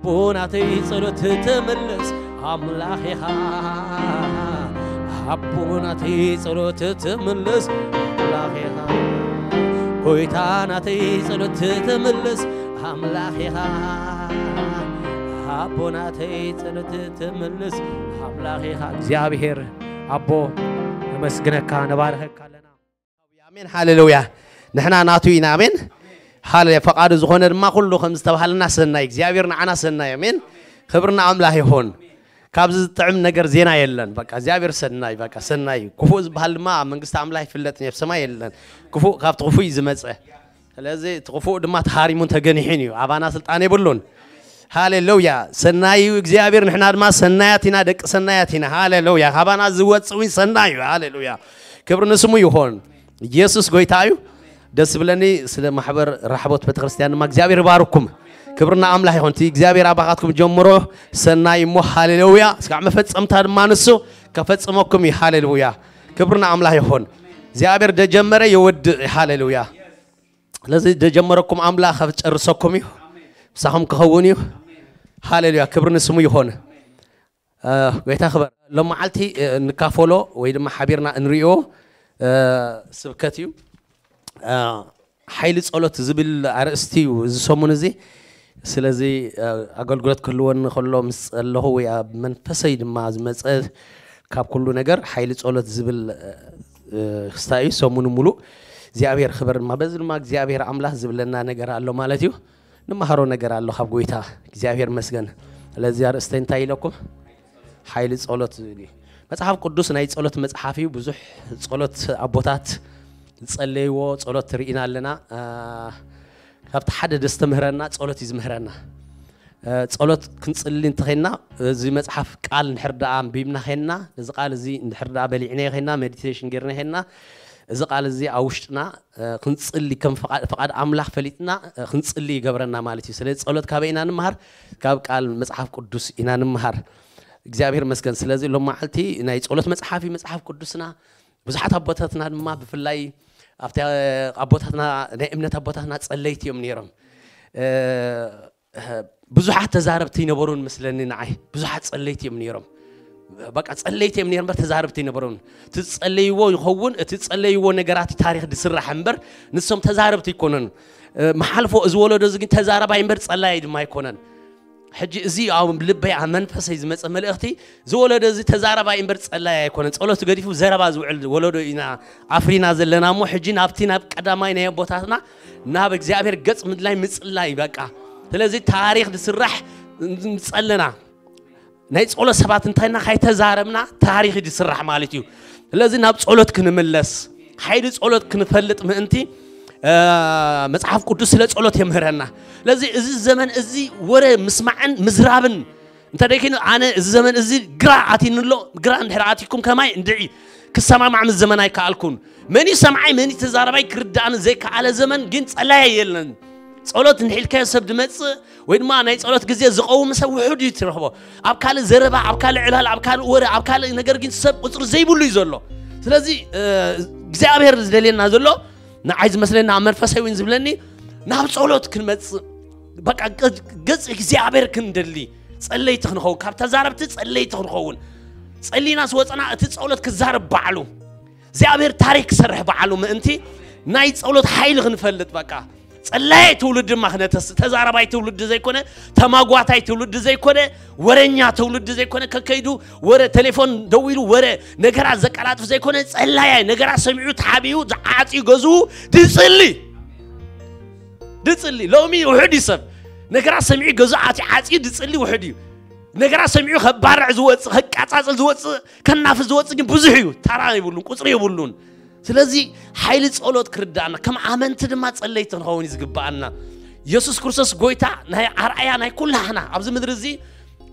ኣቦ ናተይ ጸሎት ትምልስ ኣምላኽ ኢኻ። ኣቦ ናተይ ጸሎት ትምልስ ኣምላኽ ኢኻ። ጎይታ ናተይ ጸሎት ትምልስ ኣምላኽ ኢኻ። ኣቦ ናተይ ጸሎት ትምልስ ኣምላኽ ኢኻ። እግዚኣብሔር ኣቦ ነመስግነካ፣ ነባርኸካ ኣለና። ኣሜን፣ ሃሌሉያ። ንሕና ናቱ ኢና። ኣሜን፣ ሃሌሉያ። ፈቓዱ ዝኾነ ድማ ኩሉ ከም ዝተባሃለና ሰናይ፣ እግዚኣብሔር ንዓና ሰናይ። ኣሜን፣ ክብሪ ንኣምላኽ ይኹን። ካብዚ ዝጥዕም ነገር ዜና የለን። በቃ እግዚኣብሔር ሰናይ፣ በቃ ሰናይ እዩ። ክፉእ ዝበሃል ድማ ኣብ መንግስቲ ኣምላኽ ይፍለጥ፣ ኣብ ሰማይ የለን። ክፉእ ካብቲ ክፉእ እዩ ዝመጸ። ስለዚ እቲ ክፉእ ድማ ተሃሪሙን ተገኒሑን እዩ። ኣባና ስልጣን የብሉን። ሃሌሉያ። ሰናይ እዩ እግዚኣብሔር፣ ንሕና ድማ ሰናያት ኢና፣ ደቂ ሰናያት ኢና። ሃሌሉያ። ካባና ዝወጽእ እውን ሰናይ እዩ። ሃሌሉያ። ክብሪ ንስሙ ይኹን። ኢየሱስ ጎይታ እዩ። ደስ ዝብለኒ ስለ ማሕበር ራሕቦት ቤተክርስትያን ድማ እግዚኣብሔር ይባርኩም። ክብሪ ንኣምላኽ ይኹን። እቲ እግዚኣብሔር ኣባኻትኩም ጀምሮ ሰናይ እሞ፣ ሃሌሉያ። እስካዕ መፈጸምታ ድማ ንሱ ከፈጽመኩም እዩ። ሃሌሉያ። ክብሪ ንኣምላኽ ይኹን። እግዚኣብሔር ደጀመረ የወድእ። ሃሌሉያ። ስለዚ ደጀመረኩም ኣምላኽ ከጨርሰኩም እዩ። ምሳኹም ክኸውን እዩ። ሃሌሉያ። ክብሪ ንስሙ ይኹን። እ፣ ጎይታ ክበር። ሎም መዓልቲ፣ እ፣ እንካፈሎ ወይ ድማ ሓቢርና እንሪኦ፣ እ፣ ስብከት እዩ። እ፣ ሓይሊ ጸሎት ዝብል ኣርእስቲ እዩ እዚ ሰሙን እዚ። ስለዚ፣ እ፣ ኣገልግሎት ክህልወኒ ከሎ ምስ ጸለኹ ወይ ኣብ መንፈሰይ ድማ ዝመጸ ካብ ኩሉ ነገር ሓይሊ ጸሎት ዝብል፣ እ፣ እ፣ ክስታይ እዩ። ሰሙኑ ሙሉእ እግዚኣብሔር ክበር ድማ፣ በዚ ድማ እግዚኣብሔር ኣምላኽ ዝብለና ነገር ኣሎ ማለት እዩ። ንመሃሮ ነገር ኣሎ ካብ ጎይታ። እግዚኣብሔር መስገን። ስለዚ ኣርእስተ እንታይ ኢለኩም? ሓይሊ ጸሎት ዝብል እዩ። መጽሓፍ ቅዱስ ናይ ጸሎት መጽሓፍ እዩ። ብዙሕ ጸሎት ኣቦታት ዝጸለይዎ ጸሎት ርኢና ኣለና። እ፣ ካብቲ ሓደ ደስተምህረና ጸሎት እዩ ዝምህረና። እ፣ ጸሎት ክንጽሊ እንተኸይንና፣ እዚ መጽሓፍ ቃል እንድሕር ደኣ ኣንቢብና ኸይንና፣ ነዚ ቃል እዚ እንድሕር ደኣ በሊዕናዮ ኸይንና፣ ሜዲቴሽን ጌርና ኸይንና፣ እዚ ቃል እዚ ኣብ ውሽጥና፣ እ፣ ክንጽሊ፣ ከም ፍቓድ፣ ፍቓድ ኣምላኽ ፈሊጥና፣ እ፣ ክንጽሊ ይገብረና ማለት እዩ። ስለዚ ጸሎት ካበይ ኢና ንምሃር? ካብ ቃል መጽሓፍ ቅዱስ ኢና ንምሃር። እግዚኣብሔር መስገን። ስለዚ ሎም መዓልቲ ናይ ጸሎት መጽሓፍ እዩ መጽሓፍ ቅዱስና። ብዙሓት ኣቦታትና ድማ ብፍላይ ኣብቲ ኣቦታትና፣ ናይ እምነት ኣቦታትና ጸለይቲ እዮም ነይሮም። እ፣ ብዙሓት ተዛረብቲ ይነበሩን መስለኒ ንዓይ። ብዙሓት ጸለይቲ እዮም ነይሮም። በቃ ጸለይቲ እዮም ነይሮም እምበር ተዛረብቲ ይነበሩን። እቲ ዝጸለይዎ ይኸውን፣ እቲ ዝጸለይዎ ነገራት ታሪኽ ዝስራሕ እምበር ንሶም ተዛረብቲ ኣይኮነን። እ፣ መሓልፎ እዚ ወለዶ እዚ ግን ተዛረባይ እምበር ጸላያይ ድማ ኣይኮነን። ሕጂ እዚ ኣብ ልበይ ኣብ መንፈሰይ ዝመጸ መልእኽቲ፣ እዚ ወለዶ እዚ ተዛረባይ እምበር ጸላያይ ኣይኮነን። ጸሎት ገዲፉ ዘረባ ዝውዕል ወለዶ ኢና ኣፍሪና ዘለና እሞ፣ ሕጂ ናብቲ ናብ ቀዳማይ ናይ ኣቦታትና ናብ እግዚኣብሔር ገጽ ምድላይ ምጽላይ በቃ። ስለዚ ታሪኽ ዝስራሕ ንጸለና ናይ ጸሎት ሰባት እንታይና ካይተዛረብና ታሪኽ እዩ ዝስራሕ ማለት እዩ። ስለዚ ናብ ጸሎት ክንምለስ፣ ሓይሊ ጸሎት ክንፈልጥ ምእንቲ፣ እ፣ መጽሓፍ ቅዱስ ስለ ጸሎት የምህረና። ስለዚ እዚ ዘመን እዚ ወረ ምስማዕን ምዝራብን እንተ ደይኮይኑ፣ ኣነ እዚ ዘመን እዚ ግራ ኣቲኒ ኣሎ። ግራ እንድሕር ኣቲኩም ከማይ እንድዒ ክሰማማዕ ምስ ዘመን ኣይከኣልኩን። መን እዩ ሰምዓይ፣ መን እዩ ተዛረባይ ክርዳእኒ ዘይከኣለ ዘመን ግን ጸላያይ የለን። ጸሎት እንድሕር ኢልካዮ ሰብ ድመጽእ ወይ ድማ ናይ ጸሎት ግዜ ዝቐውም ሰብ ውሑድ እዩ ትረኽቦ። ኣብ ካልእ ዘረባ፣ ኣብ ካልእ ዕላል፣ ኣብ ካልእ ወረ፣ ኣብ ካልእ ነገር ግን ሰብ ቁጽሪ ዘይብሉ እዩ ዘሎ። ስለዚ፣ እ፣ እግዚኣብሔር ዝደልየና ዘሎ ንዓይ ዝመስለኒ፣ ኣብ መንፈሳዊ እውን ዝብለኒ፣ ናብ ጸሎት ክንመጽእ፣ በቃ ገ-፣ ገጽ እግዚኣብሔር ክንደሊ፣ ጸለይቲ ክንኸውን፣ ካብ ተዛረብቲ ጸለይቲ ክንኸውን። ጸሊና ዝወጸና እቲ ጸሎት ክዛረብ ባዕሉ፣ እግዚኣብሔር ታሪክ ክሰርሕ ባዕሉ ምእንቲ ናይ ጸሎት ሓይሊ ክንፈልጥ፣ በቃ ጸላያይ ትውልዲ ድማ ክነተስ፣ ተዛረባይ ትውልዲ ዘይኮነ፣ ተማጓታይ ትውልዲ ዘይኮነ፣ ወረኛ ትውልዲ ዘይኮነ፣ ከከይዱ ወረ፣ ቴሌፎን ደዊሉ ወረ፣ ነገራት ዘቀላጥፍ ዘይኮነ፣ ጸላያይ ነገራት ሰሚዑ ተሓቢኡ ዝዓጽዩ ገዝኡ ድጽሊ፣ ድጽሊ። ሎሚ ውሑድ እዩ ሰብ ነገራት ሰሚዑ ገዝኡ ኣትዩ ዓጽዩ ድጽሊ ውሑድ እዩ። ነገራት ሰሚዑ ከባርዕ ዝወጽእ፣ ከቃጻጽል ዝወጽእ፣ ከናፍስ ዝወጽእ ግን ብዙሕ እዩ። ታራ የብሉን፣ ቁጽሪ የብሉን። ስለዚ ሓይሊ ጸሎት ክርዳእና፣ ከም ኣመንቲ ድማ ጸለይቲ ክንኸውን እዩ ዝግብኣና። የሱስ ክርስቶስ ጎይታ ናይ ኣርኣያ ናይ ኩላህና ኣብዚ ምድሪ እዚ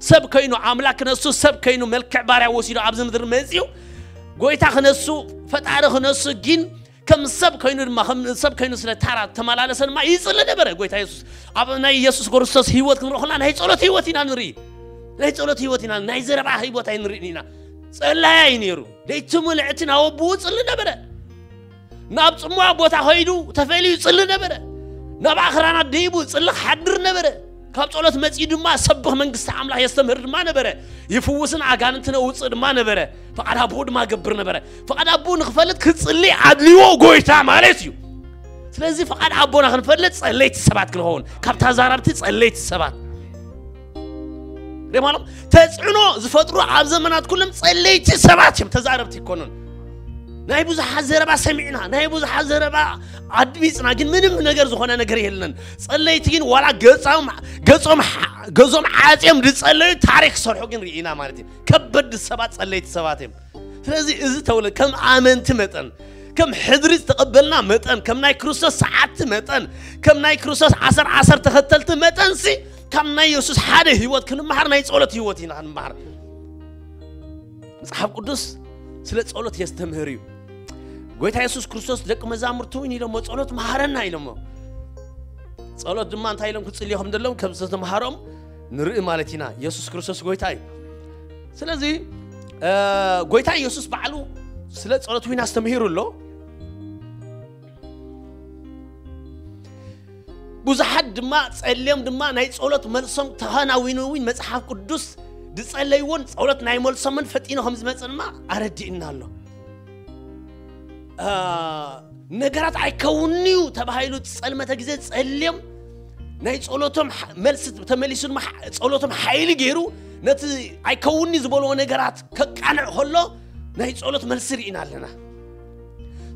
ሰብ ከይኑ፣ ኣምላክ ክነሱ ሰብ ከይኑ፣ መልክዕ ባርያ ወሲዱ ኣብዚ ምድሪ መጺኡ፣ ጎይታ ክነሱ፣ ፈጣሪ ክነሱ፣ ግን ከም ሰብ ከይኑ ድማ፣ ከም ሰብ ከይኑ ስለ ታራ ተመላለሰ ድማ ይጽሊ ነበረ ጎይታ የሱስ። ኣብ ናይ የሱስ ክርስቶስ ህይወት ክንርኢ ከለና ናይ ጸሎት ህይወት ኢና ንርኢ። ናይ ጸሎት ህይወት ኢና፣ ናይ ዘረባ ህይወት ኣይንርእን ኢና። ጸላያይ ነይሩ። ለይቲ ምልዕቲ ናብ ኣቦኡ ጽሊ ነበረ። ናብ ጽሙዋ ቦታ ከይዱ ተፈልዩ ጽሊ ነበረ። ናብ ኣኽራናት ደይቡ ጽሊ ክሓድር ነበረ። ካብ ጸሎት መጺኡ ድማ ሰብኽ መንግስቲ ኣምላኽ የስተምህር ድማ ነበረ። ይፍውስን ኣጋንንትን ኣውጽእ ድማ ነበረ። ፍቓድ ኣቦኡ ድማ ገብር ነበረ። ፍቓድ ኣቦኡ ንኽፈልጥ ክጽሊ ኣድልዎ ጎይታ ማለት እዩ። ስለዚ ፍቓድ ኣቦና ክንፈልጥ ጸለይቲ ሰባት ክንኸውን፣ ካብ ተዛረብቲ ጸለይቲ ሰባት ሪማሎም ተጽዕኖ ዝፈጥሩ ኣብ ዘመናት ኩሎም ጸለይቲ ሰባት እዮም፣ ተዛረብቲ ይኮኑን። ናይ ብዙሓት ዘረባ ሰሚዕና፣ ናይ ብዙሓት ዘረባ ኣድሚጽና፣ ግን ምንም ነገር ዝኾነ ነገር የለን። ጸለይቲ ግን ዋላ ገጾም ገጾም ገዞም ዓጽዮም ዝጸለዩ ታሪክ ሰርሑ ግን ርኢና ማለት እዩ። ከበድ ሰባት ጸለይቲ ሰባት እዮም። ስለዚ እዚ ተውለ ከም ኣመንቲ መጠን፣ ከም ሕድሪ ዝተቐበልና መጠን፣ ከም ናይ ክርስቶስ ሰዓቲ መጠን፣ ከም ናይ ክርስቶስ ዓሰር ዓሰር ተኸተልቲ መጠን ሲ ካብ ናይ የሱስ ሓደ ህይወት ክንመሃር ናይ ጸሎት ህይወት ኢና ክንመሃር። መጽሓፍ ቅዱስ ስለ ጸሎት የስተምህር እዩ። ጎይታ የሱስ ክርስቶስ ደቂ መዛሙርቱ እውን ኢሎሞ፣ "ጸሎት መሃረና" ኢሎሞ። ጸሎት ድማ እንታይ ኢሎም ክጽልዩ ከም ዘለዎም ከም ዝተምሃሮም ንርኢ ማለት ኢና። የሱስ ክርስቶስ ጎይታ እዩ። ስለዚ፣ እ፣ ጎይታ የሱስ ባዕሉ ስለ ጸሎት እውን ኣስተምሂሩ ኣሎ። ብዙሓት ድማ ጸልዮም ድማ ናይ ጸሎት መልሶም ተኸናዊኑ እውን መጽሓፍ ቅዱስ ዝጸለይዎን ጸሎት ናይ መልሶምን ፈጢኑ ከም ዝመጽእ ድማ ኣረዲእና ኣሎ። እ፣ ነገራት ኣይከውንዩ ተባሂሉ ዝጸልመተ ግዜ ጸልዮም ናይ ጸሎቶም ሓ-፣ መልሲ ተመሊሱ ድማ ሓ-፣ ጸሎቶም ሓይሊ ገይሩ ነቲ ኣይከውንዩ ዝበልዎ ነገራት ከቃንዕ ከሎ ናይ ጸሎት መልሲ ርኢና ኣለና።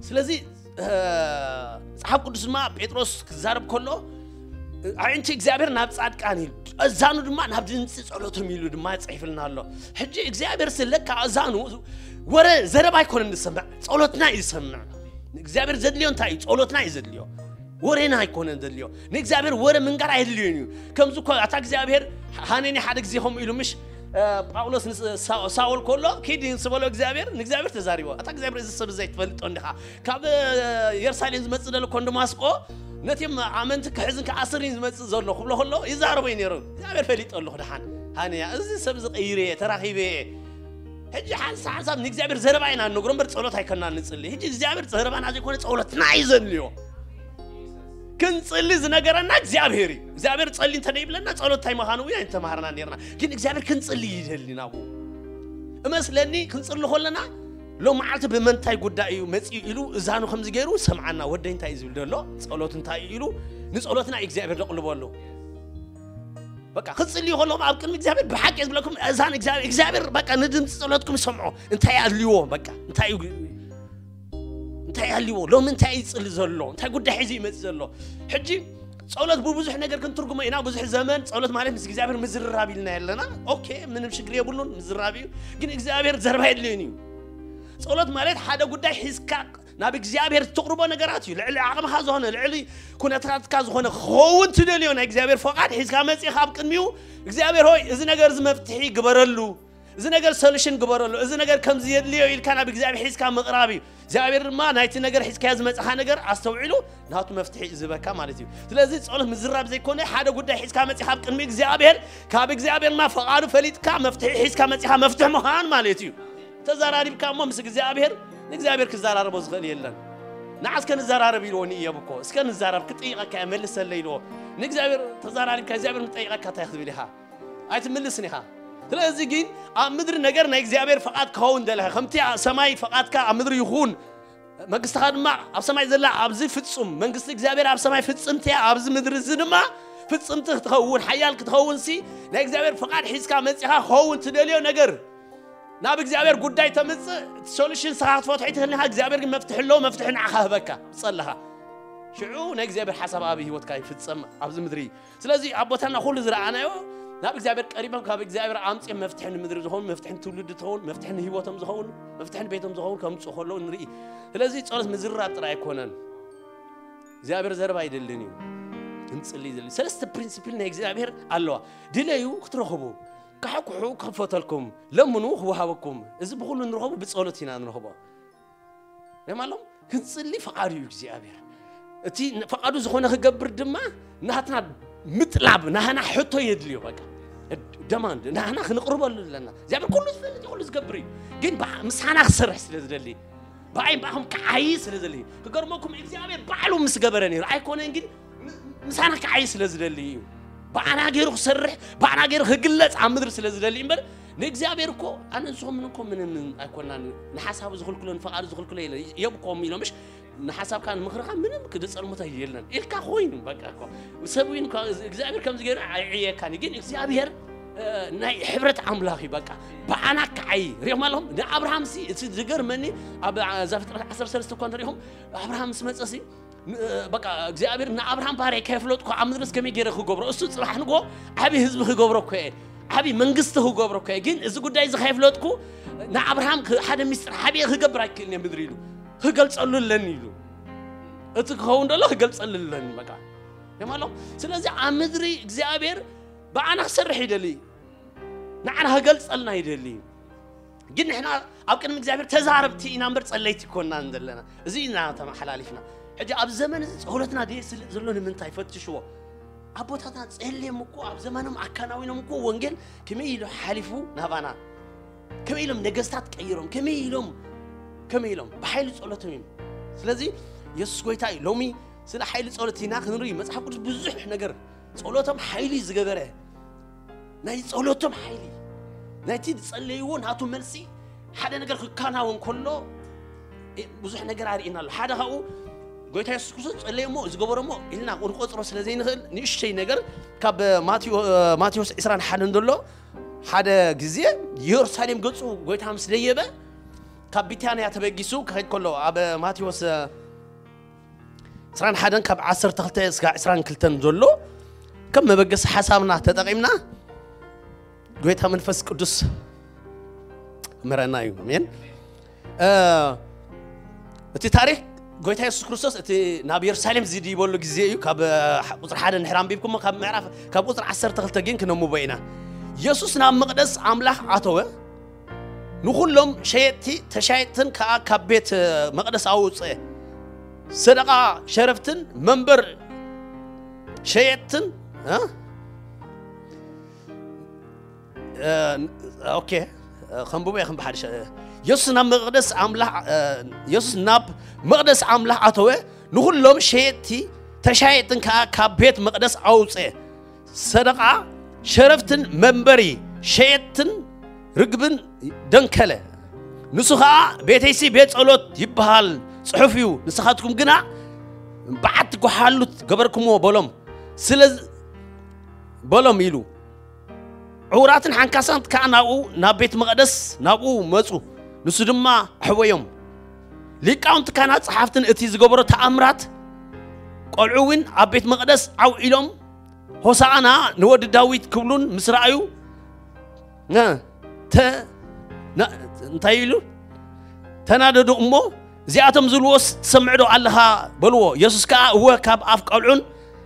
ስለዚ፣ እ፣ መጽሓፍ ቅዱስ ድማ ጴጥሮስ ክዛረብ ከሎ፣ "ኣዒንቲ እግዚኣብሔር ናብ ጻድቃን" ኢሉ፣ "እዛኑ ድማ ናብ ድምጺ ጸሎቶም" ኢሉ ድማ ጽሒፍልና ኣሎ። ሕጂ እግዚኣብሔር ስለካ እዛኑ ወረ ዘረባ ኣይኮነን ዝሰምዕ፣ ጸሎትና እዩ ዝሰምዕ። ንእግዚኣብሔር ዘድልዮ እንታይ እዩ? ጸሎትና እዩ ዘድልዮ። ወሬና ኣይኮነን ዘድልዮ። ንእግዚኣብሔር ወረ ምንጋር ኣየድልዮን እዩ። ከምዚ እኮ ኣታ እግዚኣብሔር ሃነኒ ሓደ ግዜ ከምኡ ኢሉ ምሽ፣ እ፣ ጳውሎስ ንስ-፣ ሳ-፣ ሳውል ከሎ ኪድ ምስ በሎ እግዚኣብሔር፣ ንእግዚኣብሔር ተዛሪቦ። ኣታ እግዚኣብሔር እዚ ሰብ እዚ ኣይትፈልጦ እንዲኻ? ካብ፣ እ፣ የሩሳሌም ዝመጽእ ዘሎ ኮን ደማስቆ ነቲም ኣመንቲ ክሕዝን ክኣስርን ዝመጽእ ዘሎ ክብሎ ከሎ ይዛረቦ እዩ ነይሩ። እግዚኣብሔር ፈሊጦ ኣለኹ ደሓን። ሃነያ፣ እዚ ሰብ እዚ ቀይረ እየ፣ ተራኺበ እየ። ሕጂ ሓንሳብ ሓንሳብ ንእግዚኣብሔር ዘረባ ኢና ንነግሮ እምበር ጸሎት ኣይኮናን ንጽሊ። ሕጂ እግዚኣብሔር ዘረባና ዘይኮነ ጸሎትና እዩ ዘድልዮ። ክንጽሊ ዝነገረና እግዚኣብሔር እዩ። እግዚኣብሔር ጸሊ እንተ ደይብለና ጸሎት እንታይ ምዃኑ እውን ኣይንተማሃርና ነርና። ግን እግዚኣብሔር ክንጽሊ ይደሊ ናብኡ። እመስለኒ ክንጽሊ ከለና ሎም መዓልቲ ብመንታይ ጉዳይ እዩ መጺኡ ኢሉ እዛኑ ከምዚ ገይሩ ሰምዓና። ወደይ እንታይ እዩ ዝብል ዘሎ? ጸሎት እንታይ እዩ ኢሉ ንጸሎትና እዩ እግዚኣብሔር ደቕልቦ ኣሎ። በቃ ክትጽልዩ ከለኹም ኣብ ቅድሚ እግዚኣብሔር ብሓቂ እየ ዝብለኩም፣ እዛን እግዚኣብሔር፣ እግዚኣብሔር በቃ ንድምፂ ጸሎትኩም ይሰምዖ። እንታይ ኣድልዎ? በቃ እንታይ እዩ፣ እንታይ ኣድልዎ? ሎሚ እንታይ ይጽሊ ዘሎ? እንታይ ጉዳይ ሒዙ ይመጽእ ዘሎ? ሕጂ ጸሎት ብብዙሕ ነገር ክንትርጉሞ ኢና። ብዙሕ ዘመን ጸሎት ማለት ምስ እግዚኣብሔር ምዝርራብ ኢልና ያለና። ኦኬ፣ ምንም ሽግር የብሉን፣ ምዝራብ እዩ። ግን እግዚኣብሔር ዘረባ የድልዮን እዩ። ጸሎት ማለት ሓደ ጉዳይ ሒዝካ ናብ እግዚኣብሔር እትቕርቦ ነገራት እዩ። ልዕሊ ዓቕምኻ ዝኾነ፣ ልዕሊ ኩነታትካ ዝኾነ ክኸውን ትደልዮ ናይ እግዚኣብሔር ፈቓድ ሒዝካ መጺእኻ ኣብ ቅድሚኡ፣ "እግዚኣብሔር ሆይ፣ እዚ ነገር እዚ መፍትሒ ግበረሉ፣ እዚ ነገር ሶሉሽን ግበረሉ፣ እዚ ነገር ከምዚ የድልዮ" ኢልካ ናብ እግዚኣብሔር ሒዝካ ምቕራብ እዩ። እግዚኣብሔር ድማ ናይቲ ነገር ሒዝካዮ ዝመጽኻ ነገር ኣስተውዒሉ ናቱ መፍትሒ እዩ ዝህበካ ማለት እዩ። ስለዚ ጸሎት ምዝራብ ዘይኮነ፣ ሓደ ጉዳይ ሒዝካ መጺኻ ኣብ ቅድሚ እግዚኣብሔር፣ ካብ እግዚኣብሔር ድማ ፈቓዱ ፈሊጥካ መፍትሒ ሒዝካ መጺኻ መፍትሒ ምዃን ማለት እዩ። ተዘራሪብካ እሞ ምስ እግዚኣብሔር፣ ንእግዚኣብሔር ክዘራረቦ ዝኽእል የለን። ንዓስ ከ ንዘራረብ ኢልዎ ንእዮብ እኮ፣ "እስከ ንዘራረብ፣ ክጠይቐካ እየ፣ መልሰለይ" ኢልዎ። ንእግዚኣብሔር ተዘራሪብካ፣ እግዚኣብሔር ምጠይቐካ እንታይ ክትብል ኢኻ? ኣይትምልስን ኢኻ። ስለዚ ግን ኣብ ምድሪ ነገር ናይ እግዚኣብሔር ፍቓድ ክኸውን ደለኻ፣ ከምቲ ኣብ ሰማይ ፍቓድካ ኣብ ምድሪ ይኹን፣ መንግስትኻ ድማ ኣብ ሰማይ ዘላ ኣብዚ ፍጹም፣ መንግስቲ እግዚኣብሔር ኣብ ሰማይ ፍጽምቲ እያ፣ ኣብዚ ምድሪ እዚ ድማ ፍጽምቲ ክትኸውን፣ ሓያል ክትኸውን ሲ ናይ እግዚኣብሔር ፍቓድ ሒዝካ መጺኻ ክኸውን ትደልዮ ነገር ናብ እግዚኣብሔር ጉዳይ ተምጽእ፣ እቲ ሶሉሽን ንስኻ ክትፈትሖ ኣይትኽእልን ኢኻ። እግዚኣብሔር ግን መፍትሒ ኣለዎ፣ መፍትሒ ንዓኻ ህበካ ጸለኻ። ሽዑ ናይ እግዚኣብሔር ሓሳብ ኣብ ህይወትካ ይፍጸም ኣብዚ ምድሪ። ስለዚ ኣቦታና ኩሉ ዝረኣናዮ ናብ እግዚኣብሔር ቀሪቦም፣ ካብ እግዚኣብሔር ኣምጽኦም መፍትሒ ንምድሪ ዝኸውን፣ መፍትሒ ንትውልዲ ትኸውን፣ መፍትሒ ንህይወቶም ዝኸውን፣ መፍትሒ ንቤቶም ዝኸውን ከምጽኡ ከለዉ ንርኢ። ስለዚ ጸሎት ምዝራብ ጥራይ ኣይኮነን። እግዚኣብሔር ዘረባ ኣይደልን እዩ። ክንጽሊ ይደሊ። ሰለስተ ፕሪንሲፕል ናይ እግዚኣብሔር ኣለዋ። ድለዩ ክትረኽቡ፣ ካሕኩሑ ክኽፈተልኩም፣ ለምኑ ክወሃበኩም። እዚ ብኹሉ ንረኽቡ ብጸሎት ኢና ንረኽቦ። ሪማሎም ክንጽሊ ፈቓዱ እዩ እግዚኣብሔር። እቲ ፈቓዱ ዝኾነ ክገብር ድማ ናትና ምጥላብ፣ ናህና ሕቶ የድልዮ። በቃ ደማንድ ናህና ክንቕርበሉ ኣለና። እግዚኣብሔር ኩሉ ዝፈልጥ እዩ፣ ኩሉ ዝገብር እዩ። ግን ብዓ-፣ ምሳና ክሰርሕ ስለ ዝደሊ፣ ብኣይን ብኣኹም ክዓይ ስለ ዝደሊ፣ ክገርመኩም እግዚኣብሔር ባዕሉ ምስ ገበረ ነይሩ ኣይኮነን፣ ግን ም-፣ ምሳና ክዓይ ስለ ዝደሊ እዩ። ብኣና ገይሩ ክሰርሕ፣ ብኣና ገይሩ ክግለጽ ኣብ ምድሪ ስለ ዝደሊ እምበር፣ ንእግዚኣብሔር እኮ ኣነ ንስኹም ምን እኮ ምንን ኣይኮናን፣ ንሓሳቡ ዝኽልክሎ ንፈቓዱ ዝኽልክሎ የለ። ዮብ እኮ ኢሎም ምሽ ንሓሳብካ ንምኽርኻ ምንም ክድጸልሙታ የለን ኢልካ ኮይኑ በቃ እኮ ሰብ እውን እኮ እግዚኣብሔር ከምዚ ገይሩ ኣይዕየካን እዩ። ግን እግዚኣብሔር እ፣ ናይ ሕብረት ኣምላኽ እዩ። በቃ ብኣና ክዓይ ሪኦም ኣለኹም። ንኣብርሃም ሲ እቲ ዝገርመኒ ኣብ ዘፍጥረት ዓሰርተ ሰለስተ እኳ እንተሪኹም ኣብርሃም ምስ መጸ ሲ ን- በቃ እግዚኣብሔር ንኣብርሃም ባርያ ከይፍለጥኩ ኣብ ምድረስ ከመይ ገይረ ክገብሮ፣ እሱ ጽባሕ ንጎ ዓብዪ ህዝቢ ክገብሮ እኮ እየ፣ ዓብዪ መንግስቲ ክገብሮ እኮ እየ። ግን እዚ ጉዳይ እዚ ከይፍለጥኩ ንኣብርሃም ክ- ሓደ ሚስጥር ሓብየ ክገብር ኣይክእልን እየ ምድሪ ኢሉ ክገልጸሉ ኣለኒ ኢሉ፣ እቲ ክኸውን ደሎ ክገልጸሉ ኣለኒ በቃ የማሎም። ስለዚ ኣብ ምድሪ እግዚኣብሔር ብኣና ክሰርሕ ይደሊ፣ ንዓና ክገልጸልና ይደሊ። ግን ንሕና ኣብ ቅድሚ እግዚኣብሔር ተዛረብቲ ኢና እምበር ጸለይቲ ይኮናን ዘለና። እዚ ኢና ተመሓላሊፍና። ሕጂ ኣብ ዘመን እዚ ጸሎትና ድየ ስልጥ ዘሎ ንምንታይ ፈትሽዎ። ኣቦታትና ጸልዮም እኮ ኣብ ዘመኖም ኣካናዊኖም እኮ ወንጌል ከመይ ኢሉ ሓሊፉ ናባና፣ ከመይ ኢሎም ነገስታት ቀይሮም፣ ከመይ ኢሎም ከመይ ኢሎም ብሓይሊ ጸሎቶም እዮም። ስለዚ የሱስ ጎይታ እዩ። ሎሚ ስለ ሓይሊ ጸሎት ኢና ክንርኢ። መጽሓፍ ቅዱስ ብዙሕ ነገር ጸሎቶም ሓይሊ ዝገበረ ናይ ጸሎቶም ሓይሊ ናይቲ ዝጸለይዎ ናቱ መልሲ ሓደ ነገር ክከናወን ከሎ እ፣ ብዙሕ ነገር ኣርእና ኣሎ። ሓደ ካብኡ ጎይታ የሱስ ክርስቶስ ጸለየ እሞ ዝገበሮ እሞ ኢልና ክንቆጽሮ ስለ ዘይንኽእል ንእሽተይ ነገር ካብ ማቴዎ- ማቴዎስ ዕስራን ሓደን ዘሎ ሓደ ግዜ ኢየሩሳሌም ገጹ ጎይታ ምስ ደየበ ካብ ቢታንያ ተበጊሱ ክኸድ ከሎ ኣብ ማቴዎስ ዕስራን ሓደን ካብ ዓሰርተ ክልተ እስካብ ዕስራን ክልተን ዘሎ ከም መበገሲ ሓሳብና ተጠቒምና ጎይታ መንፈስ ቅዱስ ክመረና እዩ። ኣሜን። እ፣ እቲ ታሪክ ጎይታ የሱስ ክርስቶስ እቲ ናብ የሩሳሌም ዝድይበሉ ግዜ እዩ። ካብ እ፣ ቁፅሪ ሓደ ንሕር ኣንቢብኩሞ ካብ ምዕራፍ ካብ ቁፅሪ ዓሰርተ ክልተ ግን ክነምቦ ኢና። የሱስ ናብ መቅደስ ኣምላኽ ኣተወ፣ ንኹሎም ሸየጥቲ ተሻየጥትን ከዓ ካብ ቤት እ፣ መቅደስ ኣውፅአ። ሰደቃ ሸረፍትን መንበር ሸየጥትን እ? እ፣ ኦኬ፣ እ፣ ከንብቦ እየ ከም ብሓድሽ። እ፣ የሱስ ናብ መቕደስ ኣምላኽ፣ እ፣ የሱስ ናብ መቕደስ ኣምላኽ ኣተወ፣ ንኹሎም ሸየጥቲ ተሻየጥን ከኣ ካብ ቤት መቕደስ ኣውጽአ። ሰደቓ ሸረፍትን መንበሪ ሸየጥትን ርግብን ደንከለ። ንሱ ኸኣ ቤተይሲ ቤት ጸሎት ይበሃል ጽሑፍ እዩ፣ ንስኻትኩም ግና በዓቲ ጓሓሉት ገበርኩምዎ በሎም። ስለ በሎም ኢሉ። ዕውራትን ሓንካሳት ከኣ ናብኡ ናብ ቤት መቕደስ ናብኡ መጹ፣ ንሱ ድማ ኣሕወዮም። ሊቃውንቲ ካህናት ጸሓፍትን እቲ ዝገበሮ ተኣምራት ቆልዑ እውን ኣብ ቤት መቕደስ ዓው ኢሎም ሆሳዕና ንወዲ ዳዊት ክብሉን ምስ ረኣዩ ነ- ተ- ነ- እንታይ ኢሉ ተናደዱ እሞ እዚኣቶም ዝብልዎስ ትሰምዕ ዶ ኣለኻ በልዎ። የሱስ ከኣ እወ ካብ ኣፍ ቆልዑን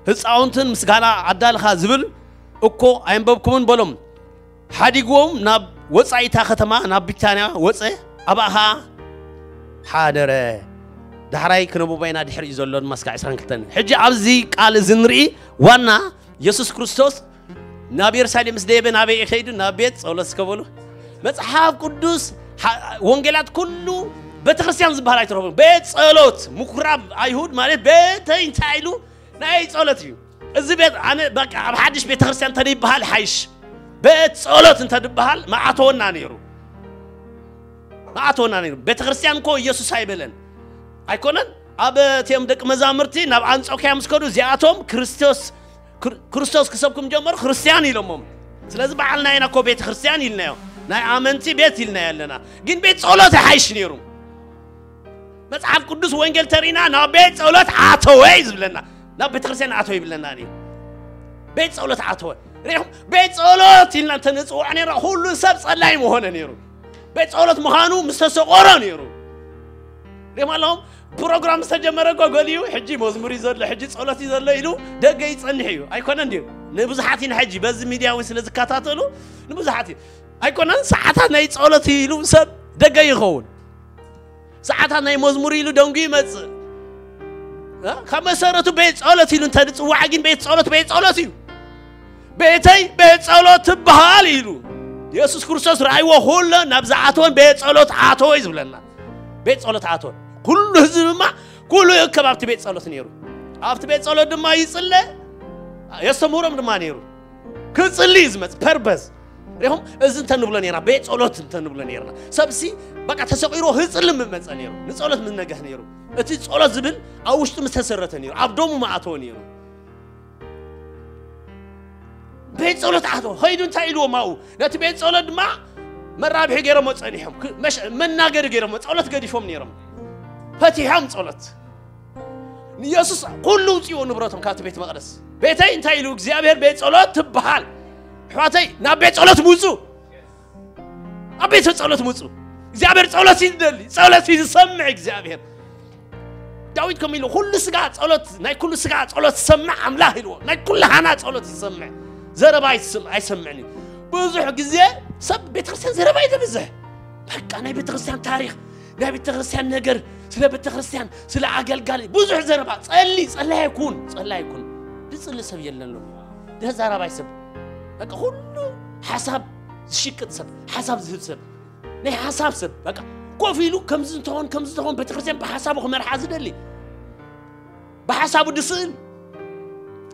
ህፃውንትን ምስ ጋላ ኣዳልኻ ዝብል እኮ ኣየንበብኩምን በሎም። ሓዲግዎም ናብ ወፃኢታ ከተማ ናብ ቢታንያ ወፀ፣ ኣብኣ ኸዓ ሓደረ። ዳሕራይ ክነብቦ ኢና ድሕሪ እዩ ዘሎ ድማ እስካ ዕስራን ክልተን። ሕጂ ኣብዚ ቃል እዚ ንርኢ ዋና የሱስ ክርስቶስ ናብ የሩሳሌም ምስ ደየበ ናበይ እዩ ከይዱ ናብ ቤት ጸሎት እስከ በሉ። መጽሓፍ ቅዱስ ሓ- ወንጌላት ኩሉ ቤተክርስትያን ዝበሃል ኣይትረኽቡ። ቤት ጸሎት ምኩራብ ኣይሁድ ማለት ቤተይ እንታይ ኢሉ ናይ ጸሎት እዩ። እዚ ቤት ኣነ በቃ ኣብ ሓድሽ ቤተክርስትያን እንተደይበሃል ሓይሽ ቤት ጸሎት እንተድበሃል መዓተወና ነይሩ። መዓተወና ነይሩ። ቤተክርስትያን እኮ ኢየሱስ ኣይበለን ኣይኮነን። ኣብ እቲኦም ደቂ መዛምርቲ ናብ ኣንጾኪያ ምስ ከዱ እዚኣቶም ክርስቶስ ክር- ክርስቶስ ክሰብኩም ጀመሩ ክርስትያን ኢሎሞም። ስለዚ በዓልና ኢና እኮ ቤተ ክርስትያን ኢልናዮ፣ ናይ ኣመንቲ ቤት ኢልና ኣለና። ግን ቤት ጸሎት ይሓይሽ ነይሩ። መጽሓፍ ቅዱስ ወንጌል ተሪና ናብ ቤት ጸሎት ኣተወ እዩ ዝብለና፣ ናብ ቤተ ክርስትያን ኣተወ ይብለና ነይሩ። ቤት ጸሎት ኣተወ። ሪኹም ቤት ጸሎት ኢልና እንተንጽውዖ ነይራ ኩሉ ሰብ ጸላይ ምኾነ ነይሩ። ቤት ጸሎት ምዃኑ ምስ ተሰቆሮ ነይሩ። ሪኹም ኣለኹም ፕሮግራም ዝተጀመረ እኮ ገሊኡ ሕጂ መዝሙር እዩ ዘሎ፣ ሕጂ ጸሎት እዩ ዘሎ ኢሉ ደገ ይጸንሕ እዩ። ኣይኮነን ድዩ? ንብዙሓት ኢና ሕጂ በዚ ሚድያ እውን ስለ ዝከታተሉ ንብዙሓት እዩ። ኣይኮነን ሰዓታት ናይ ጸሎት እዩ ኢሉ ሰብ ደገ ይኸውን። ሰዓታት ናይ መዝሙር ኢሉ ደንጉ ይመጽእ። እ? ካብ መሰረቱ ቤት ጸሎት ኢሉ እንተ ዝጽዋዕ ግን ቤት ጸሎት ቤት ጸሎት እዩ። ቤተይ ቤት ጸሎት ትበሃል ኢሉ የሱስ ክርስቶስ ረኣይዎ ኩሎ ናብ ዝኣተወን ቤት ጸሎት ኣተወ እዩ ዝብለና። ቤት ጸሎት ኣተወ። ኩሉ ህዝቢ ድማ ኩሉ ይእከብ ኣብቲ ቤት ጸሎት ነይሩ። ኣብቲ ቤት ጸሎት ድማ ይጽለ የስተምህሮም ድማ ነይሩ። ክጽሊ እዩ ዝመጽእ ፐርበዝ ሪኹም። እዚ እንተ ንብሎ ነርና፣ ቤት ጸሎት እንተ ንብሎ ነርና፣ ሰብሲ በቃ ተሰቂሮ ህጽሊ ምመጸ ነይሩ፣ ንጸሎት ምነገህ ነይሩ። እቲ ጸሎት ዝብል ኣብ ውሽጡ ምስተሰረተ ነይሩ፣ ኣብ ደሙ መኣተወ ነይሩ። ቤት ጸሎት ኣቶ ኸይዱ እንታይ ኢልዎም ኣብኡ? ነቲ ቤት ጸሎት ድማ መራብሒ ገይሮሞ ጸኒሖም። ክ-፣ መሽ-፣ መናገሪ ገይሮሞ ጸሎት ገዲፎም ነይሮም። ፈቲሖም ጸሎት። ንየሱስ ኩሉ ውጽእዎ ንብረቶም ካብቲ ቤት መቕደስ። ቤተይ እንታይ ኢሉ እግዚኣብሔር ቤት ጸሎት ትበሃል። ኣሕዋተይ ናብ ቤት ጸሎት ምጹ። ኣብ ቤት ጸሎት ምጹ። እግዚኣብሔር ጸሎት እዩ ዝደሊ። ጸሎት እዩ ዝሰምዕ እግዚኣብሔር። ዳዊት ከም ኢሉ ኩሉ ስጋ ጸሎት ናይ ኩሉ ስጋ ጸሎት ዝሰምዕ ኣምላኽ ኢልዎ። ናይ ኩሉ ሃና ጸሎት ይሰምዕ። ዘረባ ይስም ኣይሰምዕን እዩ። ብዙሕ ግዜ ሰብ ቤተክርስትያን ዘረባ እዩ ዘብዝሕ። በቃ ናይ ቤተክርስትያን ታሪኽ፣ ናይ ቤተክርስትያን ነገር፣ ስለ ቤተክርስትያን፣ ስለ ኣገልጋሊ ብዙሕ ዘረባ። ጸሊ ጸላይ ኩን ጸላይ ኩን ድጽሊ ሰብ የለን ሎ። ደዛራባይ ሰብ በቃ ኩሉ ሓሳብ ዝሽቅጥ ሰብ፣ ሓሳብ ዝህብ ሰብ፣ ናይ ሓሳብ ሰብ በቃ ኮፍ ኢሉ ከምዚ እንትኾን ከምዚ እንትኾን ቤተክርስትያን ብሓሳቡ ክመርሓ ዝደሊ፣ ብሓሳቡ ዝስእል፣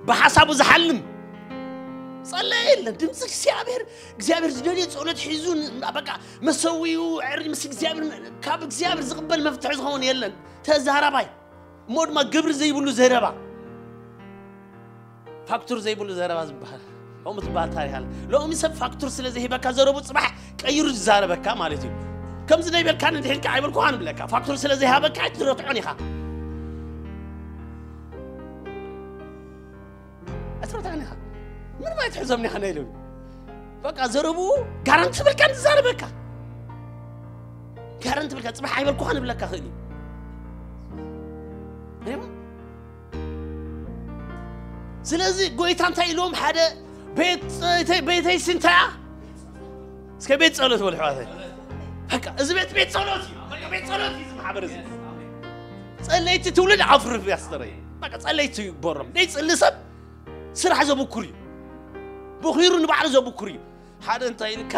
ብሓሳቡ ዝሓልም ጸለየ የለን። ድምፂ እግዚኣብሔር እግዚኣብሔር ዝደልዮ ጸሎት ሒዙ ን- በቃ መሰዊኡ ዕሪ ምስ እግዚኣብሔር ካብ እግዚኣብሔር ዝቕበል መፍትሒ ዝኸውን የለን። ተዛራባይ እሞ ድማ ግብሪ ዘይብሉ ዘረባ ፋክቱር ዘይብሉ ዘረባ ዝበሃል ከምኡ ዝበሃል ታሪክ ኣለ። ሎሚ ሰብ ፋክቱር ስለ ዘይህበካ ዘረቡ ጽባሕ ቀይሩ ዝዛረበካ ማለት እዩ። ከምዚ ዘይበልካን እንድሕልካ ኣይበልኩኻን ብለካ ፋክቱር ስለ ዘይሃበካ ኣይትረትዖን ኢኻ። ኣይትረትዖን ኢኻ። ምንም ኣይትሕዞም ኢኻ ናይ ሎሚ በቃ ዘረቡ ጋራንቲ ትብልካ ዝዛረበካ ጋራንቲ ትብልካ ጽባሕ ኣይበልኩኻን ብለካ ክእል እዩ። ሪሞ ስለዚ ጎይታ እንታይ ኢልዎም ሓደ ቤተይ ስንታያ እስከ ቤት ጸሎት በሉ ሕዋተይ በቃ እዚ ቤት ቤት ጸሎት እዩ በቃ ቤት ጸሎት እዩ ማሕበር እዚ ጸለይቲ ትውልድ ኣፍርፍ ያስተረይ በቃ ጸለይቲ ይግበሮም ደይ ጽሊ ሰብ ስራሕ ዘብኩር እዩ ብኺሩ ንባዕሉ ዘብኩር እዩ ሓደ እንታይ ኢልካ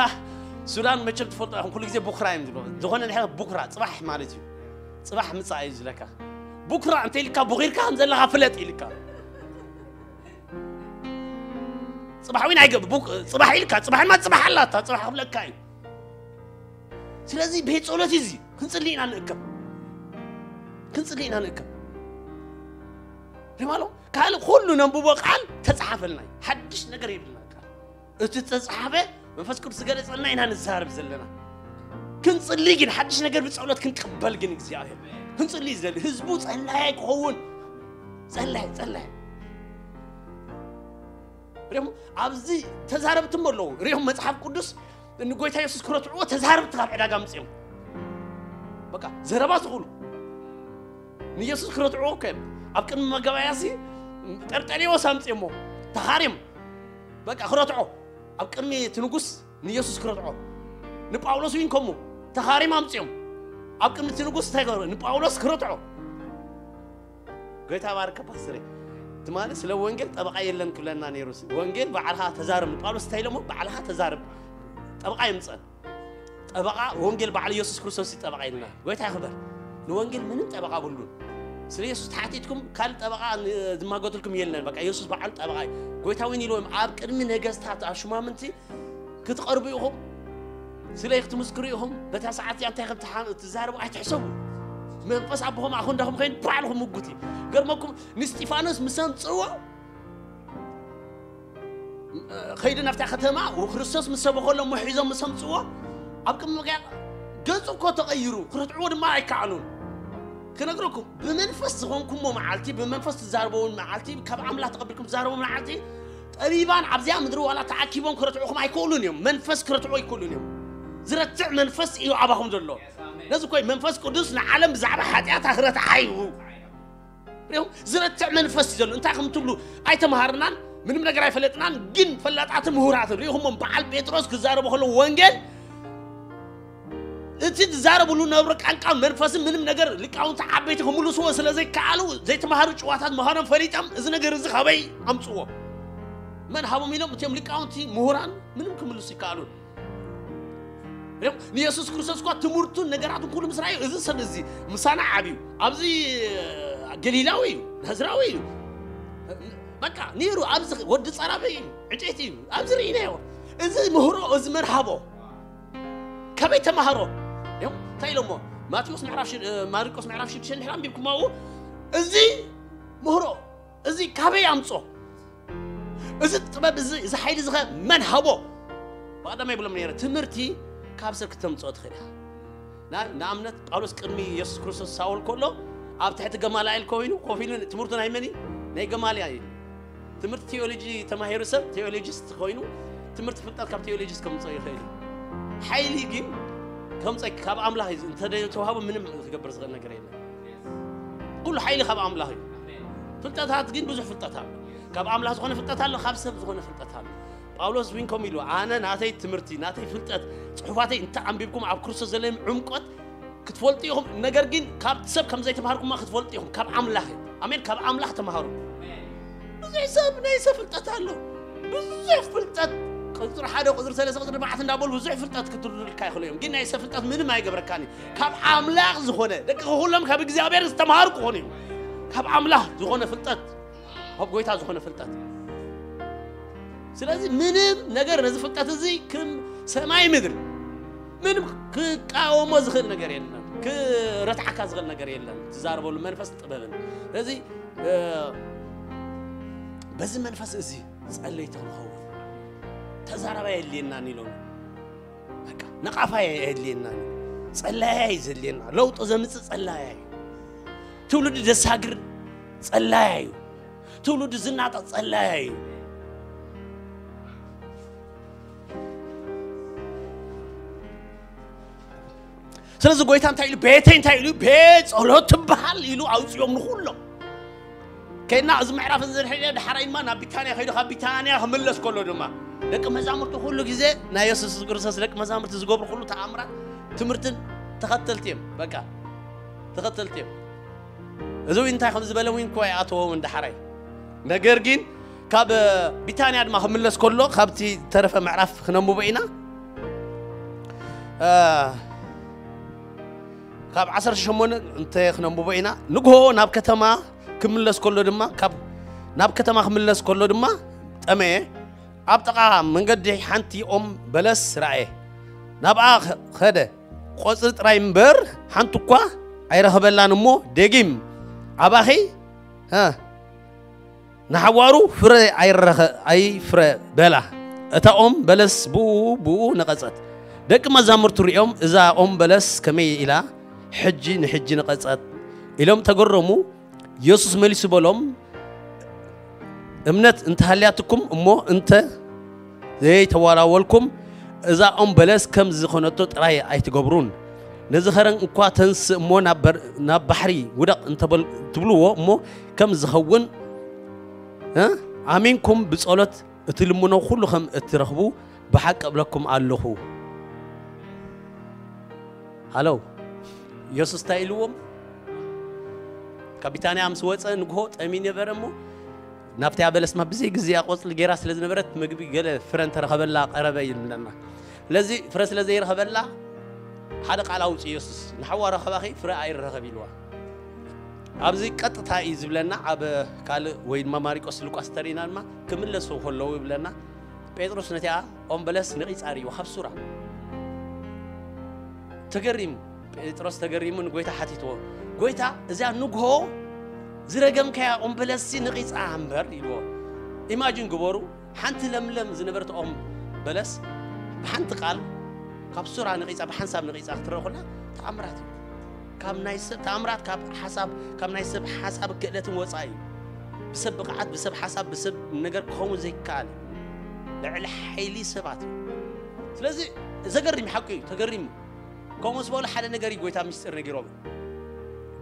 ሱዳን መቸም ትፈልጦ ኢኹም ኩሉ ግዜ ቡክራ እዮም ዝብሎ ዝኾነ ንሕና ቡክራ ጽባሕ ማለት እዩ ጽባሕ ምጻእ እዩ ዝለካ ቡክራ እንተ ኢልካ ቡኺርካ ከም ዘለኻ ፍለጥ ኢልካ ጽባሕ እውን ኣይገብ ጽባሕ ኢልካ ጽባሕማ ጽባሕ ኣላታ ጽባሕ ክብለካ እዩ ስለዚ ቤት ጸሎት እዚ ክንጽሊ ኢና ንእከብ ክንጽሊ ኢና ንእከብ ሪማሎ ካልእ ኩሉ ነንብቦ ቃል ተጻሓፈልና እዩ ሓድሽ ነገር የብልና ቃል እቲ ተጻሓፈ መንፈስ ቅዱስ ዝገለጸልና ኢና ንዛረብ ዘለና ክንጽሊ ግን ሓድሽ ነገር ብጸሎት ክንቀበል ግን እግዚኣብሔር ክንጽሊ ዝደሊ ህዝቡ ጸላይ ክኸውን ጸላይ ጸላይ ሪኦም ኣብዚ ተዛረብቲ ኣለዉ ሪኦም መጽሓፍ ቅዱስ ንጎይታ የሱስ ክረትዕዎ ተዛረብቲ ካብ ዕዳጋ ምጽኦም በቃ ዘረባ ዝኽእሉ ንየሱስ ክረትዕዎ እኮ እዮም ኣብ ቅድሚ መገባያሲ ጠርጠሌዎስ ኣምጽኦሞ ተኻሪም በቃ ክረትዖ ኣብ ቅድሚ እቲ ንጉስ ንየሱስ ክረትዖ ንጳውሎስ እውን ከምኡ ተኻሪም ኣምጽኦም ኣብ ቅድሚ እቲ ንጉስ እንታይ ገበሩ ንጳውሎስ ክረትዖ ጎይታ ባርከ ፓስተሬ ትማሊ ስለ ወንጌል ጠበቃ የለን ክብለና ነይሩ ወንጌል ባዕልኻ ተዛረብ ንጳውሎስ እንታይ ኢሎሞ ባዕልኻ ተዛረብ ጠበቃ የምፀን ጠበቃ ወንጌል ባዕሉ የሱስ ክርስቶስ እዩ ጠበቃ ኢልና ጎይታ ይኽበር ንወንጌል ምንም ጠበቃ ብሉን ስለ የሱስ ተሓቲትኩም ካልእ ጠበቃ ዝማጎትልኩም የለን በቃ የሱስ በዓሉ ጠበቃ እዩ ጎይታ እውን ኢልዎም ኣብ ቅድሚ ነገስታት ኣብ ሹማምንቲ ክትቐርቡ ኢኹም ስለይ ክትምስክሩ ኢኹም በታ ሰዓት እዚኣ እንታይ ከም ትዛረቡ ኣይትሕሰቡ መንፈስ ኣቦኹም ኣኹንዳኹም ከይኑ ባዕልኹም ምጉት እዩ ገርመኩም ንስጢፋኖስ ምስ ኣምፅእዎ ከይዱ ናብታ ከተማ ክርስቶስ ምስ ሰበኸሎም ሒዞም ምስ ኣምፅዎ ኣብ ቅድሚ ገፁ እኮ ተቐይሩ ክረትዕዎ ድማ ኣይከኣሉን ክነግረኩም ብመንፈስ ዝኾንኩሞ መዓልቲ ብመንፈስ ትዛረበውን መዓልቲ ካብ ኣምላኽ ተቐቢልኩም ትዛረበው መዓልቲ ጠቢባን ኣብዚኣ ምድሪ ዋላ ተኣኪቦም ክረትዑኹም ኣይክእሉን እዮም መንፈስ ክረትዑ ኣይክእሉን እዮም ዝረትዕ መንፈስ እዩ ኣባኹም ዘሎ ነዚ ኮይ መንፈስ ቅዱስ ንዓለም ብዛዕባ ሓጢኣታ ክረትዓ እዩ ሪኹም ዝረትዕ መንፈስ እዩ ዘሎ እንታይ ከም ትብሉ ኣይተምሃርናን ምንም ነገር ኣይፈለጥናን ግን ፈላጣትን ምሁራትን ሪኹሞም በዓል ጴጥሮስ ክዛረቡ ከለዉ ወንጌል እቲ ዝዛረብሉ ነብረ ቃንቃን መንፈስን ምንም ነገር ሊቃውንቲ ዓበይቲ ክምልስዎ ስለ ዘይከኣሉ ዘይተምሃሩ ጭዋታት ምዃኖም ፈሊጦም እዚ ነገር እዚ ካበይ ኣምፅዎ መን ሃቦም ኢሎም እቲኦም ሊቃውንቲ ምሁራን ምንም ክምልሱ ይከኣሉ ንየሱስ ክርስቶስ እኳ ትምህርቱን ነገራቱን ኩሉ ምስ ረኣዩ እዚ ሰብ እዚ ምሳና ዓብዩ ኣብዚ ገሊላዊ እዩ ናዝራዊ እዩ በቃ ነይሩ። ኣብዚ ወዲ ጸራቢ እዩ፣ ዕንጨይቲ እዩ። ኣብዚ ርኢናዮ። እዚ ምህሮ፣ እዚ መርሃቦ ከበይ ተማሃሮ? እዮም እንታይ ኢሎሞ? ማቴዎስ ምዕራፍ ሽድ-፣ እ፣ ማርቆስ ምዕራፍ ሽዱሽተ እንድሕር ኣንቢብኩሞ፣ እዚ ምህሮ እዚ ካበይ ኣምጾ? እዚ ጥበብ እዚ፣ እዚ ሓይሊ እዚ ኸ መን ሃቦ? ብቐዳማይ ይብሎም ነይረ፣ ትምህርቲ ካብ ሰብ ክተምጽኦ ትኽእል ኢኻ። ና-፣ ንኣብነት ጳውሎስ ቅድሚ የሱስ ክርስቶስ ሳውል ከሎ ኣብ ትሕቲ ገማልያል ኮይኑ ኮፍ ኢሉ ትምህርቱ ናይ መን እዩ? ናይ ገማልያል እዩ። ትምህርቲ ቴዎሎጂ ተማሂሩ ሰብ ቴዎሎጂስት ኮይኑ ትምህርቲ ፍልጠት ካብ ቴዎሎጂስት ከምጽኦ ይኽእል እዩ። ሓይሊ ግን ከምጸ ካብ ኣምላኽ እዩ። እንተ ተዋህቦ ምንም ክገብር ዝኽእል ነገር የለን። ኩሉ ሓይሊ ካብ ኣምላኽ እዩ። ፍልጠታት ግን ብዙሕ ፍልጠት ኣሎ። ካብ ኣምላኽ ዝኾነ ፍልጠት ኣሎ፣ ካብ ሰብ ዝኾነ ፍልጠት ኣሎ። ጳውሎስ እውን ከምኡ ኢሉ፣ ኣነ ናተይ ትምህርቲ፣ ናተይ ፍልጠት፣ ጽሑፋተይ እንተ ኣንቢብኩም ኣብ ክርስቶስ ዘለኒ ዕምቆት ክትፈልጡ ኢኹም። ነገር ግን ካብ ሰብ ከም ዘይተማሃርኩማ ክትፈልጡ ኢኹም። ካብ ኣምላኽ እዩ። ኣሜን። ካብ ኣምላኽ ተማሃሩ። ብዙሕ ሰብ ናይ ሰብ ፍልጠት ኣሎ። ብዙሕ ፍልጠት ቁፅሪ ሓደ፣ ቁፅሪ ሰለስተ፣ ቁፅሪ ኣርባዕተ እንዳበሉ ብዙሕ ፍልጠት ክትርዱልካ ይኽእሉ እዮም። ግን ናይ ሰብ ፍልጠት ምንም ኣይገብረካን እዩ። ካብ ኣምላኽ ዝኾነ፣ ደቂ ኩሎም ካብ እግዚኣብሔር ዝተምሃሩ ክኾኑ እዮም። ካብ ኣምላኽ ዝኾነ ፍልጠት፣ ካብ ጎይታ ዝኾነ ፍልጠት። ስለዚ ምንም ነገር ነዚ ፍልጠት እዚ ክም ሰማይ ምድሪ ምንም ክቃወሞ ዝኽእል ነገር የለን። ክረትዓካ ዝኽእል ነገር የለን። ትዛረበሉ መንፈስ ጥበብን። ስለዚ፣ እ፣ በዚ መንፈስ እዚ ጸለይቲ ክንኸውን ተዛራባይ የድልየናን ኢሎም። በቃ ነቓፋይ ኣየድልየናን። ጸላያይ እዩ ዘድልየና። ለውጢ ዘምጽእ ጸላያይ እዩ። ትውልዲ ዘሳግር ጸላያይ እዩ። ትውልዲ ዝናጠቕ ጸላያይ እዩ። ስለዚ ጎይታ እንታይ ኢሉ? ቤተይ እንታይ ኢሉ? ቤት ጸሎት ትበሃል ኢሉ ኣውጽኦም ንኹሎም። ከይና እዚ ምዕራፍ እዚ ድሕሪ ዳሓራይ ድማ ናብ ቢታንያ ከይዱ፣ ካብ ቢታንያ ክምለስ ከሎ ድማ ደቂ መዛሙርቲ ኩሉ ግዜ ናይ የሱስ ክርስቶስ ደቂ መዛሙርቲ ዝገብሩ ኩሉ ተኣምራት ትምህርትን ተኸተልቲ እዮም። በቃ ተኸተልቲ እዮም። እዚ እውን እንታይ ከም ዝበለ እውን እኮ ኣይኣተዎም ዳሓራይ። ነገር ግን ካብ ቢታንያ ድማ ክምለስ ከሎ ካብቲ ተረፈ ምዕራፍ ክነንብቦ ኢና። እ፣ ካብ ዓሰርተ ሸሞንተ እንተ ክነንብቦ ኢና። ንግሆ ናብ ከተማ ክምለስ ከሎ ድማ፣ ካብ፣ ናብ ከተማ ክምለስ ከሎ ድማ ጠመየ። ኣብ ጥቓ መንገዲ ሓንቲ ኦም በለስ ረኣየ። ናብኣ ኸ-፣ ኸደ። ቆጽሊ ጥራይ እምበር ሓንቲ እኳ ኣይረኸበላን እሞ ደጊም ኣባኺ፣ እ፣ ንሓዋሩ ፍረ ኣይረኸ-፣ ኣይፍረ በላ። እታ ኦም በለስ ብኡ ብኡ ነቐጸት። ደቂ መዛሙርቱ ሪኦም፣ "እዛ ኦም በለስ ከመይ ኢላ ሕጂ ንሕጂ ነቐጸት?" ኢሎም ተገረሙ። የሱስ መሊሱ በሎም፣ "እምነት እንተሃልያትኩም እሞ እንተ ዘይተዋላወልኩም፣ እዛ ኦም በለስ ከም ዝኾነቶ ጥራይ ኣይትገብሩን። ነዚ ኸረን እኳ ተንስእ እሞ ናብ በር-፣ ናብ ባሕሪ ውደቕ እንተበል-፣ ትብልዎ እሞ ከም ዝኸውን፣ እ፣ ኣሚንኩም ብጸሎት እትልምኖ ኩሉ ከም እትረኽቡ ብሓቂ እብለኩም ኣለኹ።" ሃሎ፣ የሱስ እንታይ ኢልዎም? ካብ ቢታንያ ምስ ወጸ ንግሆ ጠሚ ነበረ እሞ፣ ናብታ በለስ ድማ ብዘይ ግዜኣ ቆጽሊ ገይራ ስለ ዝነበረት፣ ምግቢ ገለ ፍረ እንተረኸበላ ቀረበ ይብለና። ስለዚ ፍረ ስለ ዘይረኸበላ፣ ሓደ ቃል ኣውጽእ የሱስ፣ "ንሓዋ ረኸባኺ ፍረ ኣይረኸብ" ኢልዋ። ኣብዚ ቀጥታ እዩ ዝብለና፣ ኣብ ካልእ ወይ ድማ ማሪቆስ ሉቃስ ተሪና ድማ ክምለሱ ከለዉ ይብለና፣ ጴጥሮስ ነቲኣ ኦም በለስ ነቒጻ ርእይዋ ካብ ሱራ። ተገሪሙ፣ ጴጥሮስ ተገሪሙ ንጎይታ ሓቲትዎ፣ "ጎይታ፣ እዚኣ ንግሆ ዝረገምካያ ኦም በለስሲ ነቒጻ እምበር" ኢልዎ። ኢማጂን ግበሩ፣ ሓንቲ ለምለም ዝነበረት ኦም በለስ ብሓንቲ ቃል ካብ ሱራ ነቒጻ፣ ብሓንሳብ ነቒጻ ክትረአ ከላ ተኣምራት እዩ። ካብ ናይ ሰብ ተኣምራት፣ ካብ ሓሳብ፣ ካብ ናይ ሰብ ሓሳብ ክእለትን ወጻኢ እዩ። ብሰብ ብቕዓት፣ ብሰብ ሓሳብ፣ ብሰብ ነገር ክኸውን ዘይከኣል እዩ። ልዕሊ ሓይሊ ሰባት እዩ። ስለዚ ዘገርም ሓቂ እዩ፣ ተገሪሙ። ከምኡ ምስ በሉ ሓደ ነገር እዩ ጎይታ ምስጢር ነጊሮም።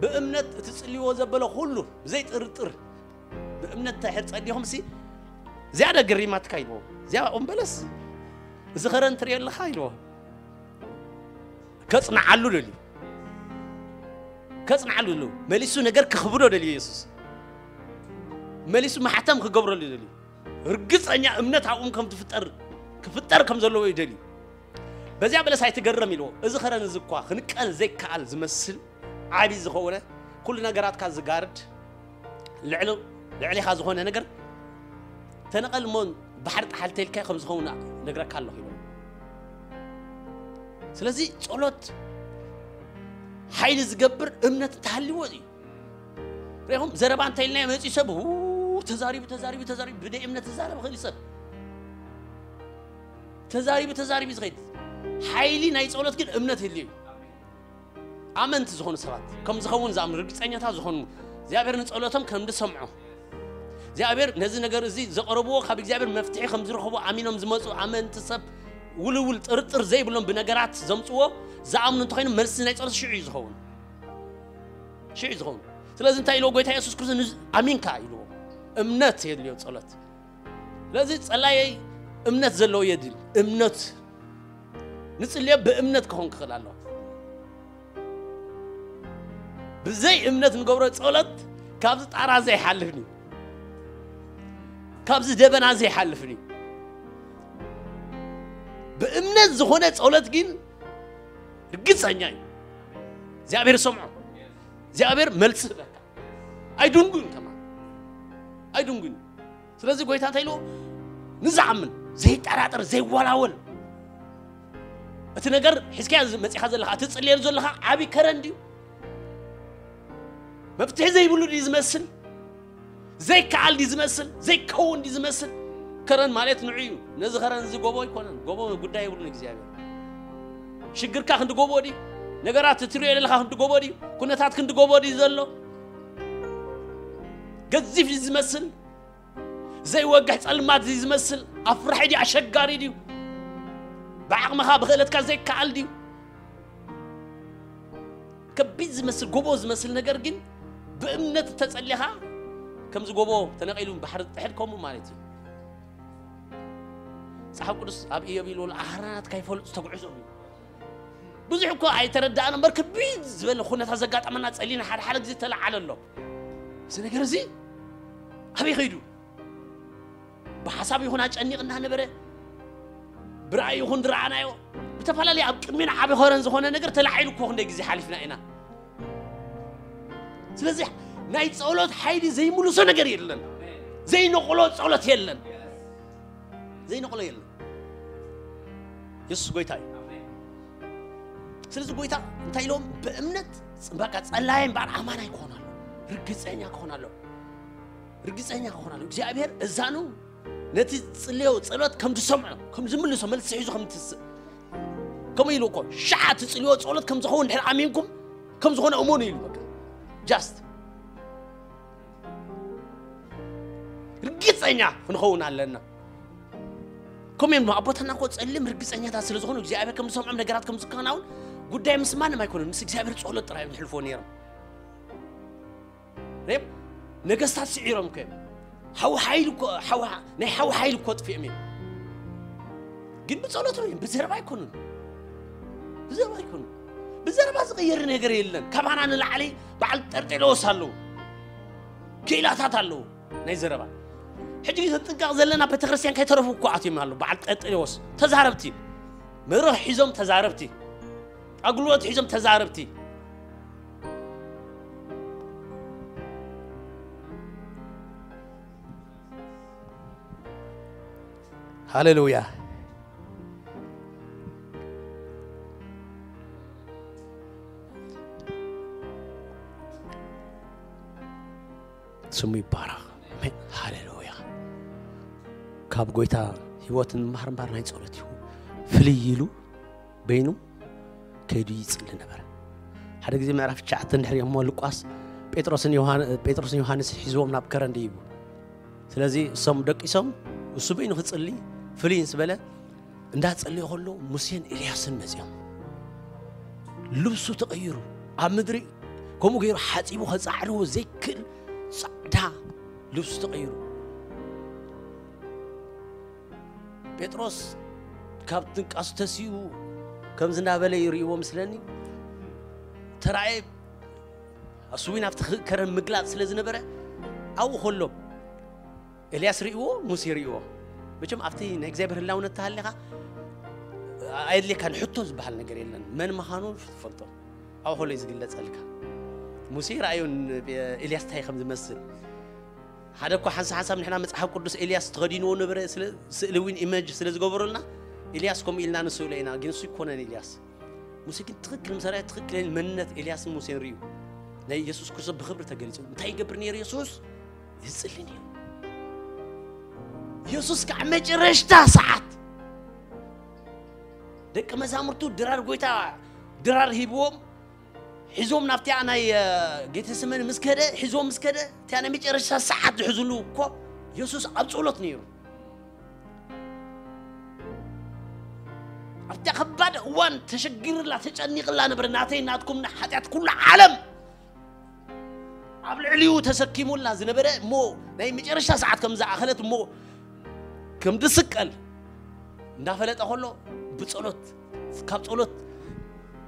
ብእምነት እቲ ጽልይዎ ዘበለ ኩሉ ብዘይጥርጥር ብእምነት እንድሕር ጸሊኹም ሲ ዝያዳ ገሪማትካ ኢልዎ። እዚኣ ኦም በለስ እዚ ኸረን ትርእዮ ኣለኻ ኢልዎ። ከጽንዓሉ ደልዩ። ከጽንዓሉ ደልዩ። መሊሱ ነገር ክኽብዶ ደልዩ የሱስ። መሊሱ ማሕተም ክገብረሉ ደልዩ። ርግጸኛ እምነት ኣብኦም ከም ትፍጠር፣ ክፍጠር ከም ዘለዎ እዩ ደልዩ። በዚያ በለስ ኣይትገረም ኢልዎ። እዚ ኸረን እዚ እኳ ክንቀል ዘይከኣል ዝመስል ዓቢ ዝኾነ ኩሉ ነገራትካ ዝጋርድ ልዕሊ፣ ልዕሊኻ ዝኾነ ነገር ተነቐል እሞ ባሕሪ ጠሓል ተልካ ከም ዝኸውን ነግረካ ኣለኹ ኢሉ። ስለዚ ጸሎት ሓይሊ ዝገብር እምነት እንተሃልዎ እዩ። ሪኹም ዘረባ እንተ ኢልና መፂ ሰብ ው ተዛሪቡ ተዛሪቡ ተዛሪቡ ብደይ እምነት ዝዛረብ ኽእል ሰብ ተዛሪቡ ተዛሪቡ ዝኸይድ ሓይሊ ናይ ጸሎት ግን እምነት ህልዩ እዩ። ኣመንቲ ዝኾኑ ሰባት ከም ዝኸውን ዝኣምኑ ርግፀኛታት ዝኾኑ እግዚኣብሔር ንጸሎቶም ከም ዝሰምዖ እግዚኣብሔር ነዚ ነገር እዚ ዘቐረብዎ ካብ እግዚኣብሔር መፍትሒ ከም ዝረኽቡ ኣሚኖም ዝመፁ ኣመንቲ ሰብ ውልውል ጥርጥር ዘይብሎም ብነገራት ዘምፅዎ ዝኣምኑ እንተኮይኑ መልሲ ናይ ጸሎት ሽዑ እዩ ዝኸውን። ሽዑ እዩ ዝኸውን። ስለዚ እንታይ ኢልዎ ጎይታ የሱስ ክርስቶስ ንዝ- ኣሚንካ ኢልዎ። እምነት የድልዮ ጸሎት። ስለዚ ጸላየይ እምነት ዘለዎ የድል እምነት ንጽልዮ ብእምነት ክኾን ክኽእል ኣለዎ። ብዘይ እምነት ንገብሮ ጸሎት ካብዚ ጣራ ዘይሓልፍኒ ካብዚ ደበና ዘይሓልፍኒ። ብእምነት ዝኾነ ጸሎት ግን ርግጸኛ እዩ እግዚኣብሔር ሰምዖ እግዚኣብሔር መልሲ ህበካ። ኣይድንጉን ከማ ኣይድንጉን። ስለዚ ጎይታ እንታይ ኢልዎ? ንዝኣምን ዘይጠራጠር ዘይወላወል እቲ ነገር ሒዝካዮ መፂኻ ዘለኻ እቲ ፅልየሉ ዘለኻ ዓብዪ ከረን ድዩ? መፍትሒ ዘይብሉ ድዩ ዝመስል? ዘይከኣል ድዩ ዝመስል? ዘይከውን ድዩ ዝመስል? ከረን ማለት ንዑ እዩ። ነዚ ከረን እዚ ጎቦ ኣይኮነን። ጎቦ ጉዳይ የብሉን እግዚኣብሔር። ሽግርካ ክንዲ ጎቦ ድዩ? ነገራት እትሪኦ ዘለኻ ክንዲ ጎቦ ድዩ? ኩነታት ክንዲ ጎቦ ድዩ ዘሎ? ገዚፍ ድዩ ዝመስል? ዘይወግሕ ጸልማት ድዩ ዝመስል? ኣፍራሒ ድዩ ኣሸጋሪ ድዩ? ብዓቕምኻ ብኽእለትካ ዘይከኣል ድዩ? ከቢድ ዝመስል ጎቦ ዝመስል ነገር ግን ብእምነት ተጸሊኻ ከምዚ ጎቦ ተነቒሉ ባሕሪ ዝጥሕል ከምኡ ማለት እዩ። መጽሓፍ ቅዱስ ኣብ ኢዮብ ኢሉ ኣህራናት ካይፈልጡ ዝተጉዕዞም እዩ። ብዙሕ እኮ ኣይተረዳእና እምበር ከቢድ ዝበለ ኩነታት ዘጋጠመና ጸሊና ሓደ ሓደ ግዜ ተለዓለ ኣሎ። እዚ ነገር እዚ ኣበይ ኸይዱ? ብሓሳብ ይኹን ኣጨኒቕ እናነበረ ብራእይ ይኹን ዝረኣናዮ ብተፈላለየ ኣብ ቅድሚና ዓቢ ኸረን ዝኾነ ነገር ተላዒሉ እኮ ክንደይ ግዜ ሓሊፍና ኢና። ስለዚ ናይ ጸሎት ሓይሊ ዘይምልሶ ነገር የለን። ዘይነቕሎ ጸሎት የለን። ዘይነቕሎ የለን። የሱስ ጎይታ እዩ። ስለዚ ጎይታ እንታይ ኢሎም ብእምነት በቃ ጸላይ እምበኣር ኣማናይ ክኾን ኣሎ። ርግጸኛ ክኾን ኣሎ። ርግጸኛ ክኾን ኣሎ እግዚኣብሔር እዛኑ ነቲ ዝጽልዮ ጸሎት ከም ዝሰምዖ ከም ዝምልሶ መልሲ ሒዙ ከም ትስእ ከምኡ ኢሉ እኮ ሻዓ ትጽልዮ ጸሎት ከም ዝኸውን ድሕር ኣሚንኩም ከም ዝኾነ እመኑ ኢሉ በቃ just ርግጸኛ ክንኸውን ኣለና። ከምኡ እዮም ኣቦታና እኮ ጸሊም ርግጸኛታት ስለ ዝኾኑ እግዚኣብሔር ከም ዝሰምዖም ነገራት ከም ዝከናውን ጉዳይ ምስ ማንም ኣይኮነን ምስ እግዚኣብሔር ጸሎት ጥራይ እዮም ዝሕልፎ ነይሮም። ሬም ነገስታት ስዒሮም እኮ እዮም። ሓዊ ሓይሊ እኮ ሓዊ ናይ ሓዊ ሓይሊ እኮ ኣጥፊኦም እዮም። ግን ብጸሎት ነው ብዘረባ ኣይኮኑን። ብዘረባ ኣይኮኑን። ብዘረባ ዝቕየር ነገር የለን። ካባና ንላዕሊ በዓል ጠርጤለዎስ ኣለዉ። ክኢላታት ኣለዉ ናይ ዘረባ። ሕጂ ግን ክንጥንቀቕ ዘለና ቤተክርስትያን ከይተረፉ እኮ ኣትዮም ኣለዉ። በዓል ጠርጤለዎስ ተዛረብቲ መርህ ሒዞም ተዛረብቲ ኣጉልበት ሒዞም ተዛረብቲ። ሃሌሉያ። ስሙ ይባረኽ። ኣሜን። ሃሌሉያ። ካብ ጎይታ ህይወት ንምሃር እምባር ናይ ጸሎት እዩ። ፍልይ ኢሉ በይኑ ከይዱ ይጽሊ ነበረ። ሓደ ግዜ ምዕራፍ ትሽዓተ እንድሕር እሞ ሉቃስ ጴጥሮስን ዮሃን- ጴጥሮስን ዮሃንስ ሒዝዎም ናብ ከረን ደይቡ። ስለዚ እሶም ደቂሶም እሱ በይኑ ክጽሊ ፍልይ ምስ በለ እንዳጸለየ ከሎ ሙሴን ኤልያስን መጺኦም። ልብሱ ተቐይሩ ኣብ ምድሪ ከምኡ ገይሩ ሓጺቡ ከጻዕርዎ ዘይክእል ጻዕዳ ልብሱ ተቐይሩ። ጴጥሮስ ካብ ትንቃሱ ተሲኡ ከምዚ እንዳበለ ይርእይዎ ምስለኒ ተራእየ። ኣስዊን ኣብቲ ከረን ምግላጽ ስለ ዝነበረ ኣብኡ ከሎ ኤልያስ ርእይዎ ሙሴ ርእይዎ። መቸም ኣብቲ ናይ እግዚኣብሔር ህላውነት ተሃሊኻ ኣየድልየካን ሕቶ ዝበሃል ነገር የለን። መን ምዃኑ ትፈልጦ ኣብኡ ከሎ እዩ ዝግለጸልካ። ሙሴ ረኣዮ ኤልያስ እንታይ ከም ዝመስል። ሓደ እኳ ሓንሳ ሓንሳብ ንሕና መጽሓፍ ቅዱስ ኤልያስ ተኸዲንዎ ነበረ፣ ስለ ስእሊ እውን ኢመጅ ስለ ዝገበሩልና፣ ኤልያስ ከምኡ ኢልና ንስእሎ ኢና፣ ግን እሱ ይኮነን ኤልያስ። ሙሴ ግን ትኽክል ምስ ኣርኣየ፣ ትኽክለኛ መንነት ኤልያስን ሙሴን ርእዩ። ናይ የሱስ ክርስቶስ ብኽብሪ ተገሊጹ። እንታይ ይገብር ነይሩ የሱስ? ይጽሊ ነይሩ። የሱስ ከዓ መጨረሽታ ሰዓት ደቂ መዛሙርቱ ድራር ጎይታ ድራር ሂብዎም ሒዞም ናብቲኣ ናይ ጌተሰመኒ ምስ ከደ ሒዞም ምስ ከደ እቲኣ ናይ መጨረሻ ሰዓት ዝሕዝሉ እኮ የሱስ ኣብ ጸሎት ነይሩ። ኣብታ ከባድ እዋን ተሸጊርላ ተጨኒቕላ ነበረ። ናተይ ናትኩም ሓጢኣት ኩሉ ዓለም ኣብ ልዕሊኡ ተሰኪሙላ ዝነበረ እሞ ናይ መጨረሻ ሰዓት ከም ዝኣኸለት እሞ ከም ድስቀል እንዳፈለጠ ከሎ ብጸሎት ካብ ጸሎት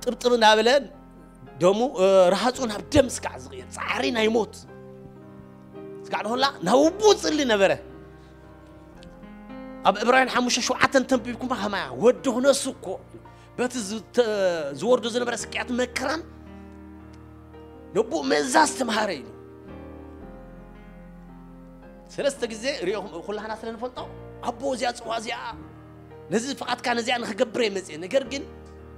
ጥብጥብ እናበለ ደሙ ረሃፁ ናብ ደም ስጋዕ ዝቕየር ፃዕሪ ናይ ሞት ስጋዕ ደኾላ ናብ ውቡ ፅሊ ነበረ። ኣብ ዕብራውያን ሓሙሽተ ሸውዓተ እንተንቢብኩማ ከማያ ወዲ ክነሱ እኮ በቲ ዝተ- ዝወርዶ ዝነበረ ስቅያት መከራን ነብኡ መእዛዝ ተምሃረ ኢሉ። ሰለስተ ግዜ ሪኦኹም ኩላህና ስለ ንፈልጦ ኣቦ እዚኣ ፅዋ እዚኣ ነዚ ፍቓድካ ነዚኣ ንክገብር እየ መፅእ፣ ነገር ግን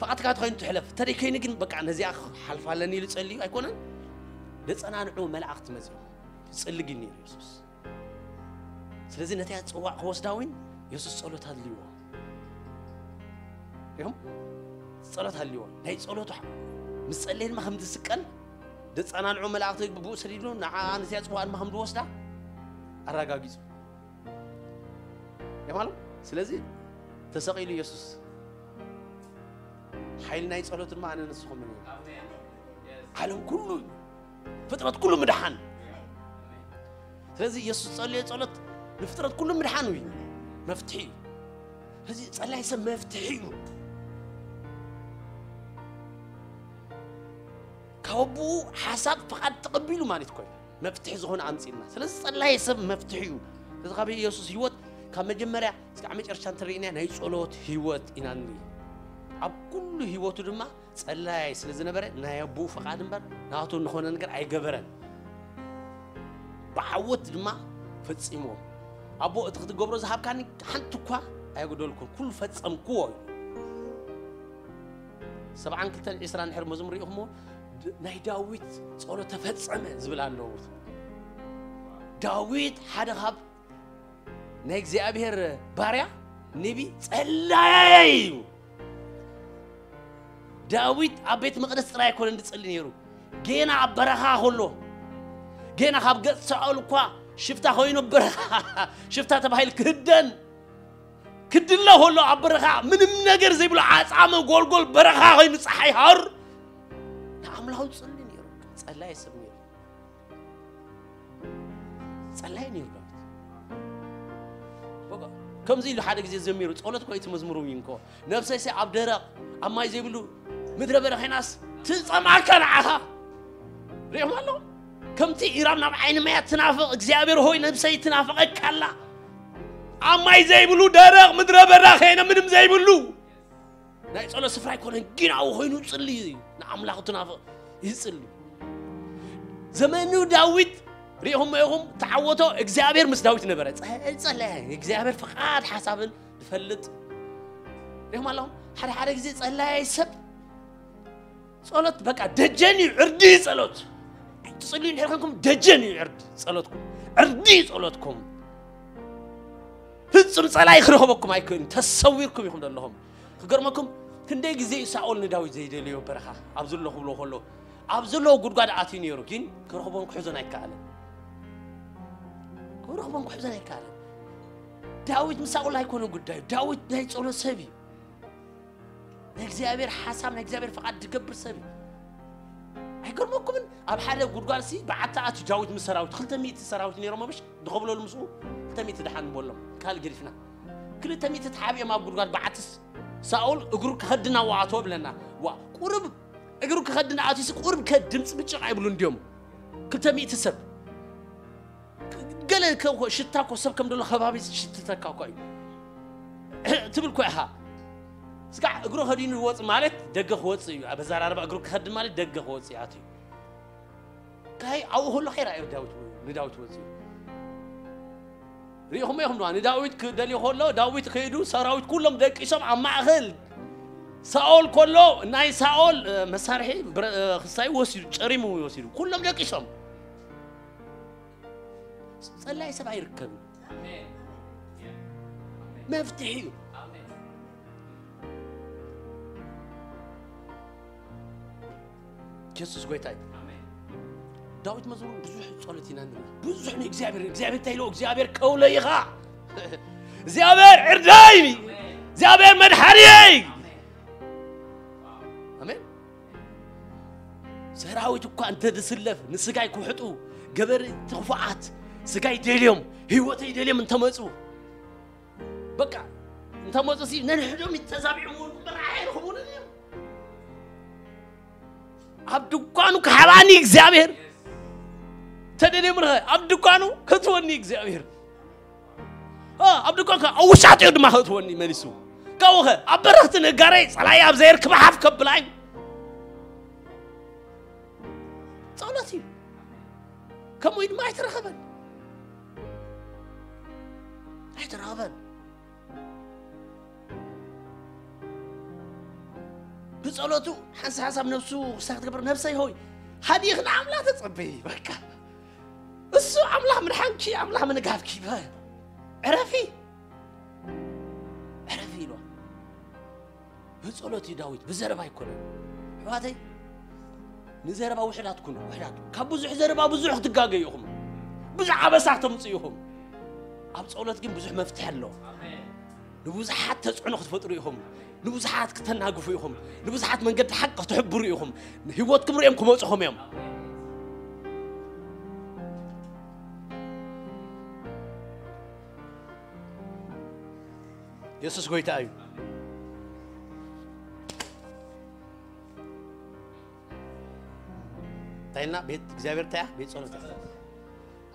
ፍቓድካ ተኮይኑ ትሕለፍ፣ እንተደይ ኮይኑ ግን በቃ ነዚኣ ሓልፋ ኣለኒ ኢሉ ፀልዩ ኣይኮነን። ደፀናንዑ መላእክቲ መፅኡ። ይፅሊ ግን ነይሩ የሱስ። ስለዚ ነቲያ ፅዋዕ ክወስዳ እውን የሱስ ጸሎት ኣድልይዎ። ይኹም ጸሎት ኣድልይዎ። ናይ ጸሎቱ ምስ ጸለየ ድማ ከም ዝስቀል ደፃናንዑ መላእክቲ ብኡ ሰዲዱ ንዓ ነቲያ ፅዋዕ ድማ ከም ዝወስዳ ኣረጋጊጹ። ይማሉ ስለዚ ተሰቒሉ የሱስ ሓይሊ ናይ ጸሎት ድማ ኣነ ንስኹም እዩ። ዓለም ኩሉ እዩ። ፍጥረት ኩሉ ምድሓን። ስለዚ የሱስ ጸልዮ ጸሎት ንፍጥረት ኩሉ ምድሓን እዩ። መፍትሒ እዩ። ስለዚ ጸላይ ሰብ መፍትሒ እዩ። ካብ ኣቦኡ ሓሳብ ፍቓድ ተቐቢሉ ማለት ኮይኑ መፍትሒ ዝኾነ ኣምጺልና። ስለዚ ጸላይ ሰብ መፍትሒ እዩ። ስለዚ ካብ የሱስ ህይወት ካብ መጀመርያ እስካዕ መጨረሻ እንተርእይና ናይ ጸሎት ህይወት ኢና ንርኢ። ኣብ ኩሉ ህይወቱ ድማ ጸላይ ስለ ዝነበረ ናይ ኣቦኡ ፍቓድ እምበር ናቱ እንኾነ ነገር ኣይገበረን። ብዓወት ድማ ፈጺምዎ። ኣቦ እቲ ክትገብሮ ዝሃብካኒ ሓንቲ እኳ ኣየጎደልኩን፣ ኩሉ ፈጸምክዎ እዩ። ሰብዓን ክልተን ዕስራን ድሕሪ መዝሙር ርኢኹሞ ድ- ናይ ዳዊት ጸሎት ተፈጸመ ዝብል ኣለዉ። ዳዊት ሓደ ካብ ናይ እግዚኣብሔር ባርያ ነቢ ጸላይ እዩ። ዳዊት ኣብ ቤት መቕደስ ጥራይ ኣይኮነን ዝጸሊ ነይሩ። ጌና ኣብ በረኻ ከሎ ጌና ካብ ገጽ ሳኦል እኳ ሽፍታ ኮይኑ በረኻ ሽፍታ ተባሂል ክህደን ክድለ ከሎ ኣብ በረኻ ምንም ነገር ዘይብሉ ዓጻመ ጎልጎል በረኻ ኮይኑ ፀሓይ ሃር ንኣምላኹ ዝጸሊ ነይሩ። ጸላይ ሰብ ነይሩ። ጸላይ ነይሩ ዳዊት። በቃ ከምዚ ኢሉ ሓደ ግዜ ዘሚሩ ጸሎት እኮ እቲ መዝሙሩ እዩ እንኮ ነብሰይሲ ኣብ ደረቕ ኣብ ማይ ዘይብሉ ምድረ በዳ ኮይናስ ትጸምኣካ ንዓኻ ሪኦም ኣለኹም ከምቲ ኢራም ናብ ዓይኒ ማያት ትናፍቕ እግዚኣብሔር ሆይ ነብሰይ ትናፍቐካ ኣላ ኣብ ማይ ዘይብሉ ደረቕ ምድረ በዳ ከይነ ምንም ዘይብሉ ናይ ጸሎት ስፍራ ኣይኮነን ግን ኣብኡ ኮይኑ ጽሊ እዩ ንኣምላኹ ትናፍቕ ይጽሊ ዘመኑ ዳዊት ሪኢኹም ኢኹም ተዓወቶ እግዚኣብሔር ምስ ዳዊት ነበረ ጸ- ጸለየ እግዚኣብሔር ፍቓድ ሓሳብን ዝፈልጥ ሪኢኹም ኣለኹም ሓደ ሓደ ግዜ ጸላያይ ሰብ ጸሎት በቃ ደጀን እዩ ዕርዲ እዩ ጸሎት ትጽልዩ እንድሕር ኮንኩም ደጀን እዩ ዕርዲ ጸሎትኩም ዕርዲ እዩ ጸሎትኩም ፍጹም ጸላይ ክረኽበኩም ኣይክእልን ተሰዊርኩም ኢኹም ዘለኹም ክገርመኩም ክንደይ ግዜ እዩ ሳኦል ንዳዊት ዘይደልዮ በረኻ ኣብ ዘሎ ክብሎ ከሎ ኣብ ዘለዎ ጉድጓድ ኣትዩ ነይሩ ግን ክረኽቦን ክሕዞን ኣይከኣለን ክረኽቦን ክሕዞን ኣይከኣለን ዳዊት ምስ ሳኦል ኣይኮነ ጉዳዩ ዳዊት ናይ ጸሎት ሰብ እዩ ናይ እግዚኣብሔር ሓሳብ ናይ እግዚኣብሔር ፍቓድ ዝገብር ሰብ እዩ ኣይገርመኩምን ኣብ ሓደ ጉድጓድ ሲ ብዓታ ኣትዩ ዳዊት ምስ ሰራዊት ክልተ ሚእቲ ሰራዊት ነይሮም ኣብሽ ንኸብለሉ ምስኡ ክልተ ሚእቲ ደሓን ንበሎም ካልእ ገዲፍና ክልተ ሚእቲ ተሓቢኦም ኣብ ጉድጓድ ብዓትስ ሳኦል እግሩ ክኸድና ዋኣቶ ብለና ዋ ቁርብ እግሩ ክኸድና ኣትዩሲ ቁርብ ከ ድምፂ ብጭቕ ኣይብሉ እንዲዮም ክልተ ሚእቲ ሰብ ገለ ሽታ ኮ ሰብ ከም ደሎ ከባቢ ሽትተካ ኮ እዩ ትብል ኮ ኢኻ ስጋዕ እግሩ ከዲኑ ይወፅ ማለት ደገ ክወፅ እዩ በዘራርባ እግሩ ክኸድ ማለት ደገ ክወፅ እዩ ኣትዩ ካይ ኣብኡ ከሎ ከይራእዮ ዳዊት ንዳዊት ወፅ እዩ ሪኢኹም ኢኹም ዶ? ንዳዊት ክደልዮ ከሎ ዳዊት ከይዱ ሰራዊት ኩሎም ደቂሶም ኣብ ማእኸል ሳኦል ከሎ ናይ ሳኦል መሳርሒ ክሳይ ወሲዱ ጨሪሙ ወሲዱ ኩሎም ደቂሶም። ጸላይ ሰብ ኣይርከብን። መፍትሒ እዩ። የሱስ ጎይታ እዩ። ዳዊት መዝሙር ብዙሕ ጸሎት ኢና ንብል። ብዙሕ ንእግዚኣብሔር፣ እግዚኣብሔር እንታይ ኢልዎ? እግዚኣብሔር ከውለ ኢኻ። እግዚኣብሔር ዕርዳይ፣ እግዚኣብሔር መድሓንየይ። ኣሜን። ሰራዊት እኳ እንተ ዝስለፍ ንስጋይ ክውሕጡ ገበርቲ ክፉኣት ስጋይ ደልዮም ህይወተይ ደልዮም እንተመፁ በቃ እንተመፁ ሲ ነንሕዶም ይተዛቢዑ ምርዓይ ክቡንን እዮም። ኣብ ድኳኑ ክሓባኒ እግዚኣብሔር ተደልየ ምርኸ ኣብ ድኳኑ ክትወኒ እግዚኣብሔር ኣብ ድኳንካ ኣብ ውሻጢኡ ድማ ክትወኒ መሊሱ ካብኡኸ ኣብ በረኽቲ ነጋረይ ጸላይ ኣብ ዘየርክበ ሓፍ ከብላይ ጸሎት እዩ። ከምኡ ድማ ኣይተረኸበን ኣይተረኸበን። ብጸሎቱ ሓንሳ ሓሳብ ነብሱ ክሳብ ትገብር ነብሰይ ሆይ ሃዲኽ ንኣምላኽ ተጸበይ በቃ እሱ ኣምላኽ ምድሓንኪ ኣምላኽ ምንጋፍኪ ዕረፊ ዕረፊ ኢልዋ። ብጸሎት እዩ ዳዊት ብዘረባ ኣይኮነን። ኣሕዋተይ ንዘረባ ውሕዳት ኩኑ ውሕዳት ካብ ብዙሕ ዘረባ ብዙሕ ክትጋገዩ ኢኹም። ብዙሕ ኣበሳ ክተምፅኡ ኢኹም። ኣብ ጸሎት ግን ብዙሕ መፍትሒ ኣለዎ። ንብዙሓት ተጽዕኖ ክትፈጥሩ ኢኹም። ንብዙሓት ክተናግፉ ኢኹም። ንብዙሓት መንገዲ ሓቂ ክትሕብሩ ኢኹም። ህይወትኩም ርኦም ክመፁኹም እዮም። የሱስ ጎይታ እዩ። እንታይ ኢልና ቤት እግዚኣብሔር እንታይ ቤት ጸሎት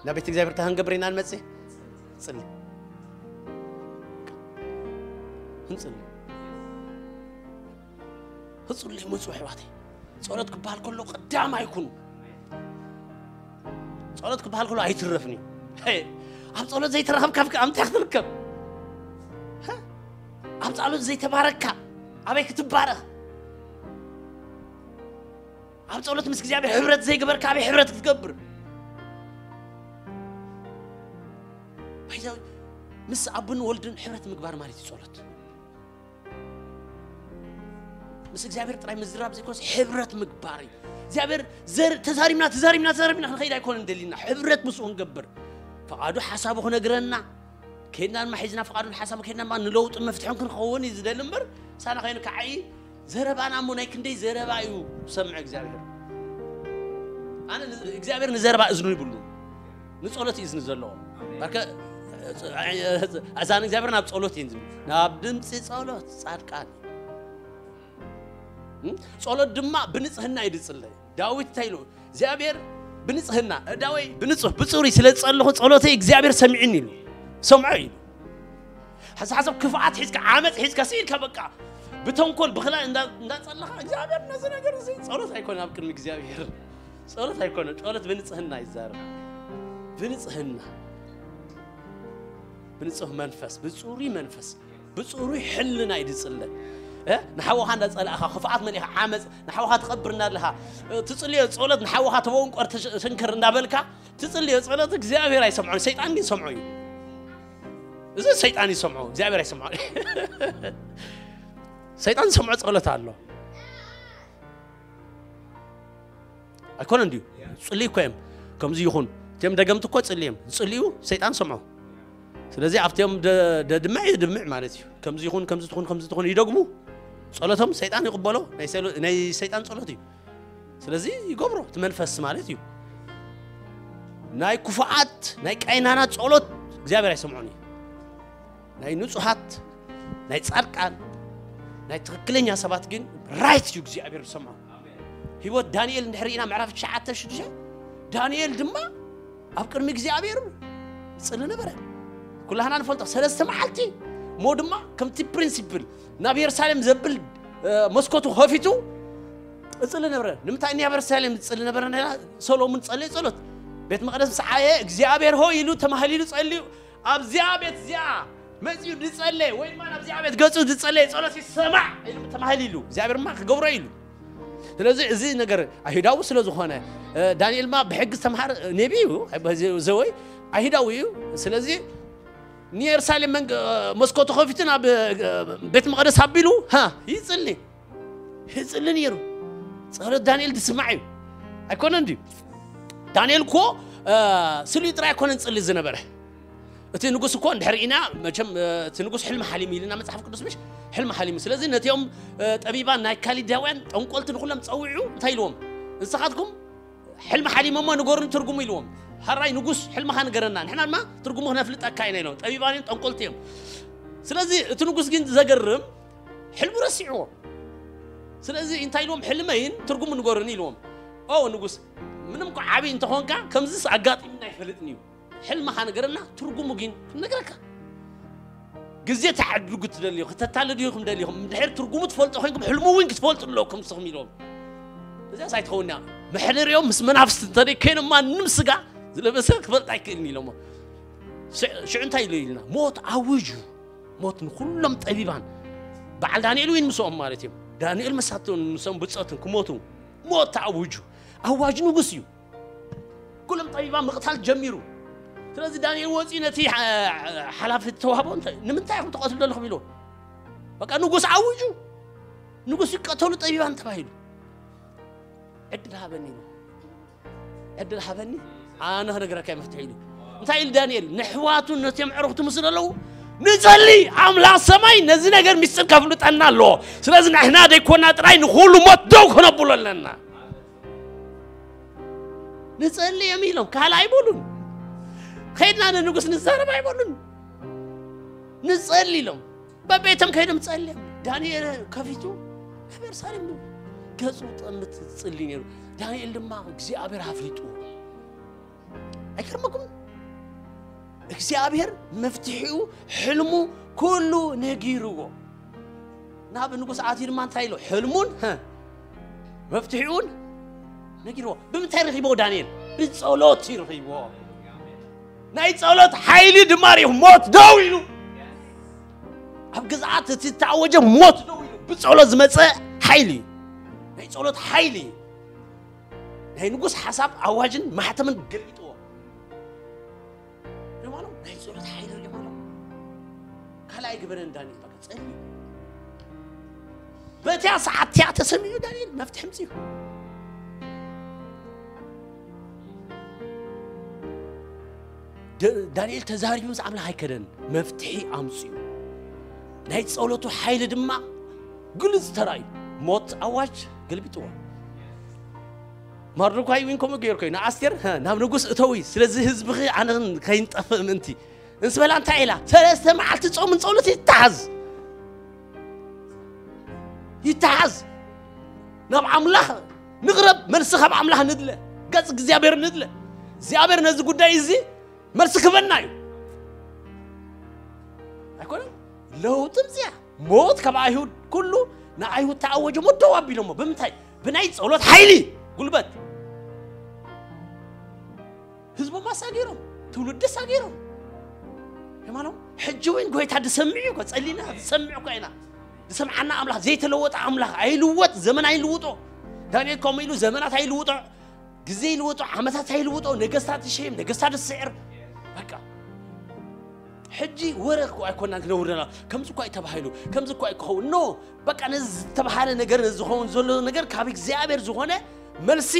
ናብ ቤት እግዚኣብሔር እንታይ ክንገብር ኢና ንመጽእ? ጽሊ ክንጽሊ ህጹል ይመጹ ኣሕዋተይ። ጸሎት ክበሃል ከሎ ቀዳማይ ኩኑ። ጸሎት ክበሃል ከሎ ኣይትረፍን እዩ። ኣብ ጸሎት ዘይተረኸብካ ኣብ እንታይ ክትርከብ? ኣብ ጸሎት ዘይተባረካ ኣበይ ክትባረኽ? ኣብ ጸሎት ምስ እግዚኣብሔር ሕብረት ዘይገበርካ ኣበይ ሕብረት ክትገብር? ምስ ኣቡን ወልድን ሕብረት ምግባር ማለት እዩ ጸሎት። ምስ እግዚኣብሔር ጥራይ ምዝራብ ዘይኮነስ ሕብረት ምግባር እዩ። እግዚኣብሔር ተዛሪብና ተዛሪብና ተዛሪብና ክንኸይድ ኣይኮነን ደሊና ሕብረት ምስኡ ክንገብር ፈቓዱ ሓሳቡ ክነግረና ከይድና ድማ ሒዝና ፍቓዱን ሓሳቡ ከይድና ድማ ንለውጥን መፍትሕን ክንኸውን እዩ ዝደሊ እምበር ሳና ከይኑ ከዓይ ዘረባና እሞ ናይ ክንደይ ዘረባ እዩ ዝሰምዕ እግዚኣብሔር። ኣነ እግዚኣብሔር ንዘረባ እዝኑ ይብሉ ንጸሎት እዩ እዝኒ ዘለዎ። ኣዛን እግዚኣብሔር ናብ ጸሎት እዩ ዝብል ናብ ድምፂ ጸሎት ጻድቃን ጸሎት ድማ ብንጽህና እዩ ዝጽለይ። ዳዊት እንታይ ኢሉ እግዚኣብሔር ብንጽህና እዳወይ ብንጹህ ብጽሩይ ስለ ዝጸለኹ ጸሎተይ እግዚኣብሔር ሰሚዕኒ ኢሉ ሰምዖ ኢሉ። ሕዚ ሓሳብ ክፍኣት ሒዝካ ዓመፅ ሒዝካ ስኢልካ በቃ ብተንኮል ብክላ እንዳጸለኻ እግዚኣብሔር ነዚ ነገር እዚ ጸሎት ኣይኮነ ኣብ ቅድሚ እግዚኣብሔር ጸሎት ኣይኮነ ጸሎት ብንጽህና ይዛረብ ብንጽህና ብንጹህ መንፈስ ብጽሩይ መንፈስ ብጽሩይ ሕልና እዩ ዝጽለ። ንሓወኻ እንዳጸላእኻ ክፍኣት መሊእኻ ዓመፅ ንሓወኻ ትቐብር እናለኻ ትጽልዮ ጸሎት ንሓወኻ ተበንቆር ትንክር እንዳበልካ ትጽልዮ ጸሎት እግዚኣብሔር ኣይሰምዖን ሰይጣን ግን ሰምዖ እዩ። እዚ ሰይጣን ይሰምዖ እግዚኣብሔር ኣይሰምዖ። ሰይጣን ዝሰምዖ ጸሎት ኣሎ። ኣይኮነን ድዩ? ጽልዩ እኮ እዮም። ከምዚ ይኹን እቲኦም ደገምቲ እኮ ጽልዮም ዝጽልዩ ሰይጣን ሰምዖ። ስለዚ ኣብቲኦም ደድምዕ ይድምዕ ማለት እዩ። ከምዚ ይኹን ከምዚ ትኹን ከምዚ ትኹን ይደግሙ። ጸሎቶም ሰይጣን ይቕበሎ። ናይ ሰይጣን ጸሎት እዩ። ስለዚ ይገብሮ እቲ መንፈስ ማለት እዩ። ናይ ክፉኣት ናይ ቀይናና ጸሎት እግዚኣብሔር ኣይሰምዖን እዩ። ናይ ንጹሃት ናይ ጻድቃን ናይ ትክክለኛ ሰባት ግን ራይት እዩ እግዚኣብሔር ዝሰምዖ። ህይወት ዳንኤል እንድሕር ኢና ምዕራፍ ትሽዓተ ሽዱሽተ ዳንኤል ድማ ኣብ ቅድሚ እግዚኣብሔር ይጽሊ ነበረ። ኩላህና ንፈልጦ ሰለስተ መዓልቲ እሞ ድማ ከምቲ ፕሪንሲፕል ናብ የሩሳሌም ዘብል መስኮቱ ከፊቱ እጽሊ ነበረ። ንምንታይ ናብ የሩሳሌም ዝጽሊ ነበረ? ሰሎሙን ጸለየ ጸሎት ቤት መቅደስ ምስ ዓየ እግዚኣብሔር ሆይ ኢሉ ተማህሊሉ ጸልዩ ኣብዚኣ ቤት እዚኣ መጺኡ ዝጸለየ ወይ ድማ ኣብዚኣ ቤት ገጹ ዝጸለየ ጸሎት ይሰማዕ ኢሉ ተማሂሉ ኢሉ እግዚኣብሔር ድማ ክገብሮ ኢሉ። ስለዚ እዚ ነገር ኣይሁዳዊ ስለ ዝኾነ ዳንኤል ማ ብሕጊ ዝተምሃረ ነቢ እዩ። ዘወይ ኣይሁዳዊ እዩ። ስለዚ ንየሩሳሌም መስኮቱ ከፊቱ ናብ ቤት መቕደስ ኣቢሉ ይጽሊ ይጽሊ ነይሩ። ጸሎት ዳንኤል ዝስማዕ እዩ ኣይኮነን ድዩ? ዳንኤል እኮ ስሉይ ጥራይ ኣይኮነን ዝጽሊ ዝነበረ። እቲ ንጉስ እኮ እንድሕር ኢና መቸም እቲ ንጉስ ሕልሚ ሓሊሙ ኢልና መጽሓፍ ቅዱስ ምሽ ሕልሚ ሓሊሙ። ስለዚ ነቲኦም ጠቢባን ናይ ካሊዳውያን ጠንቆልቲ ንኩሎም ጸዊዑ እንታይ ኢልዎም? ንስኻትኩም ሕልሚ ሓሊሞሞ ንገሩን ትርጉሙ ኢልዎም። ሓራይ ንጉስ ሕልምኻ ንገረና ንሕና ድማ ትርጉሙ ክነፍልጠካ ኢና ኢሎም። ጠቢባን እዮም ጠንቆልቲ እዮም። ስለዚ እቲ ንጉስ ግን ዘገርም ሕልሙ ረሲዕዎ። ስለዚ እንታይ ኢልዎም? ሕልመይን ትርጉሙ ንገሩን ኢልዎም። ኦ ንጉስ ምንም እኮ ዓብይ እንተኾንካ ከምዚስ ኣጋጢምና ኣይፈልጥን እዩ። ሕልምኻ ንገረና ትርጉሙ ግን ክንነግረካ። ግዜ ተዓድርጉ ትደልዩ ክተታልሉ ኢኹም ደሊኹም እንድሕር ትርጉሙ ትፈልጡ ኮይንኩም ሕልሙ እውን ክትፈልጡ ኣለኩም ንስኹም ኢሎም። እዚኣስ ኣይትኸውን እያ። መሕደሪኦም ምስ መናፍስቲ እንተደይ ከይኖም ማንም ስጋ ዝለበሰ ክፈልጥ ኣይክእልን ኢሎሞ። ሽዑ እንታይ ኢሉ ኢልና ሞት ኣውጁ። ሞት ንኩሎም ጠቢባን በዓል ዳንኤል እውን ምስኦም ማለት እዮም። ዳንኤል መሳቶም ምስኦም ብጾትን ክሞቱ ሞት ተኣውጁ። ኣዋጅ ንጉስ እዩ። ኩሎም ጠቢባን ምቕታል ጀሚሩ። ስለዚ ዳንኤል ወፂኡ ነቲ ሓላፊ ተዋህቦ ንምንታይ ኢኹም ተቐትሉ ዘለኹም ኢሎ። በቃ ንጉስ ኣውጁ። ንጉስ ይቀተሉ ጠቢባን ተባሂሉ። ዕድል ሃበኒ ኢሎ። ዕድል ሃበኒ ኣነ ክነግረካ መፍትሒ ኢሉ። እንታይ ኢሉ ዳንኤል ንሕዋቱ ነቶም ዕሩኽቱ ምስ ዘለዉ ንጸሊ ኣምላኽ ሰማይ ነዚ ነገር ሚስጥር ከፍልጠና ኣለዎ። ስለዚ ንሕና ደይኮና ጥራይ ንኹሉ ሞት ደው ክነብሎ ኣለና። ንጸሊ እዮም ኢሎም ካልእ ኣይበሉን። ከይድና ንንጉስ ንዛረብ ኣይበሉን። ንጸሊ ኢሎም በቤቶም ከይዶም ጸልዮም ዳንኤል ከፊቱ ኣብ የሩሳሌም ገጹ ጠምት ዝጽሊ ነይሩ። ዳንኤል ድማ እግዚኣብሔር ኣፍሊጡ። ኣይገርመኩም? እግዚኣብሔር መፍትሒኡ ሕልሙ ኩሉ ነጊርዎ። ናብ ንጉስ ኣትዩ ድማ እንታይ ኢሎ? ሕልሙን መፍትሒኡን ነጊርዎ። ብምንታይ ረኺብዎ ዳንኤል? ብጸሎት እዩ ረኺብዎ። ናይ ጸሎት ሓይሊ ድማ ርኢኹ ሞት ደው ኢሉ። ኣብ ግዝኣት እቲ እተኣወጀ ሞት ደው ኢሉ። ብጸሎት ዝመጸ ሓይሊ እዩ። ናይ ጸሎት ሓይሊ እዩ። ናይ ንጉስ ሓሳብ ኣዋጅን ማሕተምን ገልቢጥዎ። ሪማኖ ናይ ጸሎት ሓይሊ ሪማኖ ካልኣይ ግበረን ዳንኤል በቃ ጸልዩ። በቲያ ሰዓት ቲያ ተሰሚዑ ዳንኤል መፍትሒ ምጽኡ። ዳንኤል ተዛሪቡ ምስ ኣምላኽ ኣይከደን መፍትሒ ኣምጽኡ። ናይ ጸሎቱ ሓይሊ ድማ ግልጽ ተራእዩ። ሞት ኣዋጅ ገልቢጥዎ። ማርዶኳይ እውን ከምኡ ገይሩ ኮይኑ ኣስቴር ናብ ንጉስ እተዊ ስለዚ ህዝብኺ ኣነ ከይንጠፍእ ምእንቲ እንስበላ እንታይ ኢላ ሰለስተ መዓልቲ ጾምን ጸሎት ይተሓዝ ይተሓዝ። ናብ ኣምላኽ ንቕረብ። መልሲ ካብ ኣምላኽ ንድለ። ገጽ እግዚኣብሔር ንድለ። እግዚኣብሔር ነዚ ጉዳይ እዚ መልሲ ክበና እዩ። ኣይኮነን? ለውጢ ምጽያ ሞት ካብ ኣይሁድ ኩሉ ንኣይሁድ ተኣወጀ ሞት ደው ኣቢሎሞ ብምንታይ? ብናይ ጸሎት ሓይሊ ጉልበት። ህዝቦም ኣሳጊሮም ትውልዲ ኣሳጊሮም። የማኖም ሕጂ እውን ጎይታ ድሰምዕ እኮ ጸሊና ዝሰምዕ እኮ ኢና። ዝሰምዓና ኣምላኽ ዘይተለወጠ ኣምላኽ ኣይልወጥ። ዘመን ኣይልውጦ። ዳንኤል ከምኡ ኢሉ ዘመናት ኣይልውጦ። ግዜ ይልውጦ። ዓመታት ኣይልውጦ። ነገስታት ይሸይም ነገስታት ዝስዕር። በቃ ሕጂ ወረ እኮ ኣይኮናን ክነውርደና ከምዚ እኳ እዩ ተባሂሉ ከምዚ እኳ እዩ ክኸውን ኖ። በቃ ነዚ ዝተባሃለ ነገር ነዚ ዝኸውን ዘሎ ነገር ካብ እግዚኣብሔር ዝኾነ መልሲ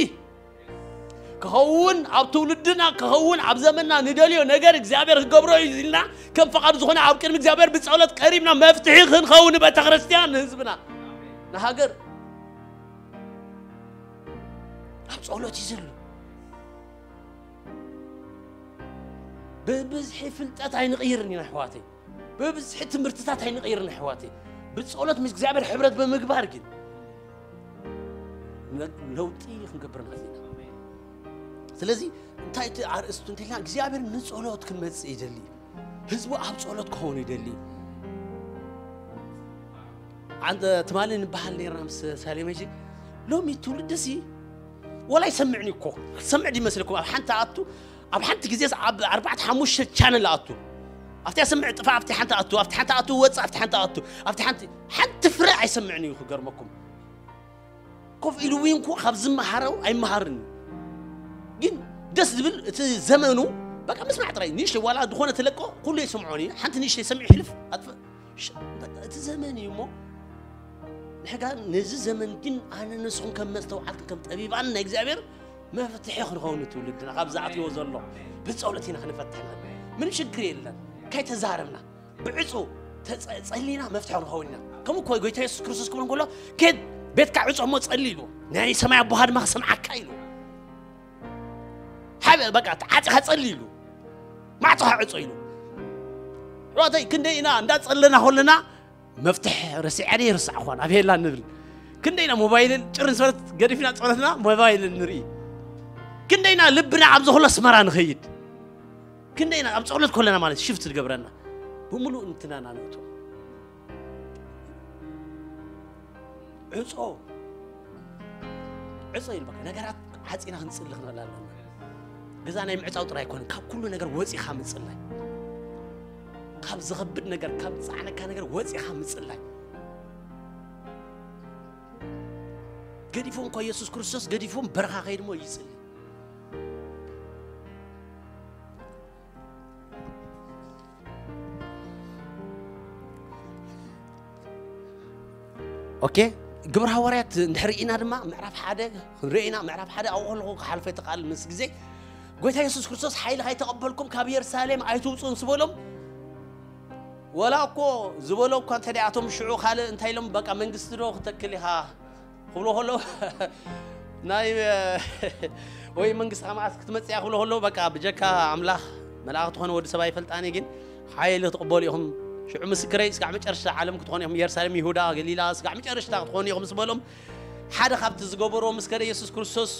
ክኸውን ኣብ ትውልድና ክኸውን ኣብ ዘመንና ንደልዮ ነገር እግዚኣብሔር ክገብሮ እዩ ኢልና ከም ፈቓዱ ዝኾነ ኣብ ቅድሚ እግዚኣብሔር ብጸሎት ቀሪብና መፍትሒ ክንኸውን ንቤተ ክርስቲያን ንህዝብና ንሃገር ኣብ ጸሎት እዩ ዘሎ። ብብዝሒ ፍልጠት ኣይንቕይርን ኢና ኣሕዋተይ። ብብዝሒ ትምህርትታት ኣይንቕይርን ኣሕዋተይ። ብጸሎት ምስ እግዚኣብሔር ሕብረት ብምግባር ግን ለውጢ ክንገብር ንኽእል ኢና። ስለዚ እንታይ እቲ ኣርእስቱ እንተልና እግዚኣብሔር ንጸሎት ክንመጽእ ይደሊ። ህዝቡ ኣብ ጸሎት ክኸውን ይደሊ። ኣንተ ትማሊ ንበሃል ነርና ምስ ሳሌመጂ ሎሚ ትውልድሲ ወላ ይሰምዕኒ እኮ ክትሰምዕ ድመስለኩም ኣብ ሓንቲ ኣቱ ኣብ ሓንቲ ግዜ ኣብ ኣርባዕተ ሓሙሽተ ቻነል ኣቱ ኣብቲ ኣሰምዕ ጥፋ ኣብቲ ሓንቲ ኣቱ ኣብቲ ሓንቲ ኣቱ ወፅ ኣብቲ ሓንቲ ኣቱ ኣብቲ ሓንቲ ሓንቲ ፍረ ኣይሰምዕን እዩ። ክገርመኩም ኮፍ ኢሉ እውን እኮ ካብ ዝመሃረው ኣይመሃርን እዩ። ግን ደስ ዝብል እቲ ዘመኑ በቃ ምስማዕ ጥራይ ንእሽተይ ዋላ ዝኾነ ተለቆ ኩሉ ይሰምዖን እዩ። ሓንቲ ንእሽተይ ሰሚዑ ይሕልፍ ኣጥፍእ። ሽ- በቃ እቲ ዘመን እዩ እሞ ንሕጋ ነዚ ዘመን ግን ኣነ ንስኹም ከም መስተውዓልትን ከም ጠቢባን ናይ እግዚኣብሔር መፍትሒ ክንኸውን ትውልድና ካብ ዝኣትዎ ዘሎ ብፀሎት ኢና ክንፈትሕና። ምንም ሽግር የለን። ከይተዛረብና ብዕፁ ተፀ- ፀሊና መፍትሒ ክንኸውን ኢና። ከምኡ እኮ ጎይታ የሱስ ክርስቶስ ክብሎ ከሎ ኬድ ቤትካ ዕፆ እሞ ፀሊ ኢሉ ናይ ሰማይ ኣቦኻ ድማ ክሰምዓካ ኢሉ ሓበ በቃ ዓፂኻ ፀሊ ኢሉ ማዕፆኻ ዕፆ ኢሉ። ሮተይ ክንደይ ኢና እንዳፀለና ከለና መፍትሕ ረሲዐ ደ ይርስዕኳን ኣብ ሄላ ንብል። ክንደይና ሞባይልን ጭርን ዝበለት ገዲፍና ፀሎትና ሞባይልን ንርኢ። ክንደይና ልብና ኣብ ዝኾሎ ኣስመራ ንኸይድ። ክንደይና ኣብ ፀሎት ከለና ማለት ሽፍት ዝገብረና ብምሉእ እንትናና ንእቶ ዕፆ ዕፆ ኢሉ በቃ ነገራት ዓፂና ክንፅሊ ክንኽእል ኣለና። ገዛ ናይ ምዕፃው ጥራይ ኣይኮነን፣ ካብ ኩሉ ነገር ወፂኻ ምፅላይ፣ ካብ ዝኸብድ ነገር ካብ ዝፃዕነካ ነገር ወፂኻ ምፅላይ። ገዲፎም እኳ ኢየሱስ ክርስቶስ ገዲፎም በረኻ ከይድ ሞ ይፅሊ። ኦኬ ግብር ሃዋርያት እንድሕር ኢና ድማ ምዕራፍ ሓደ ክንርኢ ኢና። ምዕራፍ ሓደ ኣብኡ ከለኹ ክሓልፈ ተቃል ምስ ግዜ ጎይታ የሱስ ክርስቶስ ሓይሊ ካይተቐበልኩም ካብ የሩሳሌም ኣይትውፁ ምስ በሎም ወላ እኮ ዝበሎ እኳ እንተ ኣቶም ሽዑ ካልእ እንታይ ኢሎም በቃ መንግስቲ ዶ ክተክል ኢኻ ክብሎ ከሎ ናይ ወይ መንግስቲ ከማኣት ክትመፅያ ክብሎ ከሎ በቃ ብጀካ ኣምላኽ መልኣኽ ትኾነ ወዲ ሰብ ኣይፈልጣኒ ግን ሓይሊ ክትቕበሉ ኢኹም ሽዑ ምስክረይ ስጋዕ መጨረሽታ ዓለም ክትኾኑ ኢኹም የሩሳሌም ይሁዳ ገሊላ ስጋዕ መጨረሽታ ክትኾኑ ኢኹም ዝበሎም ሓደ ካብቲ ዝገበሮ ምስ ከደ የሱስ ክርስቶስ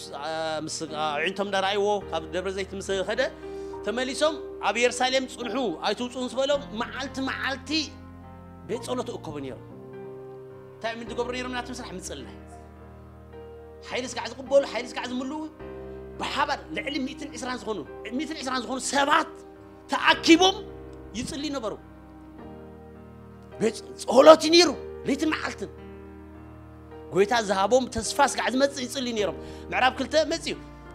ኣዒንቶም እንዳረኣይዎ ካብ ደብረ ዘይት ምስ ከደ ተመሊሶም ኣብ የሩሳሌም ፅንሑ ኣይትውፁ ምስ በሎም መዓልቲ መዓልቲ ቤት ፀሎት እከቡ ነይሮም። እንታይ ምን ዝገብሩ ነይሮም ናቲ ምስራሕ ምፅላይ ሓይሊ ስጋዕ ዝቕበሉ ሓይሊ ስጋዕ ዝምልኡ ብሓባር ልዕሊ ሚእትን ዕስራን ዝኾኑ ሚእትን ዕስራን ዝኾኑ ሰባት ተኣኪቦም ይፅልዩ ነበሩ። ቤት ጸሎት እዩ ነይሩ ለይትን መዓልትን ጎይታ ዝሃቦም ተስፋ ስጋዕ ዝመፅእ ይፅልዩ ነይሮም። ምዕራብ ክልተ መፅዩ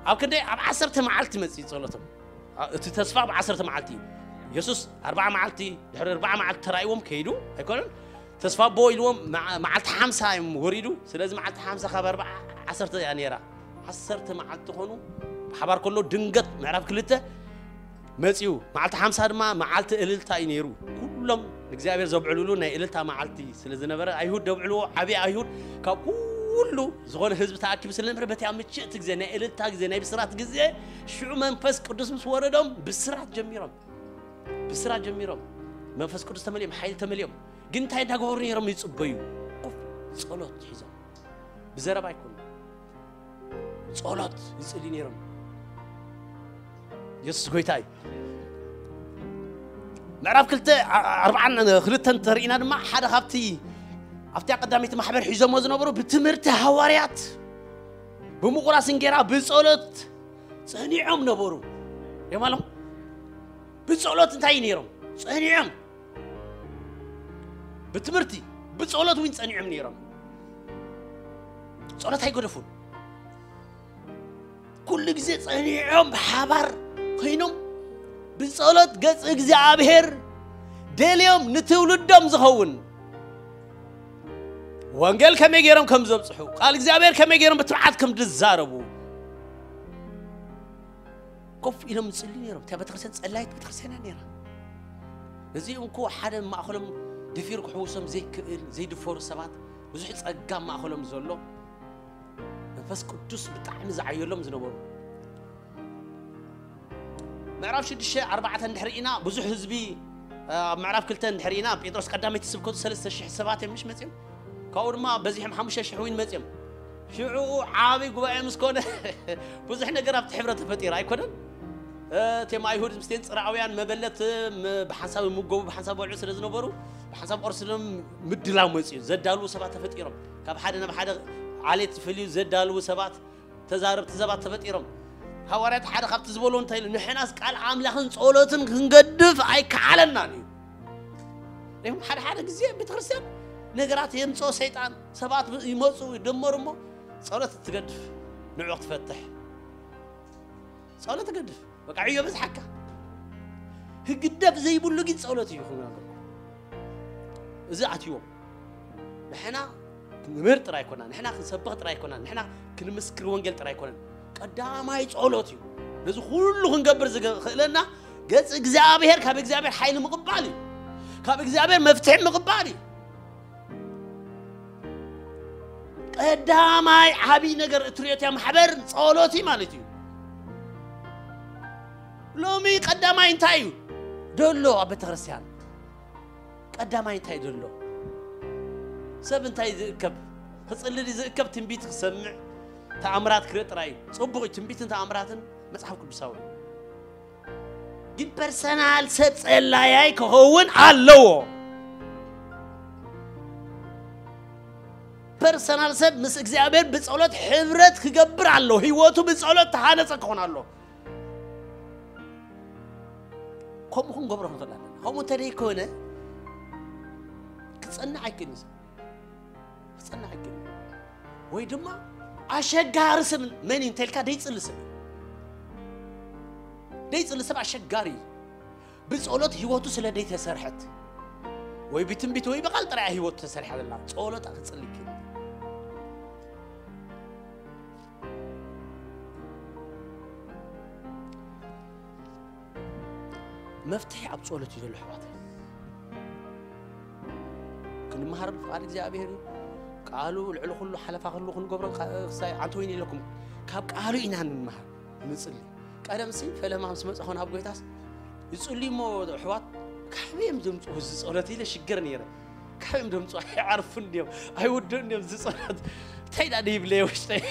ኣብ ክንደይ ኣብ ዓሰርተ መዓልቲ መፅዩ ጸሎቶም። አ- እቲ ተስፋ ኣብ ዓሰርተ መዓልቲ እዩ። የሱስ ኣርባዓ መዓልቲ ድሕሪ ኣርባዓ መዓልቲ ተራእይዎም ከይዱ ኣይኮነን። ተስፋ ኣቦ ኢልዎም መዓ- መዓልቲ ሓምሳ እዮም ወሪዱ። ስለዚ መዓልቲ ሓምሳ ካብ ኣርባዓ ዓሰርተ እያ ነይራ። ዓሰርተ መዓልቲ ኾኑ ብሓባር ከሎ ድንገት ምዕራፍ ክልተ መፂኡ መዓልቲ ሓምሳ ድማ መዓልቲ እልልታ እዩ ነይሩ። ኩሎም ንእግዚኣብሔር ዘብዕሉሉ ናይ እልልታ መዓልቲ ስለ ዝነበረ ኣይሁድ ደብዕልዎ ዓብዪ ኣይሁድ ካብ ኩሉ ዝኾነ ህዝቢ ተኣኪቡ ስለ ነበረ በቲያ ምችእቲ ግዜ ናይ እልልታ ግዜ ናይ ብስራት ግዜ ሽዑ መንፈስ ቅዱስ ምስ ወረዶም ብስራት ጀሚሮም ብስራት ጀሚሮም መንፈስ ቅዱስ ተመሊኦም ሓይሊ ተመሊኦም ግን እንታይ እንዳገበሩ ነይሮም ይፅበዩ ኮፍ ጸሎት ሒዞም ብዘረባ ኣይኮኑ ጸሎት ይጽልዩ ነይሮም። የሱስ ጎይታ እዩ። ምዕራፍ ክልተ ኣርባዓን ክልተን ተርእና ድማ ሓደ ካብቲ ኣብቲ ቀዳመይቲ ማሕበር ሒዞሞ ዝነበሩ ብትምህርቲ ሃዋርያት ብምቑራስ እንጌራ ብጸሎት ጸኒዖም ነበሩ። የማሎም ብጸሎት እንታይ እዩ ነይሮም ጸኒዖም ብትምህርቲ ብጸሎት እውን ጸኒዖም ነይሮም። ጸሎት ኣይገደፉን። ኩሉ ግዜ ጸኒዖም ብሓባር ኮይኖም ብጸሎት ገጽ እግዚኣብሔር ደልዮም ንትውልዶም ዝኸውን ወንጌል ከመይ ገይሮም ከም ዘብጽሑ ቃል እግዚኣብሔር ከመይ ገይሮም ብትብዓት ከም ዝዛረቡ ኮፍ ኢሎም ዝጽልዩ ነይሮም። እታ ቤተክርስትያን ጸላይት ቤተክርስትያን እያ ነይራ። ነዚ እንኮ ሓደ ማእኸሎም ደፊሩ ክሕውሶም ዘይክእል ዘይድፈሩ ሰባት ብዙሕ ጸጋ ማእኸሎም ዘሎ መንፈስ ቅዱስ ብጣዕሚ ዝዓየሎም ዝነበሩ ምዕራፍ ሽዱሽተ ኣርባዕተ እንድሕር ኢና ብዙሕ ህዝቢ ኣብ ምዕራፍ ክልተ እንድሕር ኢና ጴጥሮስ ቀዳመይቲ ስብከቱ ሰለስተ ሽሕ ሰባት እዮም ምሽ መፅዮም ካብኡ ድማ በዚሖም ሓሙሽተ ሽሕ እውን መፅዮም ሽዑ ዓብይ ጉባኤ ምስ ኮነ ብዙሕ ነገር ኣብቲ ሕብረ ተፈጢሩ ኣይኮነን እቶም ኣይሁድ ምስቴን ፅራውያን መበለት ብሓንሳብ ምጎቡ ብሓንሳብ በልዑ ስለ ዝነበሩ ብሓንሳብ ቆርስሎም ምድላው መፅዩ ዘዳልዉ ሰባት ተፈጢሮም ካብ ሓደ ናብ ሓደ ዓሌት ዝፈልዩ ዘዳልዉ ሰባት ተዛረብቲ ሰባት ተፈጢሮም ሃዋርያት ሓደ ካብቲ ዝበሎ እንታይ ኢሉ? ንሕናስ ቃል ኣምላኽን ጸሎትን ክንገድፍ ኣይከኣለናን እዩ። ሪኹም፣ ሓደ ሓደ ግዜ ቤተክርስትያን ነገራት የምጽኦ ሰይጣን፣ ሰባት ይመጹ ይደመሩ እሞ ጸሎት ትገድፍ፣ ንዑ ክትፈትሕ ጸሎት ትገድፍ። በቃ ዕዮ በዝሓካ። ህግደፍ ዘይብሉ ግን ጸሎት እዩ ክነግርኩም። እዚ ኣትዎም። ንሕና ክንምህር ጥራይ ኣይኮና፣ ንሕና ክንሰብኽ ጥራይ ኣይኮና፣ ንሕና ክንምስክር ወንጌል ጥራይ ኣይኮነን። ቀዳማይ ጸሎት እዩ። ነዚ ኩሉ ክንገብር ዝኽእለና ገጽ እግዚኣብሔር፣ ካብ እግዚኣብሔር ሓይሊ ምቕባል እዩ። ካብ እግዚኣብሔር መፍትሒ ምቕባል እዩ። ቀዳማይ ዓብይ ነገር እትሪኦት እያ ማሕበር ጸሎት እዩ ማለት እዩ። ሎሚ ቀዳማይ እንታይ እዩ ደሎ ኣብ ቤተክርስትያን? ቀዳማይ እንታይ ደሎ? ሰብ እንታይ ዝእከብ? ክጽልል ዝእከብ ትንቢት ክሰምዕ፣ ተኣምራት ክርኢ ጥራይ እዩ። ጽቡቕ እዩ፣ ትንቢትን ተኣምራትን መጽሓፍ ቅዱሳዊ እዩ። ግን ፐርሰናል ሰብ ጸላያይ ክኸውን ኣለዎ። ፐርሰናል ሰብ ምስ እግዚኣብሔር ብጸሎት ሕብረት ክገብር ኣለዎ። ህይወቱ ብጸሎት ተሃነጸ ክኾን ኣለዎ። ከምኡ ክንገብሮ ክንኽእል ኣለና። ከምኡ እንተደይኮነ ክጸንዕ ኣይክእልን እዩ። ክጸንዕ ኣይክእልን። ወይ ድማ ኣሸጋሪ ሰብ መን እዩ እንተልካ ደይጽሊ ሰብ እዩ። ደይጽሊ ሰብ ኣሸጋሪ እዩ። ብጸሎት ህይወቱ ስለ ደይተሰርሐት ወይ ብትንቢት ወይ ብቃል ጥራይ ህይወቱ ተሰርሐ ዘላ ጸሎት ክጽሊ ይክእል። መፍትሒ ኣብ ጸሎት እዩ ዘሎ ኣሕዋት። ክንመሃር ፍቓድ እግዚኣብሔር እዩ። ቃሉ ልዕሊ ኩሉ ሓለፋ ክህሉ ክንገብሮ ክሳይ ዓንተ ወይኒ ኢለኩም ካብ ቃሉ ኢና ንመሃር ንጽሊ። ቀደም ሲ ፈለማ ምስ መጻኹ ናብ ጎይታስ ይጽልዩ እሞ ኣሕዋት ካበይ እዮም ዘምጽኡ እዚ ጸሎት ኢለ ሽገር ነይረ። ካበይ እዮም ዘምጽኡ? ኣይዓርፉን ድዮም? ኣይውድኡን ድዮም እዚ ጸሎት? እንታይ ዳ ይብለየ ውሽጠይ?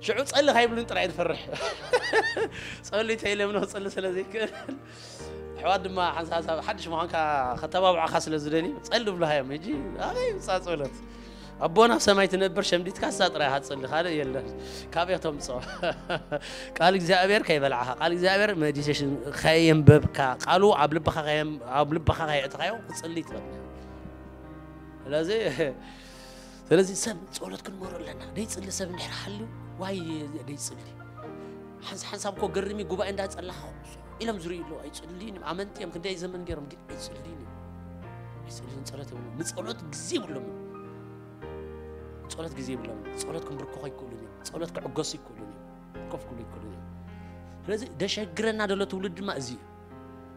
ሽዑ ጸሊ ካይብሉን ጥራይ ዝፈርሕ። ጸሊ ተይለምኖ ክጸሊ ስለ ዘይክእል ኣሕዋት ድማ ሓንሳብ ሓድሽ ምዃንካ ከተባብዖኻ ስለ ዝደልዩ ጸሊ ዝብሉኻ እዮም። ሕጂ ኣበይ ምጻ ጸሎት ኣቦና ኣብ ሰማይ ትነብር ሸምዲትካ እሳ ጥራይ ሃጽሊ ካልእ የለን። ካበይ ተምጾ? ቃል እግዚኣብሔር ከይበላዕኻ ቃል እግዚኣብሔር ሜዲቴሽን ከየንበብካ ቃሉ ኣብ ልብኻ ከየም- ኣብ ልብኻ ከየእትኻዮ ክጽሊ ትኽእል። ስለዚ ስለዚ ሰብ ጸሎት ክንመሮ ኣለና። ደይጽሊ ሰብ እንድሕር ሃልዩ ዋይ ደይጽሊ ሓንሳ ሓንሳብ እኮ ገርሚ ጉባኤ እንዳጸላኻ ኢሎም ዝርእዩ ኣለዉ። ኣይጽልዩን እዮም። ኣመንቲ እዮም። ክንደይ ዘመን ገይሮም ግን ኣይጽልዩን እዮም። ኣይጽልዩን ጸሎት የብሎም። ንጸሎት ግዜ የብሎም። ጸሎት ግዜ የብሎም። ጸሎት ክንብርክኾ ኣይክእሉን እዮም። ጸሎት ክዕገሱ ኣይክእሉን እዮም። ኮፍ ክብሉ ኣይክእሉን እዮም። ስለዚ ደሸግረና ዘሎ ትውልድ ድማ እዚ እዩ።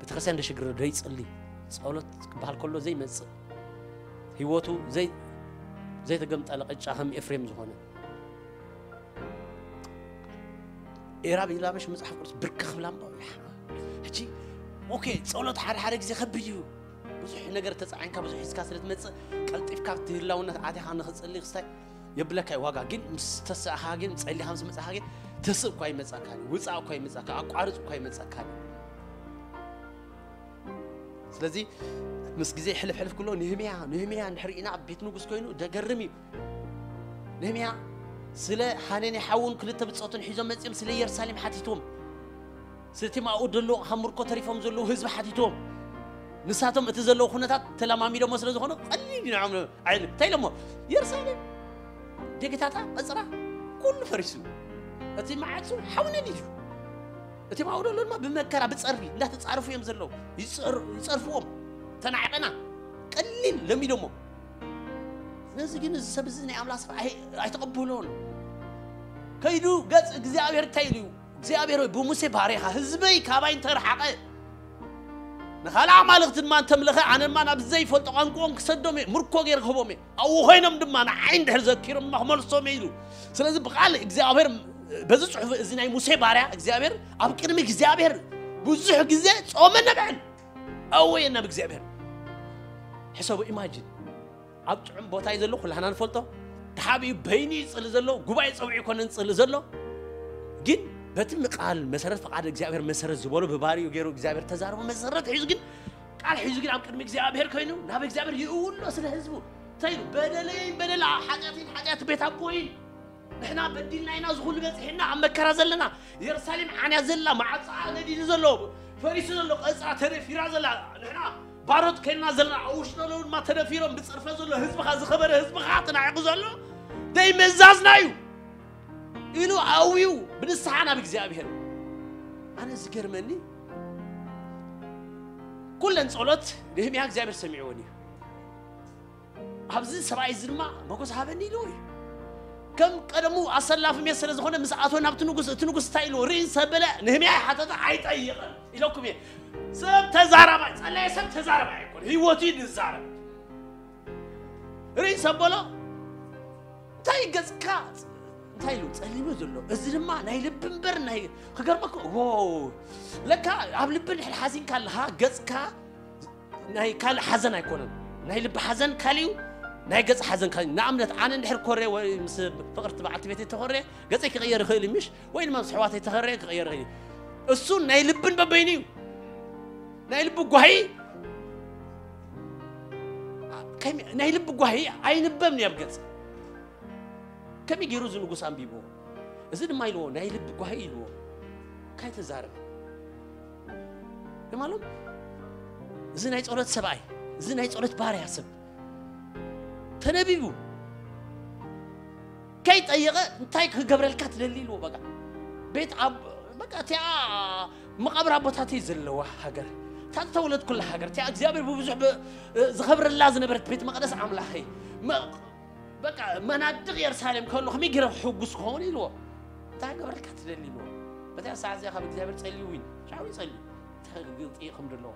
ቤተክርስትያን ደሸግረ ደይጽሊ ጸሎት ክበሃል ከሎ ዘይመጽእ ህይወቱ ዘይ ዘይተገምጠለ ቅጫ ከም ኤፍሬም ዝኾነ ኤራብ ኢላበሽ መጽሓፍ ቅዱስ ብርክ ክብላ እምባ ሕጂ ኦኬ ጸሎት ሓደ ሓደ ግዜ ከብድ እዩ። ብዙሕ ነገር ተጻዒንካ ብዙሕ ሒዝካ ስለ ትመጽእ ቀልጢፍካ ኣብቲ ህላውነት ኣቲኻ ንኽጽሊ ክስታይ የብለካ እዩ ዋጋ ግን ምስ ተስእኻ ግን ጸሊኻ ምስ መጽእኻ ግን ተስእ እኳ ይመጻካ እዩ ውጻእ እኳ ይመጻካ ኣቋርጽ እኳ ይመጻካ እዩ። ስለዚ ምስ ግዜ ሕልፍ ሕልፍ ክሎ ንህምያ ንህምያ እንድሕር ኢና ኣብ ቤት ንጉስ ኮይኑ ደገርም እዩ። ነህምያ ስለ ሃነኒ ሓውን ክልተ ብጾቱን ሒዞም መጺኦም ስለ ኢየሩሳሌም ሓቲቶም። ስለቲ ማኡ ደሎ ካብ ምርኮ ተሪፎም ዘለዉ ህዝቢ ሓቲቶም። ንሳቶም እቲ ዘለዉ ኩነታት ተለማሚዶሞ ስለ ዝኾኑ ቀሊል እዩ ንዖም ኣይል እንታይ ኢሎሞ ኢየሩሳሌም ደገታታ ቀጽራ ኩሉ ፈሪሱ። እቲ መዓጹ ሓው ነዲዱ። እቲ ማኡ ደሎ ድማ ብመከራ ብጸርፊ እንዳተጻርፉ እዮም ዘለዉ። ይጸር- ይጸርፍዎም ተናዕቀና ቀሊል ለሚዶሞ። ስለዚ ግን እዚ ሰብ እዚ ናይ ኣምላኽ ስራሕ ኣይ- ኣይተቐብሎን። ከይዱ ገጽ እግዚኣብሔር እንታይ ኢሉ እዩ? እግዚኣብሔር ወይ ብሙሴ ባሪኻ ህዝበይ ካባይ እንተርሓቐ ንኻልእ ኣማልኽቲ ድማ እንተምለኸ ኣነ ድማ ናብ ዘይፈልጦ ቋንቋኦም ክሰዶም እየ ምርኮ ገይረ ክህቦም እየ ኣብኡ ኮይኖም ድማ ንዓይ እንድሕር ዘኪሮም ድማ ክመልሶም እየ ኢሉ። ስለዚ ብቓል እግዚኣብሔር በዚ ጽሑፍ እዚ ናይ ሙሴ ባርያ እግዚኣብሔር ኣብ ቅድሚ እግዚኣብሔር ብዙሕ ግዜ ጾመ ነብዕን ኣወየ ናብ እግዚኣብሔር ሕሰቡ ኢማጂን ኣብ ጥዑም ቦታ እዩ ዘሎ ኩላህና ንፈልጦ ተሓቢኡ በይኑ ይፅሊ ዘሎ ጉባኤ ፀዊዑ ይኮነን ፅሊ ዘሎ ግን በቲ ምቃል መሰረት ፍቃድ እግዚኣብሔር መሰረት ዝበሎ ብባሪኡ ገይሩ እግዚኣብሔር ተዛረቡ መሰረት ሒዙ ግን ቃል ሒዙ ግን ኣብ ቅድሚ እግዚኣብሔር ኮይኑ ናብ እግዚኣብሔር ይእውሎ ስለ ህዝቡ እንታይ ኢሉ በደለይን በደል ሓጢኣተይን ሓጢኣት ቤት ኣቦይን ንሕና በዲልና ኢና ዝኹሉ በፂሕና ኣብ መከራ ዘለና። የሩሳሌም ዓንያ ዘላ፣ ማዕፃ ነዲዱ ዘሎ፣ ፈሪሱ ዘሎ፣ ቀፅራ ተደፊራ ዘላ፣ ንሕና ባሮት ኮይንና ዘለና፣ ኣብ ውሽጢ ዘለዉ ድማ ተደፊሮም ብፅርፈ ዘሎ ህዝብኻ፣ ዝኸበረ ህዝብኻ ተናዒቑ ዘሎ ደይ መዛዝና እዩ ኢሉ ኣውዩ ብንስሓ ናብ እግዚኣብሔር። ኣነ ዝገርመኒ ኩለን ጸሎት ንህምያ እግዚኣብሔር ሰሚዕወን እዩ። ኣብዚ ሰብኣይ እዚ ድማ መጎስ ሃበኒ ኢልዎ እዩ። ከም ቀደሙ ኣሰላፊ ሜስ ስለ ዝኾነ ምስ ኣቶ ናብቲ ንጉስ፣ እቲ ንጉስ እንታይ ኢልዎ? ርኢ ሰበለ ንህምያ ሓተተ ኣይጠይቕን ኢለኩም እየ። ሰብ ተዛራባይ፣ ጸላኢ ሰብ ተዛራባይ ኣይኮነ። ህይወቱ እዩ ዝዛረብ። ርኢ ሰበሎ እንታይ ገጽካ እንታይ ኢሉ ጸሊሙ ዘሎ። እዚ ድማ ናይ ልቢ እምበር ናይ ክገርመካ፣ ዎ፣ ለካ ኣብ ልቢ እንድሕር ሓዚንካ ኣለኻ፣ ገጽካ ናይ ካልእ ሓዘን ኣይኮነን። ናይ ልቢ ሓዘን ካልእ እዩ፣ ናይ ገጽ ሓዘን ካልእ እዩ። ንኣብነት ኣነ እንድሕር ኮሬ ወይ ምስ ፍቕርቲ በዓልቲ ቤተይ ተኾሬ ገጸይ ክቕየር ይኽእል እዩ፣ ምሽ? ወይ ድማ ምስ ኣሕዋተይ ተኸሬ ክቕየር ይኽእል እዩ። እሱ ናይ ልብን በበይኑ እዩ። ናይ ልቢ ጓሂ፣ ከመይ-፣ ናይ ልቢ ጓሂ ኣይንበብን እዩ ኣብ ገጽ። ከመይ ገይሩ እዚ ንጉስ ኣንቢብዎ? እዚ ድማ ኢልዎ፣ ናይ ልቢ ጓሂ ኢልዎ። ካይተዛረበ። የማሎም፣ እዚ ናይ ጸሎት ሰብኣይ፣ እዚ ናይ ጸሎት ባርያ ሰብ ተነቢቡ ከይጠየቐ እንታይ ክገብረልካ ትደሊ ኢልዎ። በቃ ቤት ኣብ-፣ በቃ እቲኣ መቓብር ኣቦታተይ ዘለዋ ሃገር፣ እታ ዝተወለድኩላ ሃገር፣ እቲኣ እግዚኣብሔር ብብዙሕ ብ-፣ ዝኸብረላ ዝነበረት ቤት መቕደስ ኣምላኸይ፣ መ-፣ በቃ መናድቕ የሩሳሌም ከሎ ከመይ ገይረ ክሕጉስ ክኸውን ኢልዎ። እንታይ ክገብረልካ ትደሊ ኢልዎ። በታ ሰዓት እዚኣ ካብ እግዚኣብሔር ጸልዩ ዊን ሻዊ ጸልዩ እንታይ ግልጢ ከም ዘለዎ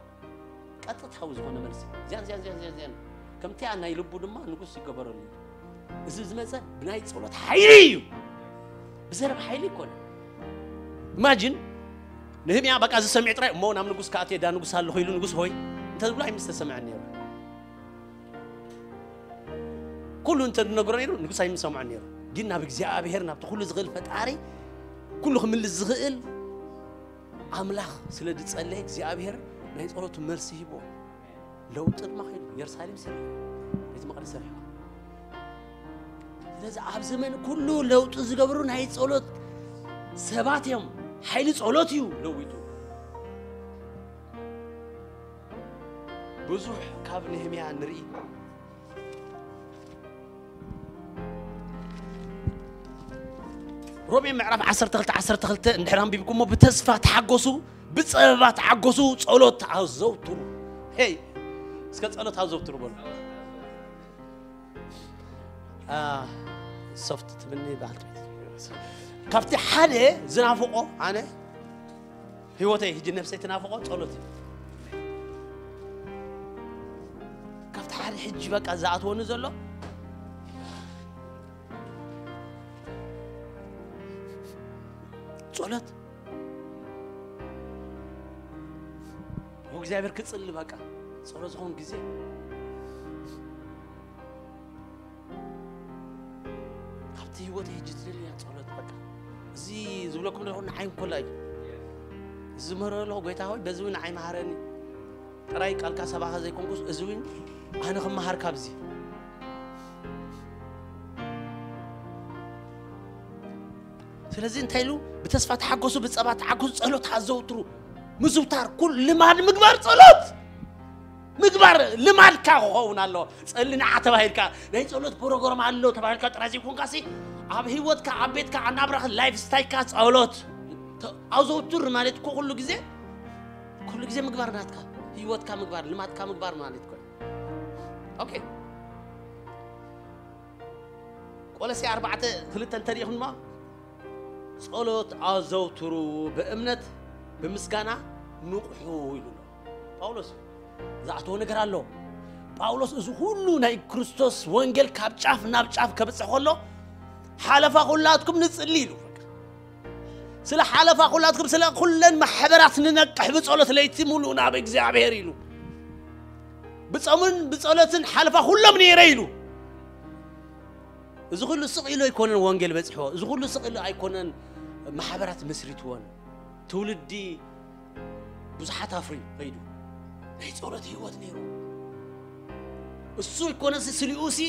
ቀጥታዊ ዝኾነ መልሲ እዚያን እዚያን እዚያን እዚያን እዚያን ከምቲኣ ናይ ልቡ ድማ ንጉስ ይገበረሉ እዩ። እዚ ዝመጸ ብናይ ጸሎት ሓይሊ እዩ። ብዘረባ ሓይሊ ይኮነ። ኢማጂን ንህምያ በቃ ዝሰሚዕ ጥራይ እሞ ናብ ንጉስ ከኣትየ ዳ ንጉስ ኣለኹ ኢሉ ንጉስ ሆይ እንተ ዝብሎ ኣይምስተሰምዐን ነይሩ። ኩሉ እንተ ዝነግሮ ነይሩ ንጉስ ኣይምሰምዖን ነይሩ። ግን ናብ እግዚኣብሔር ናብቲ ኩሉ ዝኽእል ፈጣሪ ኩሉ ክምልስ ዝኽእል ኣምላኽ ስለ ዝጸለየ እግዚኣብሔር ናይ ጸሎቱ መልሲ ሂቦ። ለውጢ ድማ ኸይዱ ኢየሩሳሌም ሰሪሑ ቤተ መቕደስ ሰሪሑ። ስለዚ ኣብ ዘመን ኩሉ ለውጢ ዝገብሩ ናይ ጸሎት ሰባት እዮም። ሓይሊ ጸሎት እዩ ለዊጡ። ብዙሕ ካብ ነህምያ ንርኢ። ሮሜ ምዕራፍ ዓሰርተ ክልተ ዓሰርተ ክልተ እንድሕር ኣንቢብኩሞ ብተስፋ ተሓጎሱ፣ ብጸበባ ተሓጎሱ፣ ጸሎት ኣዘውትሩ። ሄይ እስከ ጸሎት ኣዘውትሩ በሉ። ሶፍት ትብኒ በዓልቲ ቤት ካብቲ ሓደ ዝናፍቆ ኣነ ህይወተይ ህጂ ነፍሰይ ትናፍቆ ጸሎት እዩ። ካብቲ ሓደ ሕጂ በቃ ዝኣትወኒ ዘሎ ጸሎት እግዚኣብሔር ክጽሊ በቃ ጸሎት ዝኾን ግዜ ካብቲ ህይወት ሕጂ ትደልያ ጸሎት በቃ እዚ ዝብለኩም ዘለኹ ንዓይ እንኮላ እዩ ዝምህሮ ኣለኹ ጎይታ ሆይ በዚ እውን ንዓይ መሃረኒ ጥራይ ቃልካ ሰባኸ ዘይኮንኩስ እዚ እውን ኣነ ክመሃር ካብዚ ስለዚ እንታይ ኢሉ ብተስፋ ተሓጎሱ ብጸባ ተሓጎሱ ጸሎት ኣዘውትሩ ምዝውታር ኩል ልማድ ምግባር ጸሎት ምግባር ልማድካ ክኸውን ኣሎ ጸሊ ንዓ ተባሂልካ ናይ ጸሎት ፕሮግራም ኣሎ ተባሂልካ ጥራይ ዘይኮንካ ሲ ኣብ ህይወትካ ኣብ ቤትካ ኣናብራኽ ላይፍ ስታይልካ ጸሎት ኣዘውትር ማለት እኮ ኩሉ ግዜ ኩሉ ግዜ ምግባር ናትካ ህይወትካ ምግባር ልማድካ ምግባር ማለት እኮ ኦኬ ቆሎሴ ኣርባዕተ ክልተ እንተሪኢኹም ድማ ጸሎት ኣዘውትሩ ብእምነት ብምስጋና ንቕሑ ኢሉ ኣሎ ጳውሎስ ዝኣተዎ ነገር ኣሎ ጳውሎስ እዚ ኩሉ ናይ ክርስቶስ ወንጌል ካብ ጫፍ ናብ ጫፍ ከብፅሕ ከሎ ሓለፋ ኩላትኩም ንፅሊ ኢሉ ስለ ሓለፋ ኩላትኩም ስለ ኩለን ማሕበራት ንነቅሕ ብጸሎት ለይቲ ሙሉእ ናብ እግዚኣብሔር ኢሉ ብጾምን ብጸሎትን ሓለፋ ኩሎም ነይረ ኢሉ እዚ ኩሉ ስቕ ኢሉ ኣይኮነን ወንጌል በጽሕዎ እዚ ኩሉ ስቕ ኢሉ ኣይኮነን ማሕበራት መስሪትዎን ትውልዲ ብዙሓት ኣፍርዩ ከይዱ ናይ ጸሎት ህይወት ነይሩ እሱ ኣይኮነስ ስሊኡ ሲ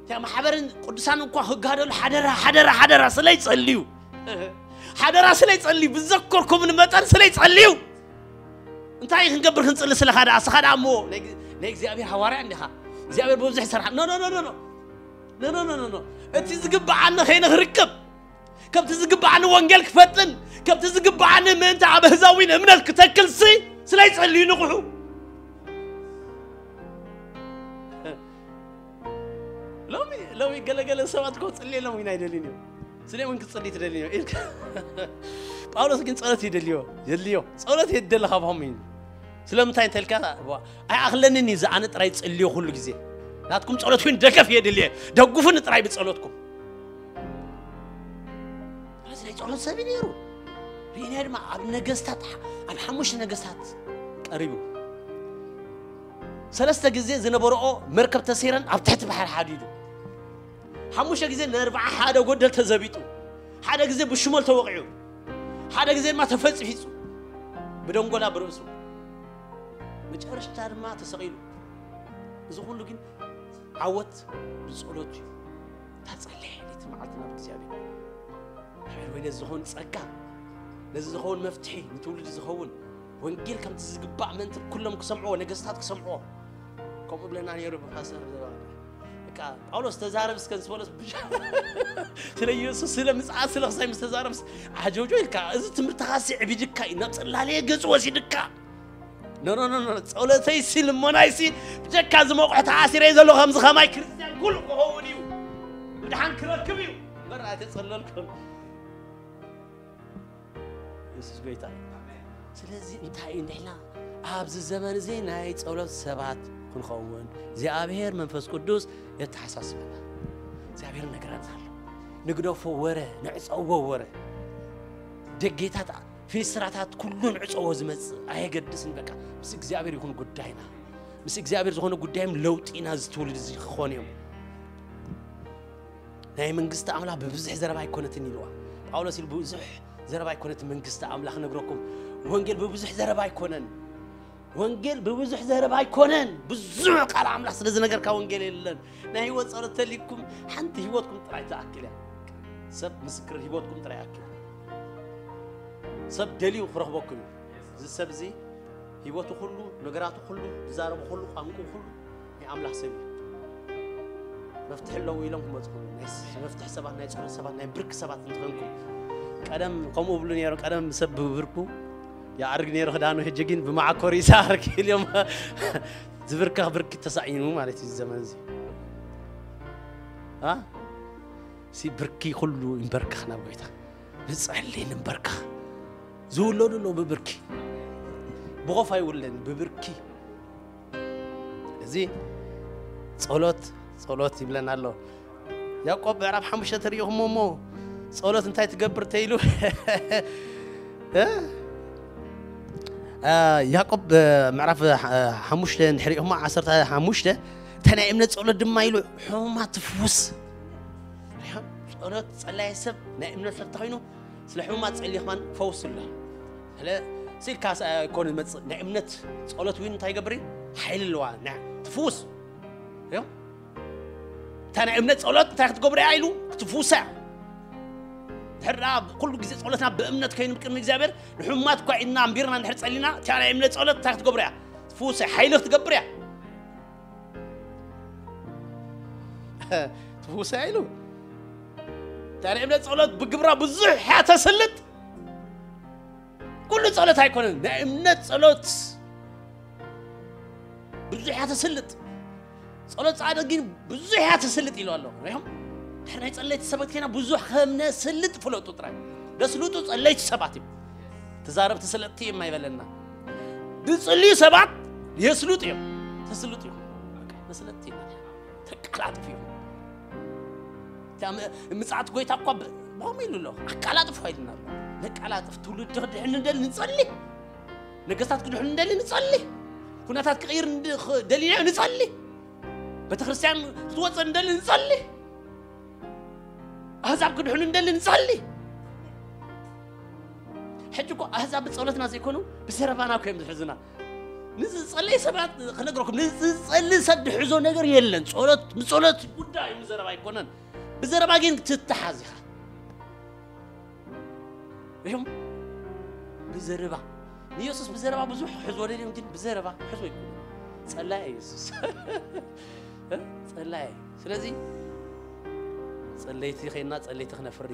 እቲያ ማሕበርን ቅዱሳን እኳ ክጋደሉ ሓደራ ሓደራ ሓደራ ስለይ ጸልዩ ሓደራ ስለይ ጸልዩ ብዘከርኩምኒ መጠን ስለይ ጸልዩ እንታይ ክንገብር ክንጽሊ ስለኻ ደኣ ስኻ ደኣ እሞ ናይ እግዚኣብሔር ሃዋርያ እንዲኻ እግዚኣብሔር ብብዙሕ ይሰርሓ ኖ ኖ ኖ ኖ ኖ ኖ ኖ ኖ ኖ እቲ ዝግብዓኒ ኸይነ ክርከብ ከምቲ ዝግብዓኒ ወንጌል ክፈጥን ከምቲ ዝግብዓኒ ምእንቲ ኣብ ኣህዛዊን እምነት ክተክልሲ ስለይ ጸልዩ ንቑሑ ሎሚ ሎሚ ገለገለ ሰባት ኮ ጽልየሎም ኢና ይደልን እዮም ስለምን ክጽሊ ትደልን እዮም ኢልካ ጳውሎስ ግን ጸሎት ይደልዮ የድልዮ ጸሎት የደለ ካብሆም እዩ ስለምንታይ እንተልካ ኣይኣኽለንን እዩ ዝኣነ ጥራይ ጸልዮ ኩሉ ግዜ ናትኩም ጸሎት ኮይኑ ደገፍ የድልየ ደጉፉኒ ጥራይ ብጸሎትኩም ስለዚ ናይ ጸሎት ሰብ ነይሩ ርኢናዮ ድማ ኣብ ነገስታት ኣብ ሓሙሽተ ነገስታት ቀሪቡ ሰለስተ ግዜ ዝነበረኦ መርከብ ተሰይረን ኣብ ትሕቲ ባሕሪ ሓዲዱ ሓሙሽተ ግዜ ንኣርብዓ ሓደ ጎደል ተዘቢጡ ሓደ ግዜ ብሽመል ተወቂዑ ሓደ ግዜ ድማ ተፈጽፊጹ ብደንጎላ ብርእሱ መጨረሽታ ድማ ተሰቒሉ እዚ ኩሉ ግን ዓወት ብጸሎት እዩ ታጸለየ ሌት መዓልቲ ናብ እግዚኣብሔር ወይ ነዚ ዝኸውን ጸጋ ነዚ ዝኸውን መፍትሒ ንትውልዲ ዝኸውን ወንጌል ከምቲ ዝግባእ ምእንቲ ኩሎም ክሰምዕዎ ነገስታት ክሰምዕዎ ከምኡ ብለና ነይሩ ብፋሰ ጳውሎስ ተዛረብ እስከ ዝበሎስ ስለ ኢየሱስ ስለ ምጽኣት ስለ ክሳይ ምስ ተዛረብስ ዓጆጆ ኢልካ እዚ ትምህርትኻ ስዕቢድካ እዩ ናብ ጽላለየ ገጹ ወሲድካ ኖኖኖኖ ጸሎተይሲ ልሞናይሲ ብጀካ ዝመቑሕ ተኣሲረይ ዘሎ ከምዚ ከማይ ክርስትያን ኩሉ ክኸውን እዩ ብድሓን ክረክብ እዩ እምበር ኣይተጸለልኩም የሱስ ጎይታ እዩ ስለዚ እንታይ እዩ ንሕና ኣብዚ ዘመን እዚ ናይ ጸሎት ሰባት ክንኸውን እግዚኣብሔር መንፈስ ቅዱስ የተሓሳስበና እግዚኣብሔር ነገራት ኣሎ ንግደፎ ወረ ንዕፀዎ ወረ ደጌታት ፊንስትራታት ኩሉ ንዕፀዎ ዝመፅእ ኣየገድስን በቃ ምስ እግዚኣብሔር ይኹን ጉዳይና ምስ እግዚኣብሔር ዝኾነ ጉዳይም ለውጢና ዝትውልድ እዚ ክኾን እዮም ናይ መንግስቲ ኣምላኽ ብብዙሕ ዘረባ ኣይኮነትን ኢልዋ ጳውሎስ ኢሉ ብዙሕ ዘረባ ኣይኮነትን መንግስቲ ኣምላኽ ነግረኩም ወንጌል ብብዙሕ ዘረባ ኣይኮነን ወንጌል ብብዙሕ ዘረባ ኣይኮነን ብዙሕ ቃል ኣምላኽ ስለ ዝነገርካ ወንጌል የለን ናይ ህይወት ጸሎት ተሊኩም ሓንቲ ህይወትኩም ጥራይ ትኣክል እያ ሰብ ምስክር ህይወትኩም ጥራይ ኣክል ሰብ ደልዩ ክረኽበኩም እዩ እዚ ሰብ እዚ ህይወቱ ኩሉ ነገራቱ ኩሉ ዝዛረቡ ኩሉ ቋንቁ ኩሉ ናይ ኣምላኽ ሰብ እዩ መፍትሒ ኣለዉ ኢሎም ክመፁ ኩሉ ናይ መፍትሒ ሰባት ናይ ፀሎት ሰባት ናይ ብርክ ሰባት እንትኾንኩም ቀደም ከምኡ ብሉ ነይሩ ቀደም ሰብ ብብርኩ ይኣርግ ነይሩ ክዳኑ ሕጂ ግን ብማዓኮር ይሰኣርግ ኢልዮም ዝብርከኽ ብርኪ ተሳኢኑ ማለት እዩ ዘመን እዚ ሲ ብርኪ ኩሉ ይንበርከኽ ናብ ጎይታ ንጸሊ ንንበርከኽ ዝውለዱ ኣለዉ ብብርኪ ብኾፍ ኣይውለን ብብርኪ እዚ ጸሎት ጸሎት ይብለና ኣሎ ያዕቆብ ምዕራፍ ሓሙሽተ ተሪኢኹሞ እሞ ጸሎት እንታይ ትገብር ተይሉ ያዕቆብ ምዕራፍ ሓሙሽተ እንድሕሪኹሞ ዓሰርተ ሓሙሽተ እታ ናይ እምነት ጸሎት ድማ ኢሉ ሕሙማት ትፍውስ ጸሎት ጸላይ ሰብ ናይ እምነት ሰብ ተኾይኑ ስለ ሕሙማት ጸልዩ ከማን ፈውስ ኣሎ ስለ ስኢልካ ይኮነ ዝመጽእ ናይ እምነት ጸሎት እውን እንታይ ይገብር ሓይሊ ኣለዋ ትፍውስ እዮም እታ ናይ እምነት ጸሎት እንታይ ክትገብር እያ ኢሉ ክትፍውሳ እያ ድሕር ኩሉ ግዜ ጸሎትና ብእምነት ከይኑ ብቅድሚ እግዚኣብሔር ንሕሙማት እኳ ኢድና ኣንቢርና እንድሕር ጸሊና እታ ናይ እምነት ጸሎት እንታይ ክትገብር እያ ትፍውሳ ሓይሊ ክትገብር እያ ትፍውሳ ኢሉ እታ ናይ እምነት ጸሎት ብግብራ ብዙሕ እያ ተስልጥ ኩሉ ጸሎት ኣይኮነን ናይ እምነት ጸሎት ብዙሕ እያ ተስልጥ ጸሎት ጻድቅ ግን ብዙሕ እያ ተስልጥ ኢሉ ኣሎ ሪኹም ድሕር ናይ ጸለይቲ ሰባት ከና ብዙሕ ከም ነስልጥ ፍለጡ ጥራይ ደስልጡ ጸለይቲ ሰባት እዮም ተዛረብ ተስለጥቲ እዮም ኣይበለና ዝጽልዩ ሰባት የስሉጥ እዮም ተስሉጥ እዮም ተስለጥቲ ተቃላጥፍ እዮም ምፅዓት ጎይታ እኳ ብኸም ኢሉ ኣሎ ኣቃላጥፍ ኢልና ነቃላጥፍ ትውልዲ ክድሕን እንደል ንፀሊ ነገስታት ክድሕን እንደል ንፀሊ ኩነታት ክቕይር ደሊና ንፀሊ ቤተክርስትያን ክትወፅእ እንደል ንፀሊ ኣህዛብ ክድሕኑ እንደል ንፀሊ ሕጂ እኮ ኣህዛብ ብፀሎትና ዘይኮኑ ብዘረባና እኮ እዮም ዝሕዙና ንዝጸለይ ሰባት ክነግረኩም፣ ንዝጸሊ ሰብ ድሕዞ ነገር የለን። ጸሎት፣ ብጸሎት ጉዳይ እዩ፣ ብዘረባ ኣይኮነን። ብዘረባ ግን ትተሓዝ ኢኻ። ሪኹም? ብዘረባ። ንኢየሱስ ብዘረባ ብዙሕ ሕዞ ደልዮም፣ ግን ብዘረባ ሕዞ ኣይኮነን። ጸላይ ኢየሱስ። ጸላይ። ስለዚ ጸለይቲ ኸይና፣ ጸለይቲ ክነፍሪ።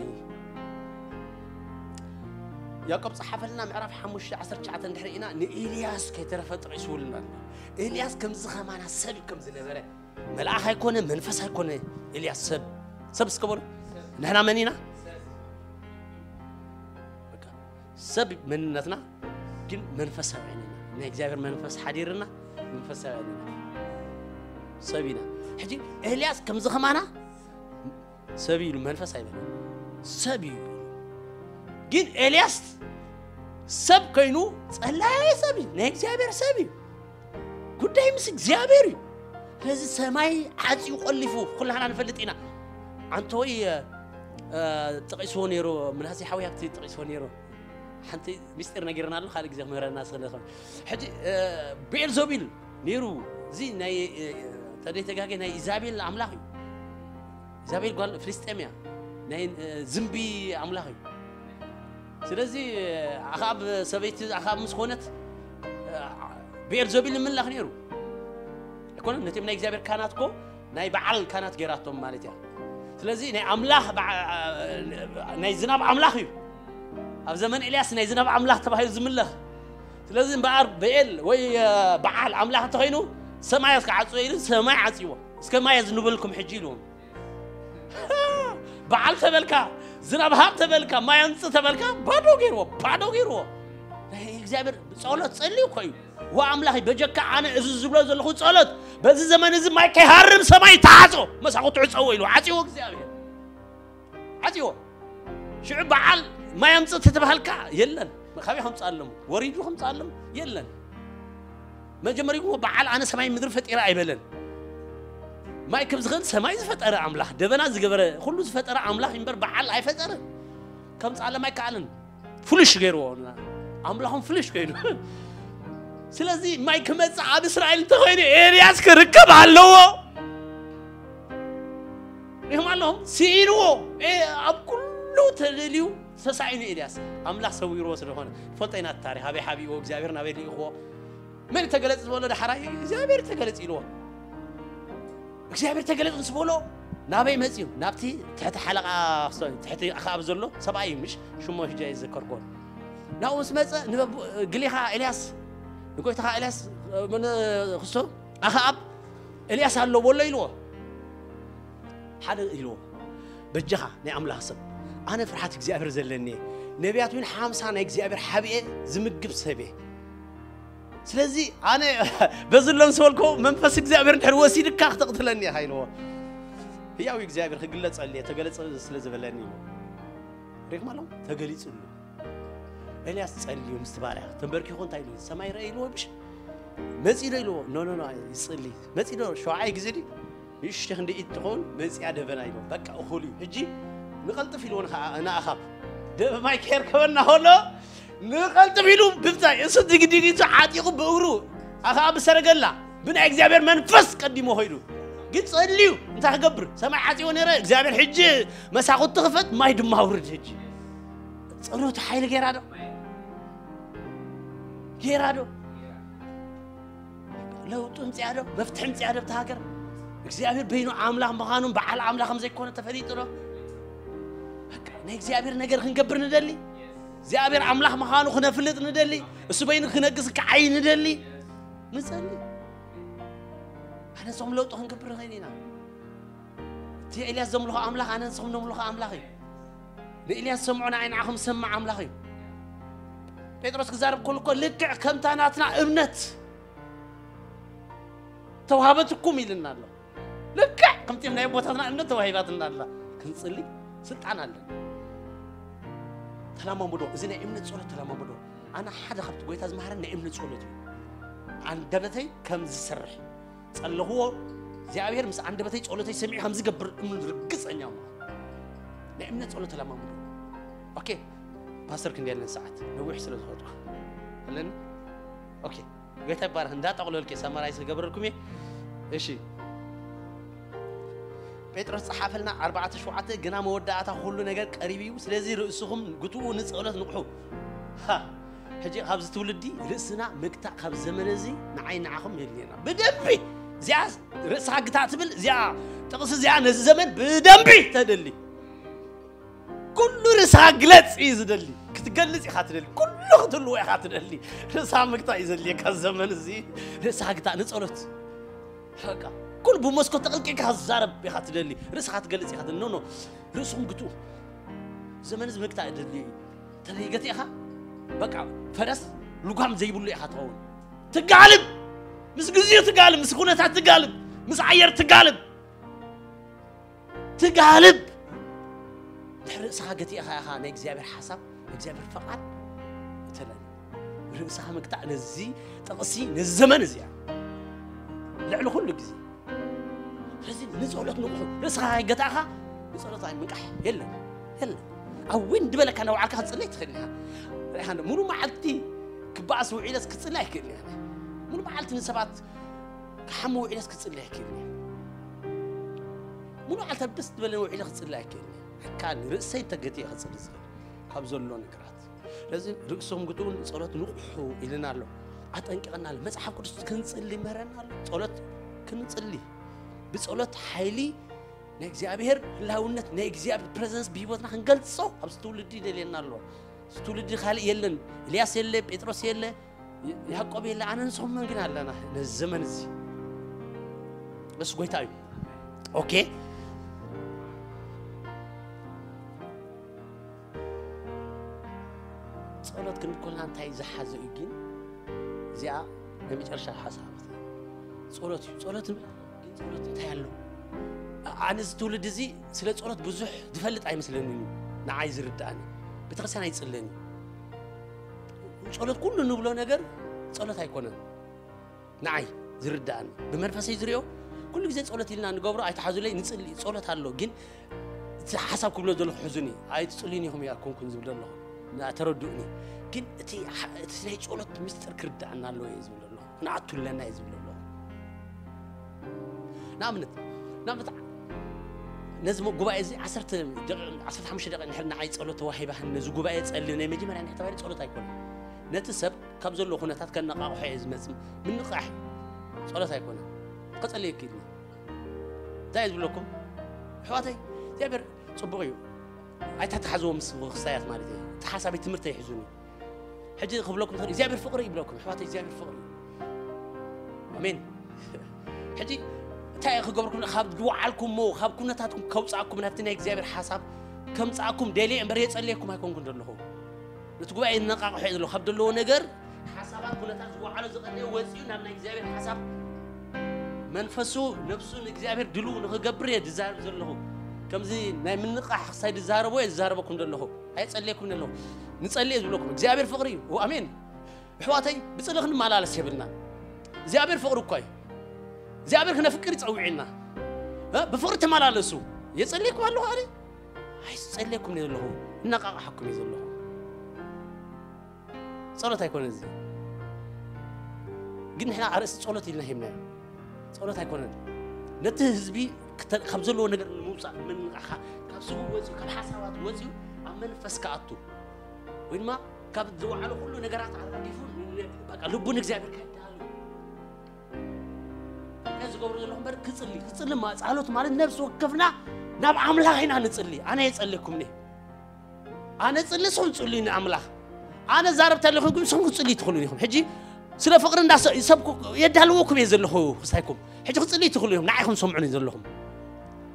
ያዕቆብ ጸሓፈልና ምዕራፍ ሓሙሽተ ዓሰርተ ትሽዓተ እንድሕር ኢና፣ ንኤልያስ ከይተረፈ ጠቒስውልና ኣሎ። ኤልያስ ከምዚ ኸማና ሰብ እዩ ከም ዝነበረ። መልኣኽ ኣይኮነ፣ መንፈስ ኣይኮነ። ኤልያስ ሰብ። ሰብ እስከ በሉ። ንሕና መን ኢና? በቃ፣ ሰብ መንነትና ግን መንፈሳውያን ኢና። ናይ እግዚኣብሔር መንፈስ ሓዲርና መንፈሳውያን ኢና። ሰብ ኢና። ሕጂ ኤልያስ ከምዚ ኸማና ሰብ ኢሉ መንፈስ ኣይበለ። ሰብ እዩ። ግን ኤልያስ ሰብ ኮይኑ ጸላይ ሰብ እዩ። ናይ እግዚኣብሔር ሰብ እዩ። ጉዳይ ምስ እግዚኣብሔር እዩ። ስለዚ ሰማይ ዓጽዩ ቆሊፉ ኩላህና ንፈልጥ ኢና። ኣንተ ወይ፣ እ፣ ጠቒስዎ ነይሩ፣ ምናሴ ሓውያ ክቲ ጠቒስዎ ነይሩ። ሓንቲ ምስጢር ነጊርና ኣሎ፣ ካልእ ግዜ ክምህረና ስለ ዝኾነ። ሕጂ፣ እ፣ ብኤልዘቡል ነይሩ። እዚ ናይ፣ እ፣ ተደይተጋገ ናይ ኢዛቤል ኣምላኽ እዩ። ኢዛቤል ጓል ፍልስጤም እያ። ናይ፣ እ፣ ዝንቢ ኣምላኽ እዩ። ስለዚ ኣኽኣብ ሰበይቲ ኣኽኣብ ምስ ኮነት፣ እ፣ ብኤልዘቡል ይምላኽ ነይሩ። ኣይኮነን? ነቶም ናይ እግዚኣብሔር ካህናት እኮ ናይ በዓል ካህናት ገይራቶም ማለት እያ። ስለዚ ናይ ኣምላኽ በዓ-፣ ናይ ዝናብ ኣምላኽ እዩ። ኣብ ዘመን ኤልያስ ናይ ዝናብ ኣምላኽ ተባሂሉ ዝምለኽ። ስለዚ እምበኣር ብኤል ወይ፣ እ፣ በዓል ኣምላኽ እንተኾይኑ ሰማያት ክዓጽዎ ኢሉ ሰማይ ዓጽዎ። እስከ ማይ ኣዝንበልኩም ሕጂ ኢልዎም። በዓል ተበልካ፣ ዝናብ ሃብ ተበልካ፣ ማይ ኣምጽእ ተበልካ፣ ባዶ ገይርዎ፣ ባዶ ገይርዎ። ናይ እግዚኣብሔር ጸሎት ጸልዩ እኮ እዩ። ዋ ኣምላኽ በጀካ ኣነ እዚ ዝብሎ ዘለኹ ጸሎት በዚ ዘመን እዚ ማይ ከይሃርም ሰማይ ተዓጾ፣ መሳኹ ትዕጸዎ ኢሉ ዓጽዎ እግዚኣብሔር። ዓጽዎ። ሽዑ በዓል ማይ ኣምጽእ ተተባሃልካ የለን። ካበይ ከምጽኣሎም? ወሪዱ ከምጽኣሎም የለን። መጀመሪያ እኮ በዓል ኣነ ሰማይ ምድሪ ፈጢረ ኣይበለን። ማይ ከም ዝኽእል ሰማይ ዝፈጠረ ኣምላኽ፣ ደበና ዝገበረ፣ ኩሉ ዝፈጠረ ኣምላኽ እምበር በዓል ኣይፈጠረን። ከምጽኣሎም ኣይከኣልን። ፍሉሽ ገይርዎ። ኣምላኾም ፍሉሽ ኮይኑ። ስለዚ ማይ ክመጽእ ኣብ እስራኤል እንተኾይኑ ኤልያስ ክርከብ ኣለዎ። ሪኹም ኣለኹም? ስኢንዎ። ኤ-፣ ኣብ ኩሉ ተደልዩ ተሳኢኑ ኤልያስ። ኣምላኽ ሰዊርዎ ስለኾነ። ፈልጦ ኢና እቲ ታሪኽ። ኣበይ ሓቢእዎ? እግዚኣብሔር ናበይ ልኢኽዎ? መን ተገለጽ ዝበሎ ዳሕራይ? እግዚኣብሔር ተገለጽ ኢልዎ። እግዚኣብሔር ተገለጽ ምስ በሎ ናበይ መጽዩ? ናብቲ ትሕቲ ሓለቓ፣ ትሕቲ ኣኽኣብ ዘሎ ሰብኣይ እዩ፣ ምሽ? ሽሞ ሕጂ ኣይዘከርኩዎን። ናብኡ ምስ መጸ ንበቡ-፣ ግሊኻ ኤልያስ፣ ንጎይታኻ ኤልያስ፣ ምን-፣ ክስቶ ኣኽኣብ ኤልያስ ኣሎ በሎ ኢልዎ። ሓደ ኢልዎ፣ በጃኻ ናይ ኣምላኽ ሰብ፣ ኣነ ፍርሃት እግዚኣብሔር ዘለኒ እየ። ነቢያት እውን ሓምሳ ናይ እግዚኣብሔር ሓቢኤ ዝምግብ ሰብ እየ። ስለዚ ኣነ በዚ ኣሎ ምስ በልኩ መንፈስ እግዚኣብሔር እንድሕር ወሲድካ ክተቕትለኒ ኢኻ ኢልዎ። ህያው እግዚኣብሔር ክግለጸሉ እየ፣ ተገለጸ ስለ ዝበለኒ ኢልዎ። ሪኢኹም ኣለኹም? ተገሊጹሉ። ኤልያስ ጸልዩ ምስቲ ባርያ ተንበርኪኹ እንታይ ኢሉ? ሰማይ ረአ ኢልዎ ብሽ? መጺኡ ዶ ኢልዎ? ኖ፣ ኖ፣ ኖ፣ ይጽሊ። መጺኡ ዶ ሸውዓይ ግዜ ድዩ? ንእሽቶ ክንዲ ኢድ ትኸውን መጺኣ ደበና ኢልዎ። በቃ እኹል እዩ። ሕጂ ንቐልጥፍ ኢልዎ ንኸዓ-፣ ንኣኻብ። ደበ ማይ ከየርከበና ከሎ ንቐልጥፍ ኢሉ ብምንታይ? እሱ ድግዲጊቱ ዓጢቑ ብእግሩ፣ ኣኻብ ብሰረገላ፣ ብናይ እግዚኣብሔር መንፈስ ቀዲሞ ኸይዱ። ግን ጸልዩ፣ እንታይ ክገብር? ሰማይ ዓጺዎ ነይረ፣ እግዚኣብሔር ሕጂ መሳኹቲ ክፈት፣ ማይ ድማ ኣውርድ ሕጂ። ጸሎት ሓይሊ ገይራ ዶ? ገይራ ዶ? ለውጢ ምጽኣ ዶ? መፍትሒ ምጽኣ ዶ? ኣብታ ሃገር እግዚኣብሔር በይኑ ኣምላኽ ምዃኑን በዓል ኣምላኽ ከም ዘይኮነ ተፈሊጡ ዶ? በቃ ናይ እግዚኣብሔር ነገር ክንገብር ንደሊ፣ እግዚኣብሔር ኣምላኽ ምዃኑ ክነፍልጥ ንደሊ፣ እሱ በይኑ ክነግስ ክዓይ ንደሊ፣ ንጸሊ። ኣነ እዞም ለውጢ ክንገብር ንኽእል ኢና። እቲ ኤልያስ ዘምልኾ ኣምላኽ ኣነ ንስኹም ነምልኾ ኣምላኽ እዩ። ንኤልያስ ሰምዑ ንዓይ ንዓኹም ዝሰምዕ ኣምላኽ እዩ። ጴጥሮስ ክዛረብ ከሎ እኮ ልክዕ ከምታ ናትና እምነት ተዋህበትኩም ኢልና ኣሎ። ልክዕ ከምቲ ናይ ኣቦታትና እምነት ተዋሂባትና ኣላ። ክንጽሊ ስልጣን ኣለን። ተለማመዶ፣ እዚ ናይ እምነት ጸሎት ተለማመዶ። ኣነ ሓደ ካብቲ ጎይታ ዝመሃረኒ ናይ እምነት ጸሎት እዩ። ኣንደበተይ ከም ዝሰርሕ ጸለኽዎ፣ እግዚኣብሔር ምስ ኣንደበተይ ጸሎተይ ሰሚዑ ከም ዝገብር እምነት ርግጸኛ እሞ። ናይ እምነት ጸሎት ተለማመዶ። ኦኬ፣ ፓስተር ክንደይ ኣለን ሰዓት? ነዊሕ ስለ ዝኸድኩ። ኣለኒ? ኦኬ። ጎይታ ይባረኽ። እንዳጠቕለልኩ ሰመራይዝ ክገብረልኩም እየ። እሺ፣ ጴጥሮስ ጸሓፈልና ኣርባዕተ ሸውዓተ፣ ግና መወዳእታ ኩሉ ነገር ቀሪቡ እዩ፣ ስለዚ ርእስኹም ግትኡ ንጸሎት ንቕሑ። ሃ፣ ሕጂ ካብዚ ትውልዲ ርእስና ምግታእ ካብ ዘመን እዚ ንዓይ ንዓኹም የድልየና። ብደንቢ እዚኣ ርእስኻ ግታእ ትብል፣ እዚኣ ጥቕሲ እዚኣ ነዚ ዘመን ብደንቢ ተደሊ። ኩሉ ርእስኻ ግለጽ እዩ ዝደሊ። ክትገልጽ ኢኻ ትደሊ። ኩሉ ክትህልዎ ኢኻ ትደሊ። ርእስኻ ምግታእ እዩ ዘድልየካ ዘመን እዚ። ርእስኻ ግታእ ንጸሎት። በቃ ኩሉ ብመስኮት ተቐልቂልካ ዝዛረብ ኢኻ ትደሊ። ርእስኻ ትገልጽ ኢኻ ትደሊ። ኖ፣ ኖ። ርእስኹም ግትኡ። ዘመን እዚ ምግታእ የድሊ እዩ። ተለይ ገቲእኻ፣ በቃ ፈረስ ልጓም ዘይብሉ ኢኻ ትኸውን። ትጋልብ። ምስ ግዜኡ ትጋልብ፣ ምስ ኩነታት ትጋልብ፣ ምስ ኣየር ትጋልብ። ትጋልብ። ድሕሪ ርእስኻ ገቲእኻ ኢኻ ናይ እግዚኣብሔር ሓሳብ፣ ናይ እግዚኣብሔር ፈቓድ እተለኒ። ርእስኻ ምግታእ ነዚ ጥቕሲ፣ ነዚ ዘመን እዚኣ። ልዕሊ ኩሉ ግዜ። ስለዚ ንጸሎት ንቕሑ። ርእስኻ ከይገታእኻ ንጸሎት ኣይምንቃሕ። የለን። የለን። ኣብ ዊን ዝበለካ ናብ ባዕልካ ክትጽለይ ትኽእል ኢኻ። ርኢኻ እንዶ፣ ሙሉ መዓልቲ ክበኣስ ውዒለስ ክጽለይ ኣይክእልን እየ። ሙሉ መዓልቲ ንሰባት ክሓሙ ውዒለስ ክጽለይ ኣይክእልን እየ። ሙሉ መዓልቲ ኣብ ደስ ዝበለኒ ውዒለ ክጽለይ ኣይክእልን እየ። ሕካ ንርእሰይ ተገቲየ ክጽሊ ዝኽእል ካብ ዘሎ ነገራት። ስለዚ ርእስኹም ግትኡ፣ ንጸሎት ንቕሑ ኢልና ኣሎ። ኣጠንቂቐና ኣሎ። መጽሓፍ ቅዱስ ክንጽሊ ይምህረና ኣሎ። ጸሎት ክንጽሊ። ብጸሎት ሓይሊ ናይ እግዚኣብሔር ህላውነት፣ ናይ እግዚኣብሔር ፕሬዘንስ ብህይወትና ክንገልጾ ኣብዚ ትውልዲ ይደልየና ኣሎ። እዚ ትውልዲ ካልእ የለን። ኤልያስ የለ፣ ጴጥሮስ የለ፣ ያዕቆብ የለ፣ ኣነ ንስኹም መን ግን ኣለና ነዚ ዘመን እዚ? እሱ ጎይታ እዩ። ኦኬ። ጸሎት ክንብል ከለና እንታይ ዝሓዘ እዩ ግን? እዚኣ ናይ መጨረሻ ሓሳብ ጸሎት እዩ። ጸሎት ንብል፣ ግን ጸሎት እንታይ ኣሎ? ኣነ እዚ ትውልዲ እዚ ስለ ጸሎት ብዙሕ ዝፈልጥ ኣይመስለንን እዩ። ንዓይ ዝርድኣኒ፣ ቤተክርስትያን ኣይጽልን እዩ። ጸሎት ኩሉ ንብሎ ነገር ጸሎት ኣይኮነን። ንዓይ ዝርድኣኒ፣ ብመንፈሰይ ዝሪኦ፣ ኩሉ ግዜ ጸሎት ኢልና ንገብሮ፣ ኣይትሓዙለይ፣ ንጽሊ፣ ጸሎት ኣሎ፣ ግን እቲ ሓሳብ ክብሎ ዘለኹ ሕዙኒ፣ ኣይትጽልዩን ኢኹም እያ ኮንኩን ዝብል ዘለኹ። ና-፣ ተረድኡኒ። ግን እቲ ሓ-፣ እቲ ናይ ጸሎት ምስጢር ክርድኣና ኣለዎ እየ ዝብል ዘለኹ። ክንኣቱ ኣለና እየ ዝብል ዘለኹ። ንኣብነት፣ ንኣብነት፣ ነዚ ሞ-፣ ጉባኤ እዚ ዓሰርተ ደቂ-፣ ዓሰርተ ሓሙሽተ ደቂቕ እንድሕር ንዓይ ጸሎት ተዋሂባህን ነዚ ጉባኤ ጸልዩ ናይ መጀመርያ እንድሕር ተባሂሉ ጸሎት ኣይኮነን። ነቲ ሰብ ካብ ዘለዎ ኩነታት ከነቓቕሖ እየ ዝመጽእ። ምንቓሕ ጸሎት ኣይኮነን። ከጸልየኪ ኢልና። እንታይ እየ ዝብለኩም? ኣሕዋተይ፣ እግዚኣብሔር ጽቡቕ እዩ። ኣይተተሓዝዎ ምስ ክስታያት ማለት እየ። እቲ ሓሳበይ ትምህርቲ ኣይሕዙኒ። ሕጂ ክብለኩም ትኽእል፣ እግዚኣብሔር ፍቕሪ እዩ ይብለኩም። ኣሕዋተይ፣ እግዚኣብሔር ፍቕሪ እዩ። ኣሜን። ሕጂ እንታይ እየ ክገብርኩም? ካብ ዝወዓልኩሞ፣ ካብ ኩነታትኩም ከውፅኣኩም፣ ናብቲ ናይ እግዚኣብሔር ሓሳብ ከምፅኣኩም ደልየ እምበር የጸልየኩም ኣይኮንኩን ዘለኹ። ነቲ ጉባኤ ነቃቕሖ እየ ዘለኹ። ካብ ዘለዎ ነገር፣ ሓሳባት፣ ኩነታት ዝወዓሎ ዝቐነየ ወፂኡ ናብ ናይ እግዚኣብሔር ሓሳብ መንፈሱ፣ ነፍሱ ንእግዚኣብሔር ድልው ንኽገብር እየ ዝዛረብ ዘለኹ። ከምዚ ናይ ምንቓሕ ክሳይ ዝዛረቦ እየ ዝዛረበኩም ዘለኹ። ኣየጸልየኩም ዘለኹ። ንጸሊ እየ ዝብለኩም። እግዚኣብሔር ፍቕሪ እዩ። ኣሜን። ኣሕዋተይ፣ ብጽልኢ ክንመላለስ የብልና። እግዚኣብሔር ፍቕሪ እኮ እዩ። እግዚኣብሔር ክነፍቅር ይጸውዕና። እ? ብፍቕሪ ተመላለሱ። የጸልየኩም ኣለኹ ኣነ? ኣይጸልየኩም እየ ዘለኹ። እናቃቕሓኩም እየ ዘለኹ። ጸሎት ኣይኮነን እዚ። ግን ንሕና ኣርእስቲ ጸሎት ኢልና ሂብናዮ። ጸሎት ኣይኮነን። ነቲ ህዝቢ ክተ-፣ ካብ ዘለዎ ነገር ንምውጻእ፣ ንምንቕሓ፣ ካብ ስቡ ወጺኡ፣ ካብ ሓሳባት ወጺኡ ኣብ መንፈስ ክኣቱ፣ ወይ ድማ ካብ ዝወዓሎ ኩሉ ነገራት ኣራጊፉ ን-፣ በቃ ልቡ ንእግዚኣብሔር ከዳሉ። እንታይ ዝገብሩ ዘለኹ እምበር ክጽሊ፣ ክጽሊ ማ-፣ ጸሎት ማለት ነፍሲ ወከፍና ናብ ኣምላኽ ኢና ንጽሊ። ኣነ የጸልየኩም እየ። ኣነ ጽሊ፣ ንስኹም ጽልዩ ንኣምላኽ። ኣነ ዛረብ ተለኹ ግን ንስኹም ክጽልዩ ትኽእሉ ኢኹም። ሕጂ ስለ ፍቕሪ እንዳ ሰ-፣ ይሰብኩ፣ የዳልወኩም እየ ዘለኹ ክስታይኩም። ሕጂ ክጽልዩ ትኽእሉ ኢኹም፣ ንዓይ ክሰምዑኒ ዘለኹም።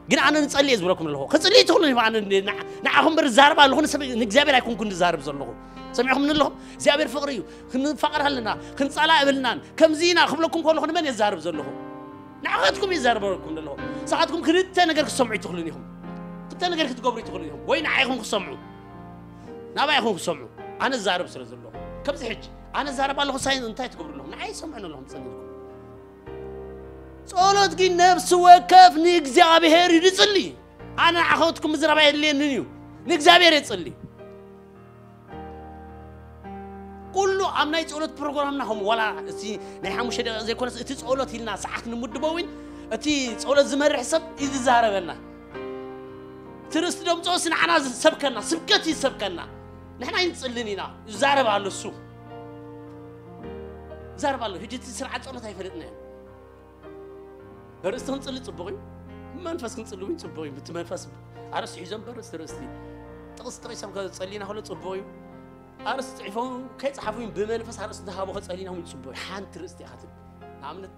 ግን ኣነ ንጸሊ እየ ዝብለኩም ዘለኹ። ክጽልዩ ትኽእሉ ኢኹም፣ ኣነ ን-፣ ንዓ-፣ ንዓኹም እምበር ዝዛረብ ኣለኹ፣ ንሰብ፣ ንእግዚኣብሔር ኣይኮንኩን ዝዛረብ ዘለኹ። ሰሚዕኹም ኣለኹም? እግዚኣብሔር ፍቕሪ እዩ። ክንፋቐር ኣለና፣ ክንጻላእ የብልናን። ከምዚ ኢና ክብለኩም ከለኹ ንመን እየ ዝዛረብ ዘለኹ? ንዓኻትኩም እየ ዝዛረበኩም ዘለኹ። ንስኻትኩም ክልተ ነገር ክትሰምዑ ኣይትኽእሉን ኢኹም። ክልተ ነገር ክትገብሩ ኣይትኽእሉን ኢኹም። ወይ ንዓይኹም ክትሰምዑ፣ ናባይ ኢኹም ክትሰምዑ። ኣነ ዝዛረብ ስለ ዘለኹ። ከምዚ ሕጂ ኣነ ዝዛረብ ኣለኹ፣ ሳይ እንታይ ትገብሩ ኣለኹም? ንዓይ ይሰምዑን ኣለኹም፣ ጸኒልኩም። ጸሎት ግን ነፍሲ ወከፍ ንእግዚኣብሔር እዩ ዝጽሊ። ኣነ ንዓኻትኩም ምዝራብ ኣየድልየንን እዩ። ንእግዚኣብሔር እየ ዝጽሊ። ኩሉ ኣብ ናይ ጸሎት ፕሮግራምና፣ ከም ዋላ እቲ ናይ ሓሙሽተ ደቂቕ ዘይኮነስ፣ እቲ ጸሎት ኢልና ሰዓት ንምድቦ እውን፣ እቲ ጸሎት ዝመርሕ ሰብ እዩ ዝዛረበና። እቲ ርእስቲ ደምጽኦስ ንዓና ዝሰብከና፣ ስብከት እዩ ዝሰብከና። ንሕና ኣይንጽልን ኢና፣ ይዛረብ ኣሎ እሱ። ይዛረብ ኣሎ። ሕጂ እቲ ስርዓት ጸሎት ኣይፈለጥናዮን። በርእስቲ ክንጽሊ ጽቡቕ እዩ። መንፈስ ክንጽሊ እውን ጽቡቕ እዩ። እቲ መንፈስ ኣርእስቲ ሒዞም በርእስቲ ርእስቲ ጥቕስ ጥቕሶም ከጸሊና ከሎ ጽቡቕ እዩ። ኣርእስቲ ጽሒፎም ከይጸሓፉ እውን ብመንፈስ ኣርእስቲ ዝሃቦ ከጸሊና እውን ጽቡቕ እዩ። ሓንቲ ርእስቲ ኢኻ ትብል። ንኣብነት፣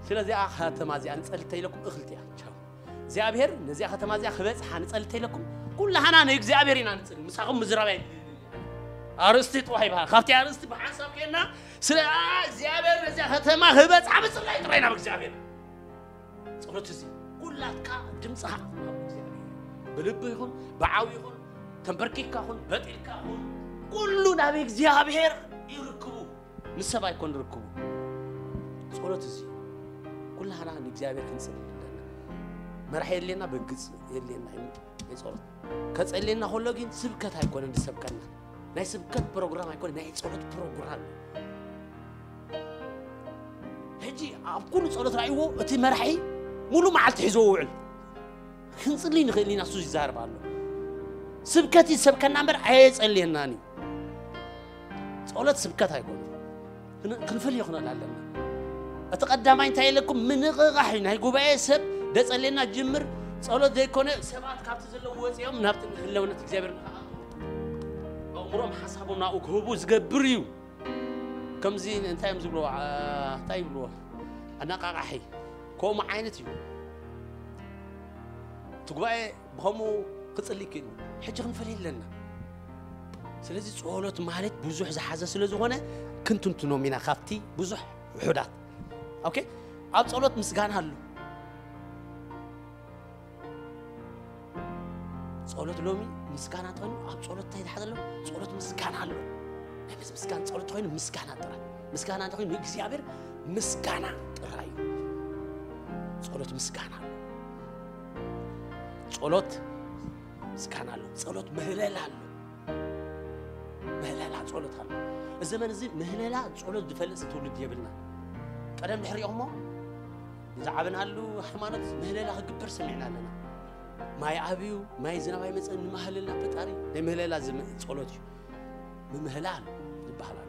ስለዚኣ ከተማ እዚኣ ንጸሊ እንተኢለኩም እኽልቲ እያ። ቻው። እግዚኣብሔር ነዚኣ ከተማ እዚኣ ክበጽሓ ንጸሊ እንተኢለኩም፣ ኩላህና ንእግዚኣብሔር ኢና ንጽሊ። ምሳኹም ምዝራብ ኣይ-፣ ኣርእስቲ ጥዋይ ይበሃል። ካብቲ ኣርእስቲ ብሓንሳብ ከይና ስለ እግዚኣብሔር ነዚኣ ከተማ ክበጽሓ ምጽላይ ጥራይ ናብ እግዚኣብሔር። ጸሎት እዚ ኩላትካ ድምጽኻ ናብ እግዚኣብሔር። ብልቢ ይኹን፣ ብዓው ይኹን፣ ተንበርኪካ ይኹን፣ በጢልካ ይኹን፣ ኩሉ ናብ እግዚኣብሔር ይርክቡ። ምስ ሰብ ኣይኮን ርክቡ። ጸሎት እዚ ኩላህና ንእግዚኣብሔር ክንጽሊ ኣለና። መራሒ የድልየና፣ በግጽ የድልየና እዩ። ናይ ጸሎት ከጸልየና ከሎ ግን ስብከት ኣይኮነን ዝሰብከና። ናይ ስብከት ፕሮግራም ኣይኮነን፣ ናይ ጸሎት ፕሮግራም እዩ። ሕጂ ኣብ ኩሉ ጸሎት ራእይዎ፣ እቲ መራሒ ሙሉ መዓልቲ ሒዝዎ ውዕል። ክንጽሊ ንኽእል ኢና፣ እሱ ይዛረብ ኣሎ። ስብከት ይሰብከና እምበር ኣየጸልየናን እዩ። ጸሎት ስብከት ኣይኮነን። ክን-፣ ክንፈልዮ ክንእል ኣለና። እቲ ቀዳማይ እንታይ ኢለኩም? ምንቕቓሕ እዩ። ናይ ጉባኤ ሰብ ደጸልየና ጅምር ጸሎት ዘይኮነ፣ ሰባት ካብቲ ዘለዉ ወጺኦም ናብቲ ህልውነት እግዚኣብሔር ንኽኣትዉ፣ ኣእምሮም ሓሳቦም ናብኡ ክህቡ ዝገብር እዩ። ከምዚ እንታይ እዮም ዝብልዎ? ዓ-፣ እንታይ ይብልዎ? ኣነቓቓሒ። ከምኡ ዓይነት እዩ። እቲ ጉባኤ ብኸምኡ ክጽሊ ይክእል እዩ። ሕጂ ክንፈልይ ኣለና። ስለዚ ጸሎት ማለት ብዙሕ ዝሓዘ ስለ ዝኾነ፣ ክንትንትኖም ኢና ካብቲ ብዙሕ ውሑዳት። ኦኬ? ኣብ ጸሎት ምስጋና ኣሎ። ጸሎት ሎሚ ምስጋና እንተኾይኑ፣ ኣብ ጸሎት እንታይ ዝሓዘ ኣሎ? ጸሎት ምስጋና ኣሎ። ናይ ምስ-፣ ምስጋና፣ ጸሎት ኮይኑ ምስጋና ጥራይ። ምስጋና እንተኾይኑ ንእግዚኣብሔር ምስጋና ጥራይ እዩ። ጸሎት ምስጋና ኣሎ። ጸሎት ምስጋና ኣሎ። ጸሎት ምህለላ ኣሎ። ምህለላ ጸሎት ኣሎ። እዚ ዘመን እዚ ምህለላ ጸሎት ዝፈልጥ ትውልድ የብልና። ቀደም ድሕሪኦም እሞ ዝዓበናሉ ሃይማኖት ምህለላ ክግበር ሰሚዕና ኣለና። ማይ ኣብዩ፣ ማይ ዝናብ ኣይመጸን፣ ንማህለልና ፈጣሪ። ናይ ምህለላ ዝም-፣ ጸሎት እዩ። ምምህላል ዝበሃል ኣሎ።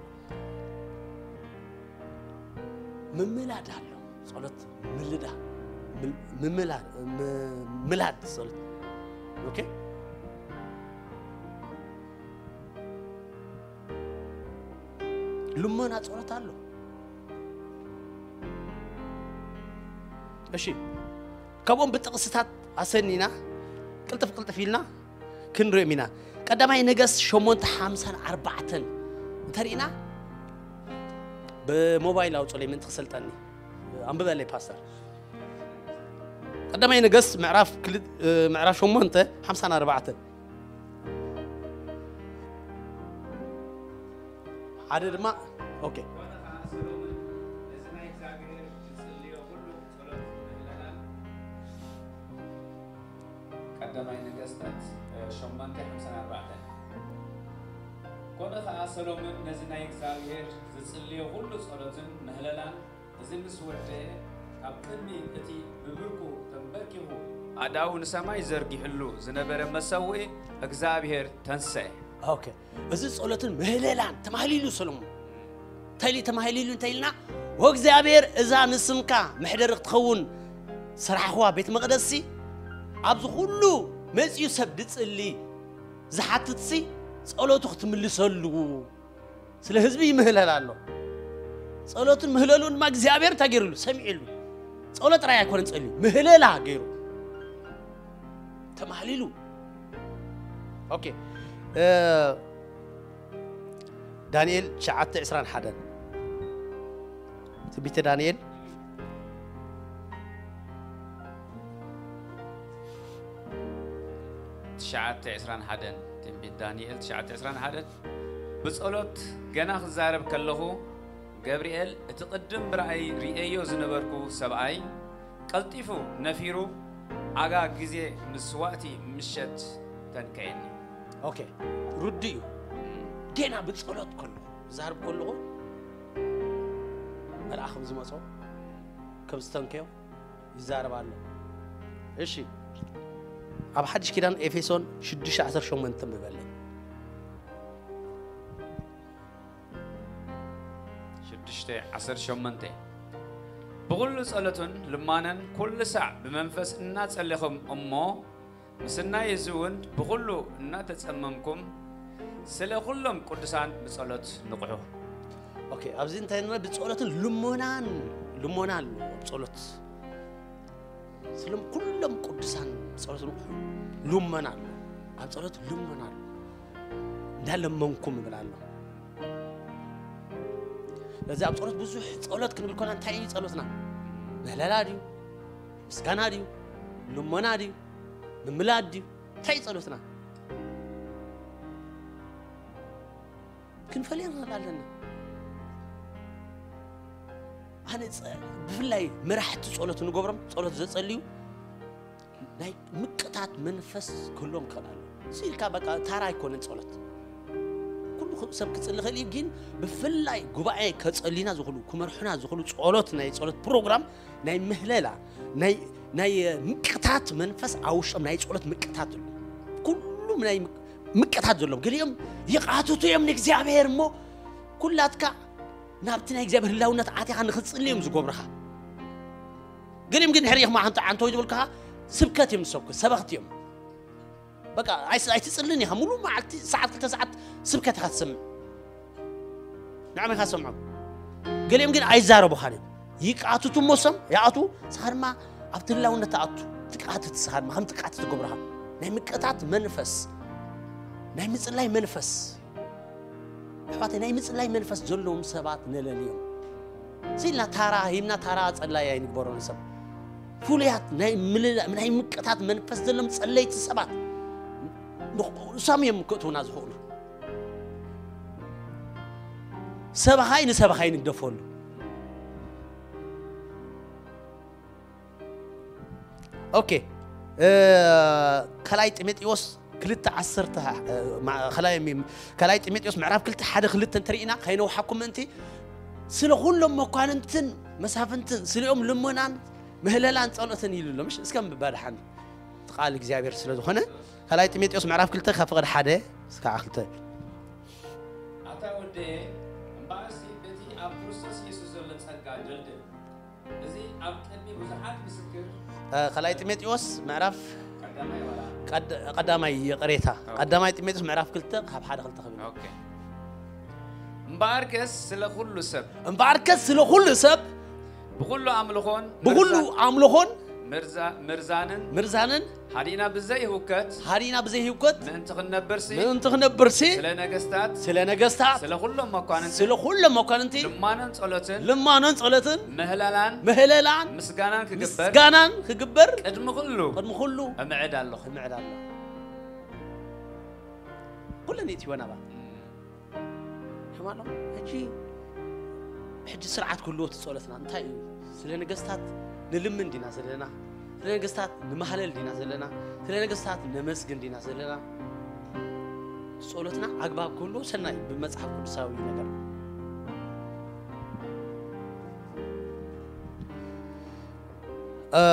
ምምላድ ኣሎ። ጸሎት ምልዳ፣ ምል-፣ ምምላድ፣ ም-፣ ምላድ ጸሎት። ኦኬ? ልመና ጸሎት ኣሎ። እሺ፣ ካብኦም ብጥቕስታት ኣሰኒና ቅልጥፍ ቅልጥፍ ኢልና ክንሪኦም ኢና። ቀዳማይ ነገስት ሸሞንተ ሓምሳን ኣርባዕተን እንተሪእና፣ ብሞባይል ኣውፅለይ ምእንቲ ክሰልጠኒ ኣንብበለይ ፓስተር። ቀዳማይ ነገስት ምዕራፍ ክል-፣ ምዕራፍ ሸሞንተ ሓምሳን ኣርባዕተን። ሓደ ድማ፣ ኦኬ። ኮነ ኸዓ ሰሎሞን ነዚ ናይ እግዚኣብሔር ዝጽልዮ ኩሉ ጸሎት ምህለላን። ቀዳማይ ነገስታት፣ እ፣ ሸሞንተ ሓምሳን ኣርባዕተን። ኮነ ኸዓ ሰሎሞን ነዚ ናይ እግዚኣብሔር ዝጽልዮ ኩሉ ጸሎትን ምህለላን እዚ ምስ ወደአ፣ ካብ ቅድሚ እቲ ብብርኩ ተንበርኪኹ ኣእዳዉ ንሰማይ ዘርጊሕሉ ዝነበረ መሰውኢ እግዚኣብሔር ተንስአ። ኦኬ። እዚ ጸሎትን ምህለላን ተማሂሉ ኢሉ ሰሎሞን። እንታይ ኢሉ ተማሂሉ ኢሉ እንተ ኢልና፣ "ወእግዚኣብሔር፣ እዛ ንስምካ መሕደሪ ክትኸውን ዝሰራሕኽዋ ቤት መቕደስሲ፣ ኣብዚ ኩሉ መጺኡ ሰብ ድጽሊ ዝሓትትሲ ጸሎቱ ክትምልሰሉ ስለ ህዝቢ ይምህለል ኣሎ። ጸሎትን ምህለሉን ድማ እግዚኣብሔር እንታይ ገይሩሉ? ሰሚዕሉ። ጸሎት ጥራይ ኣይኮነን ጸልዩ፣ ምህለላ ገይሩ ተማህሊሉ። ኦኬ። እ፣ ዳንኤል ትሽዓተ ዕስራን ሓደን። ትንቢተ ዳንኤል ትሽዓተ ዕስራን ሓደን። ትንቢት ዳንኤል ትሽዓተ ዕስራን ሓደን። ብጸሎት ገና ክዛረብ ከለኹ፣ ገብርኤል፣ እቲ ቅድም ብራእይ ርእየዮ ዝነበርኩ ሰብኣይ፣ ቀልጢፉ ነፊሩ፣ ኣጋ ግዜ ምስዋእቲ ምሸት ተንከየኒ። ኦኬ፣ ርዱእ እዩ። ገና ብጸሎት ከለኹ፣ ዛርብ ከለኹ መልኣኽ ከም ዝመጾ ከም ዝተንከዮ ይዛረብ ኣሎ። እሺ፣ ኣብ ሓድሽ ኪዳን ኤፌሶን ሽዱሽተ ዓሰርተ ሸሞንተ ምበለይ። ሽዱሽተ ዓሰርተ ሸሞንተ ብኹሉ ጸሎትን ልማነን ኩሉ ሳዕ ብመንፈስ እናጸለኹም እሞ ምስናይ እዚ እውን ብኹሉ እናተጸመምኩም ስለ ኩሎም ቅዱሳን ብጸሎት ንቕሑ። ኦኬ፣ ኣብዚ እንታይ ንብሎ? ብጸሎትን ልሞናን፣ ልሞና ኣሎ ኣብ ጸሎት። ስለም ኩሎም ቅዱሳን ጸሎት ንቕሑ፣ ልመና ኣሎ። ኣብ ጸሎት ልመና ኣሎ። እንዳለመንኩም ይብል ኣሎ። ስለዚ ኣብ ጸሎት ብዙሕ ጸሎት ክንብል ኮና እንታይ እዩ ጸሎትና? ምህለላ ድዩ? ምስጋና ድዩ? ልመና ድዩ? ምምላድ ድዩ? እንታይ እዩ ጸሎትና? ክንፈልዮ ንኽእል ኣለና። ኣነ ጸ- ብፍላይ መራሕቲ ጸሎት ንገብሮም፣ ጸሎት ዘጸልዩ ናይ ምቅታት መንፈስ ክህልዎም ክኽእል ኣሎ። እዚ ኢልካ በቃ ታራ ኣይኮነን ጸሎት። ኩሉ ሰብ ክጽሊ ይኽእል እዩ፣ ግን ብፍላይ ጉባኤ ከጸልዩና ዝኽእሉ፣ ክመርሑና ዝኽእሉ ጸሎት፣ ናይ ጸሎት ፕሮግራም፣ ናይ ምህለላ፣ ናይ ናይ ምቅታት መንፈስ ኣብ ውሽጦም፣ ናይ ጸሎት ምቅታት ኣሎ። ኩሉም ናይ ምቅ- ምቅታት ዘለዎም፣ ገሊኦም ይቃትቱ እዮም ንእግዚኣብሔር እሞ ኩላትካ ናብቲ ናይ እግዚኣብሔር ህላውነት ኣትያኻ ንኽትጽሊ እዮም ዝገብርኻ። ገሊኦም ግን ሕሪኽማ ሓንቲ ዓንተው ዝበልካ ስብከት እዮም ዝሰብኩ፣ ሰበኽቲ እዮም። በቃ ኣይስ- ኣይትጽልን ኢኻ፣ ሙሉ መዓልቲ ሰዓት ክልተ ሰዓት ስብከት ኢኻ ትሰምዕ። ንዓመኻ ሰምዖም። ገሊኦም ግን ኣይዛረቡኻን እዮም። ይቃትቱ እሞ ሰም ይኣቱ፣ ንስኻ ድማ ኣብቲ ህላውነት ትኣቱ። ትቃትት፣ ንስኻ ድማ ከም ትቃትት ትገብርኻ። ናይ ምቅታት መንፈስ፣ ናይ ምጽላይ መንፈስ። ኣሕዋተይ፣ ናይ ምጽላይ መንፈስ ዘለዎም ሰባት ንለልዮም። እዚ ኢልና ታራ ሂብና ታራ ጸላይ ኣይንግበሮ ንሰብ። ፍሉያት ናይ ምልላ- ናይ ምቅታት መንፈስ ዘለዎም ጸለይቲ ሰባት ንሶም እዮም ክእትውና ዝኽእሉ። ሰብኻይ ንሰብኻይ ንግደፈሉ። ኦኬ፣ እ፣ ካልኣይ ጢሞቴዎስ ክልተ ዓሰርተ፣ እ፣ ማ- ካልኣይ ሚ- ካልኣይ ጢሞቴዎስ ምዕራፍ ክልተ ሓደ ክልተ እንተርኢና ከይነውሓኩም ምእንቲ ስለ ኩሎም መኳንንትን መሳፍንትን ስሊኦም ልመናን ምህለላን ጸሎትን ኢሉ ኣሎ። ምሽ እስከ ምባድሓን እቲ ቃል እግዚኣብሔር ስለ ዝኾነ ካልኣይ ጢሞቴዎስ ምዕራፍ ክልተ ካብ ፍቕድ ሓደ እስካዕ ክልተ። ኣታ ወደየ እምበኣርሲ በቲ ኣብ ክርስቶስ የሱስ ዘሎ ጸጋ ደልድል። እዚ ኣብ ቅድሚ ብዙሓት ምስክር እ፣ ካልኣይ ጢሞቴዎስ ምዕራፍ ቀዳማይ ዋላ ቀድ- ቀዳማይ ይቕሬታ፣ ቀዳማይ ጢሞቴዎስ ምዕራፍ ክልተ ካብ ሓደ ክልተ ክብል። ኦኬ። እምበኣርከስ ስለ ኩሉ ሰብ እምበኣርከስ ስለ ኩሉ ሰብ ብኩሉ ኣምልኾን ብኩሉ ምርዛ- ኣምልኾን ምርዛ- ምርዛንን ምርዛንን ሃዲእና ብዘይ ህውከት ሃዲና ብዘይ ህውከት ምእንቲ ክንነብርሲ ምእንቲ ክነብርሲ ስለ ነገስታት ስለ ነገስታት ስለ ኩሎም መኳንንቲ ስለ ኩሎም መኳንንቲ ልማኖን ጸሎትን ልማኖን ጸሎትን ምህለላን ምህለላን ምስጋናን ክግበር ምስጋናን ክግበር ቅድሚ ኩሉ ቅድሚ ኩሉ እምዕድ ኣለኹ። እምዕድ ኣለኹ። ኩለን ይእትወና ባ ሕማሎም ሕጂ ሕጂ ስርዓት ክህልዎ እቲ ጸሎትና እንታይ እዩ? ስለ ነገስታት ንልምን ዲና ዘለና? ስለ ነገስታት ንማህለል ዲና ዘለና? ስለ ነገስታት ነመስግን ዲና ዘለና? ጸሎትና ኣግባብ ክህልዎ ሰናይ ብመጽሓፍ ቅዱሳዊ ነገር። እ፣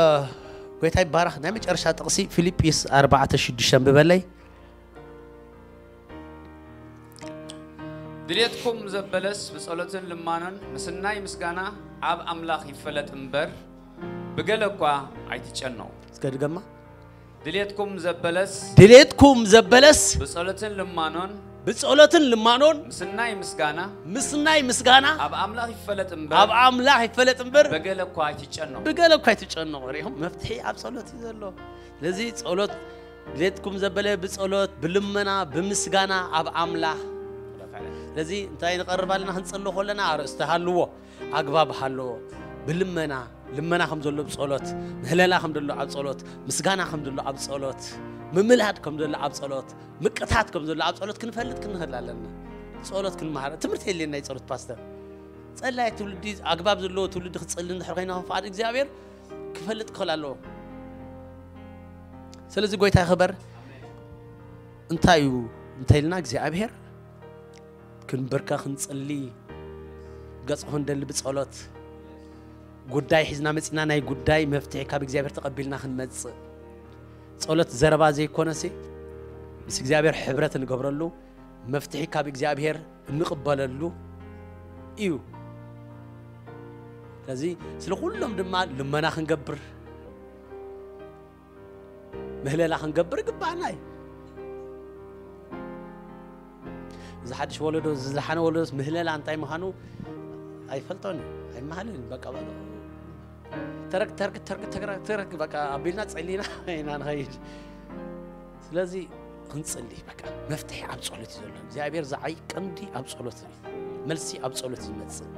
ጎይታ ይባረኽ። ናይ መጨረሻ ጥቕሲ ፊልጵስ ኣርባዕተ ሽዱሽተ ብበለይ። ድሌትኩም ዘበለስ ብጸሎትን ልማኖን ምስናይ ምስጋና ኣብ ኣምላኽ ይፈለጥ እምበር ብገለ እኳ ኣይትጨነቑ። እስከ ድገማ። ድሌትኩም ዘበለስ ድሌትኩም ዘበለስ ብጸሎትን ልማኖን ብጸሎትን ልማኖን ምስናይ ምስጋና ምስናይ ምስጋና ኣብ ኣምላኽ ይፈለጥ እምበር ኣብ ኣምላኽ ይፈለጥ እምበር ብገለ እኳ ኣይትጨነቑ። ብገለ እኳ ኣይትጨነቑ። ሪኹም መፍትሒ ኣብ ጸሎት እዩ ዘሎ። ስለዚ ጸሎት ድሌትኩም ዘበለ ብጸሎት ብልመና ብምስጋና ኣብ ኣምላኽ። ስለዚ እንታይ ንቐርብ ኣለና? ክንጸሎ ከለና ኣርእስቲ ሃልዎ፣ ኣግባብ ሃልዎ። ብልመና ልመና ከም ዘሎ ኣብ ጸሎት፣ ምህለላ ከም ዘሎ ኣብ ጸሎት፣ ምስጋና ከም ዘሎ ኣብ ጸሎት፣ ምምላድ ከም ዘሎ ኣብ ጸሎት፣ ምቅታት ከም ዘሎ ኣብ ጸሎት ክንፈልጥ ክንኽእል ኣለና። ጸሎት ክንመሃር ትምህርቲ የድልየና እዩ። ጸሎት ፓስተር ጸላይ ትውልዲ ኣግባብ ዘለዎ ትውልዲ ክጸሊ እንድሕር ኮይና ከም ፍቓድ እግዚኣብሔር ክፈልጥ ክኽእል ኣለዎ። ስለዚ ጎይታ ይኽበር። እንታይ እዩ እንታይ ኢልና እግዚኣብሔር ክንብርከ ክንጽሊ ገጽ ክንደሊ ብጸሎት ጉዳይ ሒዝና መጺና ናይ ጉዳይ መፍትሒ ካብ እግዚኣብሔር ተቐቢልና ክንመጽእ ጸሎት ዘረባ ዘይኮነሲ ምስ እግዚኣብሔር ሕብረት እንገብረሉ መፍትሒ ካብ እግዚኣብሔር እንቕበለሉ እዩ። ስለዚ ስለ ኩሎም ድማ ልመና ክንገብር ምህለላ ክንገብር ግባና እዩ። እዚ ሓድሽ ወለዶ ዝዝሓነ ወለዶስ ምህለላ እንታይ ምዃኑ ኣይፈልጦን እዩ። ኣይመሃልን በቃ በቃ ተረክ ተረክ ተረክ ተረክ ተረክ በቃ ኣቢልና ጸሊና ኢና ንኸይድ። ስለዚ ክንጽሊ በቃ መፍትሒ ኣብ ጸሎት እዩ ዘሎ። እግዚኣብሔር ዝዓይ ቀንዲ ኣብ ጸሎት እዩ። መልሲ ኣብ ጸሎት ይመጽእ።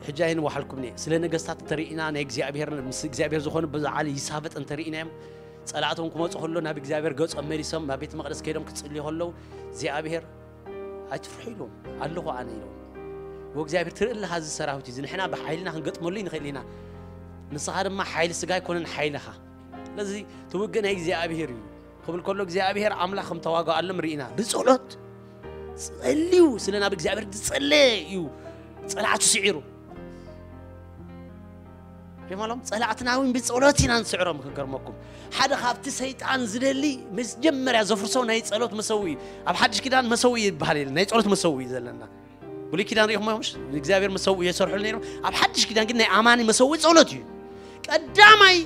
ሕጂ ኣይንዋሓልኩም እየ ስለ ነገስታት እንተርኢና ናይ እግዚኣብሔር ምስ እግዚኣብሔር ዝኾኑ ብዝዓሊ ይሳበጥ እንተርኢናዮም ጸላእቶም ክመፁ ከሎ ናብ እግዚኣብሔር ገጾም መሊሶም ናብ ቤተ መቅደስ ከይዶም ክጽልዩ ከለዉ እግዚኣብሔር ኣይትፍርሑ ኢሎም ኣለኹ ኣነ ኢሎም። ወእግዚኣብሔር ትርኢ ኣለኻ እዚ ሰራዊት እዚ ንሕና ብሓይልና ክንገጥመሉ ይንኽእል ኢና። ንስኻ ድማ ሓይሊ ስጋ ኣይኮነን ሓይልኻ። ስለዚ ትውግእ ናይ እግዚኣብሔር እዩ ክብል ከሎ እግዚኣብሔር ኣምላኽ ከም ተዋጋኣሎም ርኢና ብጸሎት ጸልዩ ስለ ናብ እግዚኣብሔር ዝጸለየ እዩ ጸላእቱ ስዒሩ። ሪማሎም ጸላእትና እውን ብጸሎት ኢና ንስዕሮም። ክገርመኩም ሓደ ካብቲ ሰይጣን ዝደሊ መጀመርያ ዘፍርሶ ናይ ጸሎት መሰዊ እዩ። ኣብ ሓድሽ ኪዳን መሰዊ ይበሃል የለ ናይ ጸሎት መሰዊ እዩ ዘለና። ብሉይ ኪዳን ሪኢኹም ምሽ እግዚኣብሔር መሰዊ የሰርሑሉ ነይሮም። ኣብ ሓድሽ ኪዳን ግን ናይ ኣማኒ መሰዊ ጸሎት እዩ። ቀዳማይ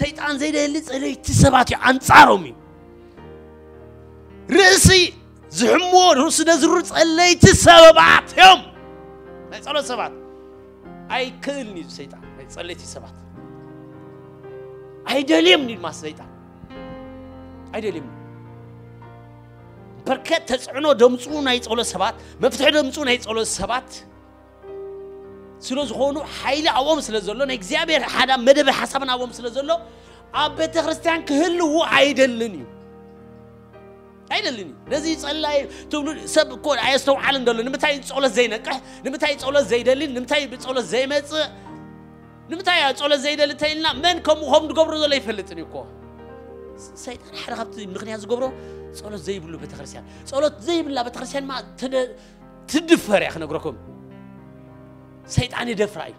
ሰይጣን ዘይደሊ ጸለይቲ ሰባት እዩ ኣንጻሮም እዩ። ርእሲ ዝሕምዎ ርእሲ ደዝሩ ጸለይቲ ሰባት እዮም። ናይ ጸሎት ሰባት ኣይክእልን እዩ ሰይጣን ናይ ጸለይቲ ሰባት ኣይደልዮም ድማ ሰይጣን ኣይደልዮም። በርከት ተጽዕኖ ደምፅኡ ናይ ጸሎት ሰባት መፍትሒ ደምፅኡ ናይ ጸሎት ሰባት ስለ ዝኾኑ ሓይሊ ኣብኦም ስለ ዘሎ ናይ እግዚኣብሔር ሓደ መደብ ሓሳብን ኣብኦም ስለ ዘሎ ኣብ ቤተ ክርስቲያን ክህልዉ ኣይደልን እዩ። ኣይደልን እዩ። ነዚ ጸላይ ትብሉ ሰብ እኮ ኣየስተውዓልን ዘሎ ንምንታይ ጸሎት ዘይነቅሕ ንምንታይ ጸሎት ዘይደልን ንምንታይ ብጸሎት ዘይመጽእ ንምንታይ ጸሎት ዘይደሊ ተይልና መን ከምኡ ከም ዝገብሮ ዘሎ ይፈልጥን እዩ እኮ። ሰይጣን ሓደ ካብቲ ምክንያት ዝገብሮ ጸሎት ዘይብሉ ቤተክርስትያን ጸሎት ዘይብላ ቤተክርስትያን ማ ትደ- ትድፈር እያ ክነግረኩም። ሰይጣን ይደፍራ እዩ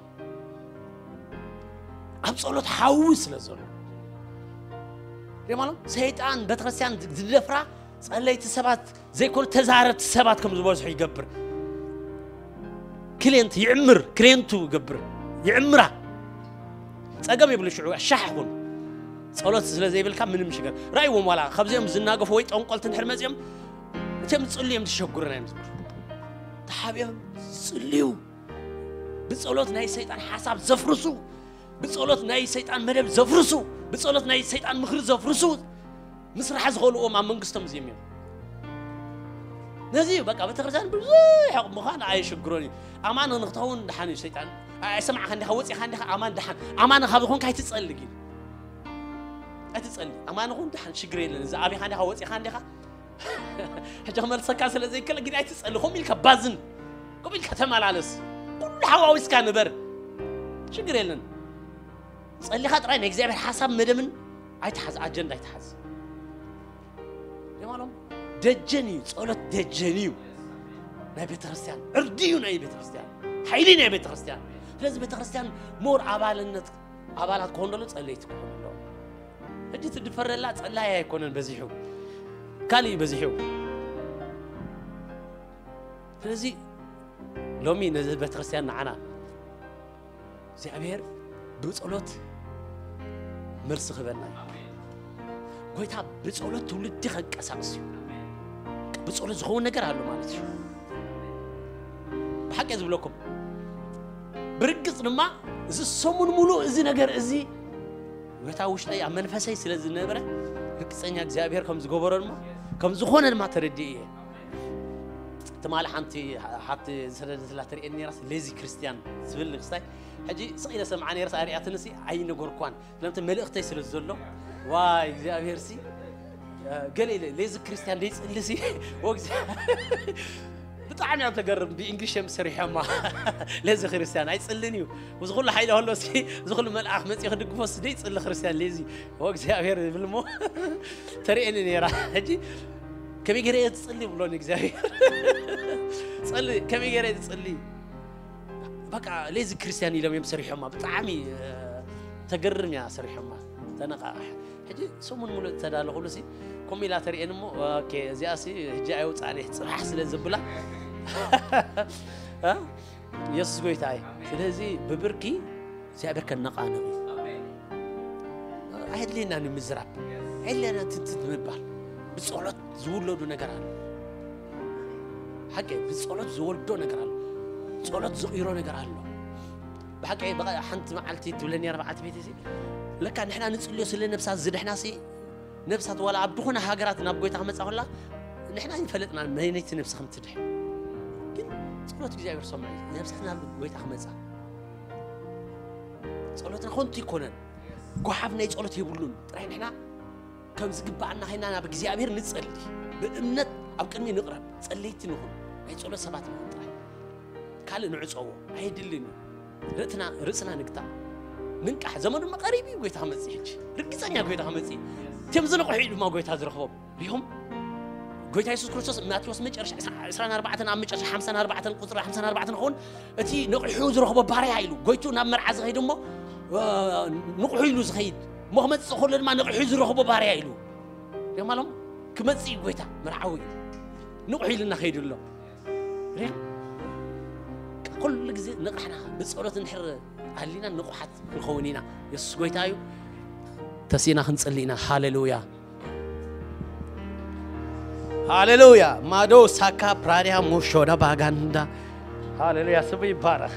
ኣብ ጸሎት ሓዊ ስለ ዘሎ ሪማሎ ሰይጣን ቤተክርስትያን ዝደፍራ ጸለይቲ ሰባት ዘይኮኑ ተዛረብቲ ሰባት ከም ዝበዝሑ ይገብር። ክሌንት ይዕምር ክሌንቱ ይገብር ይዕምራ። ጸገም የብሉ ሽዑ ሻሕ ይኹን ጸሎት ስለ ዘይብልካ ምንም ሽገር ራይዎም ዋላ ካብዚኦም ዝናገፉ ወይ ጠንቆልቲ እንድሕር መጺኦም እቶም ዝጽሉ እዮም ዝሸጉሩና እዮም ዝብሉ ተሓቢኦም ዝጽልዩ ብጸሎት ናይ ሰይጣን ሓሳብ ዘፍርሱ ብጸሎት ናይ ሰይጣን መደብ ዘፍርሱ ብጸሎት ናይ ሰይጣን ምኽሪ ዘፍርሱ ምስራሕ ዝኽእልዎም ኣብ መንግስቶም እዚኦም እዮም። ነዚ እዩ በቃ ቤተክርስትያን ብዙሕ ምዃን ኣይሽግሮን እዩ። ኣማን ንክትኸውን ድሓን እዩ ሰይጣን ኣይሰማዕካ እንዲኻ ወፂኻ እንዲኻ ኣማን ድሓን ኣማን ካብ ዝኾንካ ኣይትፀሊ ግን ኣይትፀሊ ኣማን ኹን ድሓን ሽግር የለን። እዚ ኣቢኻ እንዲኻ ወፂኻ እንዲኻ ሕጂ ክመልሰካ ስለ ዘይከለ ግን ኣይትፀሊ ከምኡ ኢልካ ባዝን ከምኡ ኢልካ ተመላለስ ኩሉ ሓዋዊስካ ንበር ሽግር የለን። ጸሊኻ ጥራይ ናይ እግዚኣብሔር ሓሳብ መደብን ኣይትሓዝ ኣጀንዳ ኣይትሓዝ የማሎም ደጀን እዩ ጸሎት ደጀን እዩ ናይ ቤተክርስትያን ዕርዲ እዩ ናይ ቤተክርስትያን ሓይሊ ናይ ቤተክርስትያን ስለዚ ቤተክርስትያን ሞር ኣባልነት ኣባላት ክኾን ደሎ ጸለይቲ ክኾን ኣለዎ ሕጂ ትድፈረላ ጸላይ ኣይኮነን በዚሑ ካልእ እዩ በዚሑ ስለዚ ሎሚ ነዚ ቤተክርስትያን ንዓና እግዚኣብሔር ብጸሎት መልሲ ክበና እዩ። ጎይታ ብጸሎት ትውልዲ ከንቀሳቅስ እዩ። ብጸሎት ዝኸውን ነገር ኣሎ ማለት እዩ። ብሓቂ ዝብለኩም ብርግጽ ድማ እዚ ሰሙን ሙሉ እዚ ነገር እዚ ጎይታ ውሽጠይ ኣብ መንፈሰይ ስለ ዝነበረ ርግጸኛ እግዚኣብሔር ከም ዝገበሮ ድማ ከም ዝኾነ ድማ ተረዲእ እየ። ትማሊ ሓንቲ ሓብቲ ዝሰደደትላ ትርእየኒ ነራስ ሌዚ ክርስቲያን ዝብል ንክስታይ ሕጂ ስቕ ኢለ ሰምዓ ነርስ ኣርያትንሲ ኣይነገርኳን ስለምቲ መልእኽተይ ስለ ዘሎ ዋይ እግዚኣብሔር ሲ ገለ ኢለ ሌዚ ክርስቲያን ደይፅልሲ ብጣዕሚ ኣብ ተገርም ብእንግሊሽ እዮም ሰሪሖማ ሌዚ ክርስቲያን ኣይፅልን እዩ እዚ ኩሉ ሓይሊ ከሎ ሲ እዚ ኩሉ መልኣኽ መፅኡ ክድግፎ ሲ ደይፅሊ ክርስቲያን ሌዚ እግዚኣብሔር ይብል ሞ ተርእየኒ ነራ ሕጂ ከመይ ገይረ እየ ዝጽሊ ብሎኒ እግዚኣብሔር። ጸሊ፣ ከመይ ገይረ እየ ዝጽሊ? በቃ ሌዚ ክርስቲያን ኢሎም እዮም ሰሪሖማ። ብጣዕሚ ተገርም እያ ሰሪሖማ። ተነቃሕ። ሕጂ ሰሙን ሙሉእ ተዳለኹሉ ሲ ኮሚላ ተርእየን እሞ፣ ኦኬ፣ እዚኣ ሲ ሕጂ ኣይውጻእን እየ ጽባሕ ስለ ዝብላ። የሱስ ጎይታ እዩ። ስለዚ ብብርኪ እግዚኣብሔር ከነቓንቕ እዩ። ኣየድልየና ንምዝራብ፣ ኣየድልየና ትንትት ምባል። ብጸሎት ዝውለዱ ነገር ኣሎ። ሓቂ፣ ብጸሎት ዝወልዶ ነገር ኣሎ። ጸሎት ዝቕይሮ ነገር ኣሎ። ብሓቂ፣ ሓንቲ መዓልቲ ትብለኒ ኣርባዕተ ቤት እዚ፣ ለካ ንሕና ንጽልዮ ስለ ነብሳ ዝድሕና ሲ ነብሳት ዋላ ኣብ ዝኾነ ሃገራት ናብ ጎይታ ክመጻ ከላ ንሕና ይፈለጥና መነይቲ ነብሲ ከም ትድሕ። ግን ጸሎት እግዚኣብሔር ሰምዑ እዩ። ነብሳት ናብ ጎይታ ክመጻ። ጸሎትና ኮንቱ ይኮነን። ጓሓፍ ናይ ጸሎት የብሉን። ጥራይ ንሕና ከም ዝግባኣና ኸይና ናብ እግዚኣብሔር ንጸሊ። ብእምነት ኣብ ቅድሚ ንቕረብ። ጸለይቲ ንኹን። ናይ ጸሎት ሰባት ንኹን ጥራይ። ካልእ ንዕጸዎ። ኣየድልን እዩ። ርእትና፣ ርእስና ንግታ። ንንቃሕ። ዘመኑ ድማ ቀሪብ እዩ ጎይታ ክመጽእ ሕጂ። ርግጸኛ ጎይታ ክመጽእ እዩ። እቲኦም ዝነቕሑ እዩ ድማ ጎይታ ዝረኽቦም። ሪኹም? ጎይታ የሱስ ክርስቶስ ማቴዎስ መጨረሻ ዕስራን ኣርባዕተን ኣብ መጨረሻ ሓምሳን ኣርባዕተን ቁጽሪ ሓምሳን ኣርባዕተን ንኸውን። እቲ ነቒሑ ዝረኽቦ ባርያ ኢሉ። ጎይቱ ናብ መርዓ ዝኸይድ እሞ፣ እ፣ ንቕሑ ኢሉ ዝኸይድ። እሞ ክመጽእ ከሎ ድማ ነቒሑ ዝረኽቦ ባርያ ኢሉ። ሪኹም ኣሎም? ክመጽእ እዩ ጎይታ መርዓዊ እዩ። ንቕሑ ኢሉና ከይዱ ኣሎ። ሪኹም? ኩሉ ግዜ ንቕሕና ብጸሎት እንድሕር ኣሊና ንቑሓት ክንኸውን ኢና። የሱስ ጎይታ እዩ። ተሲእና ክንጽሊ ኢና። ሃሌሉያ። ሃሌሉያ። ማዶ ሳካ ፕራዲያ ሞሾዳ ባጋንዳ። ሃሌሉያ። ስሙ ይባረኽ።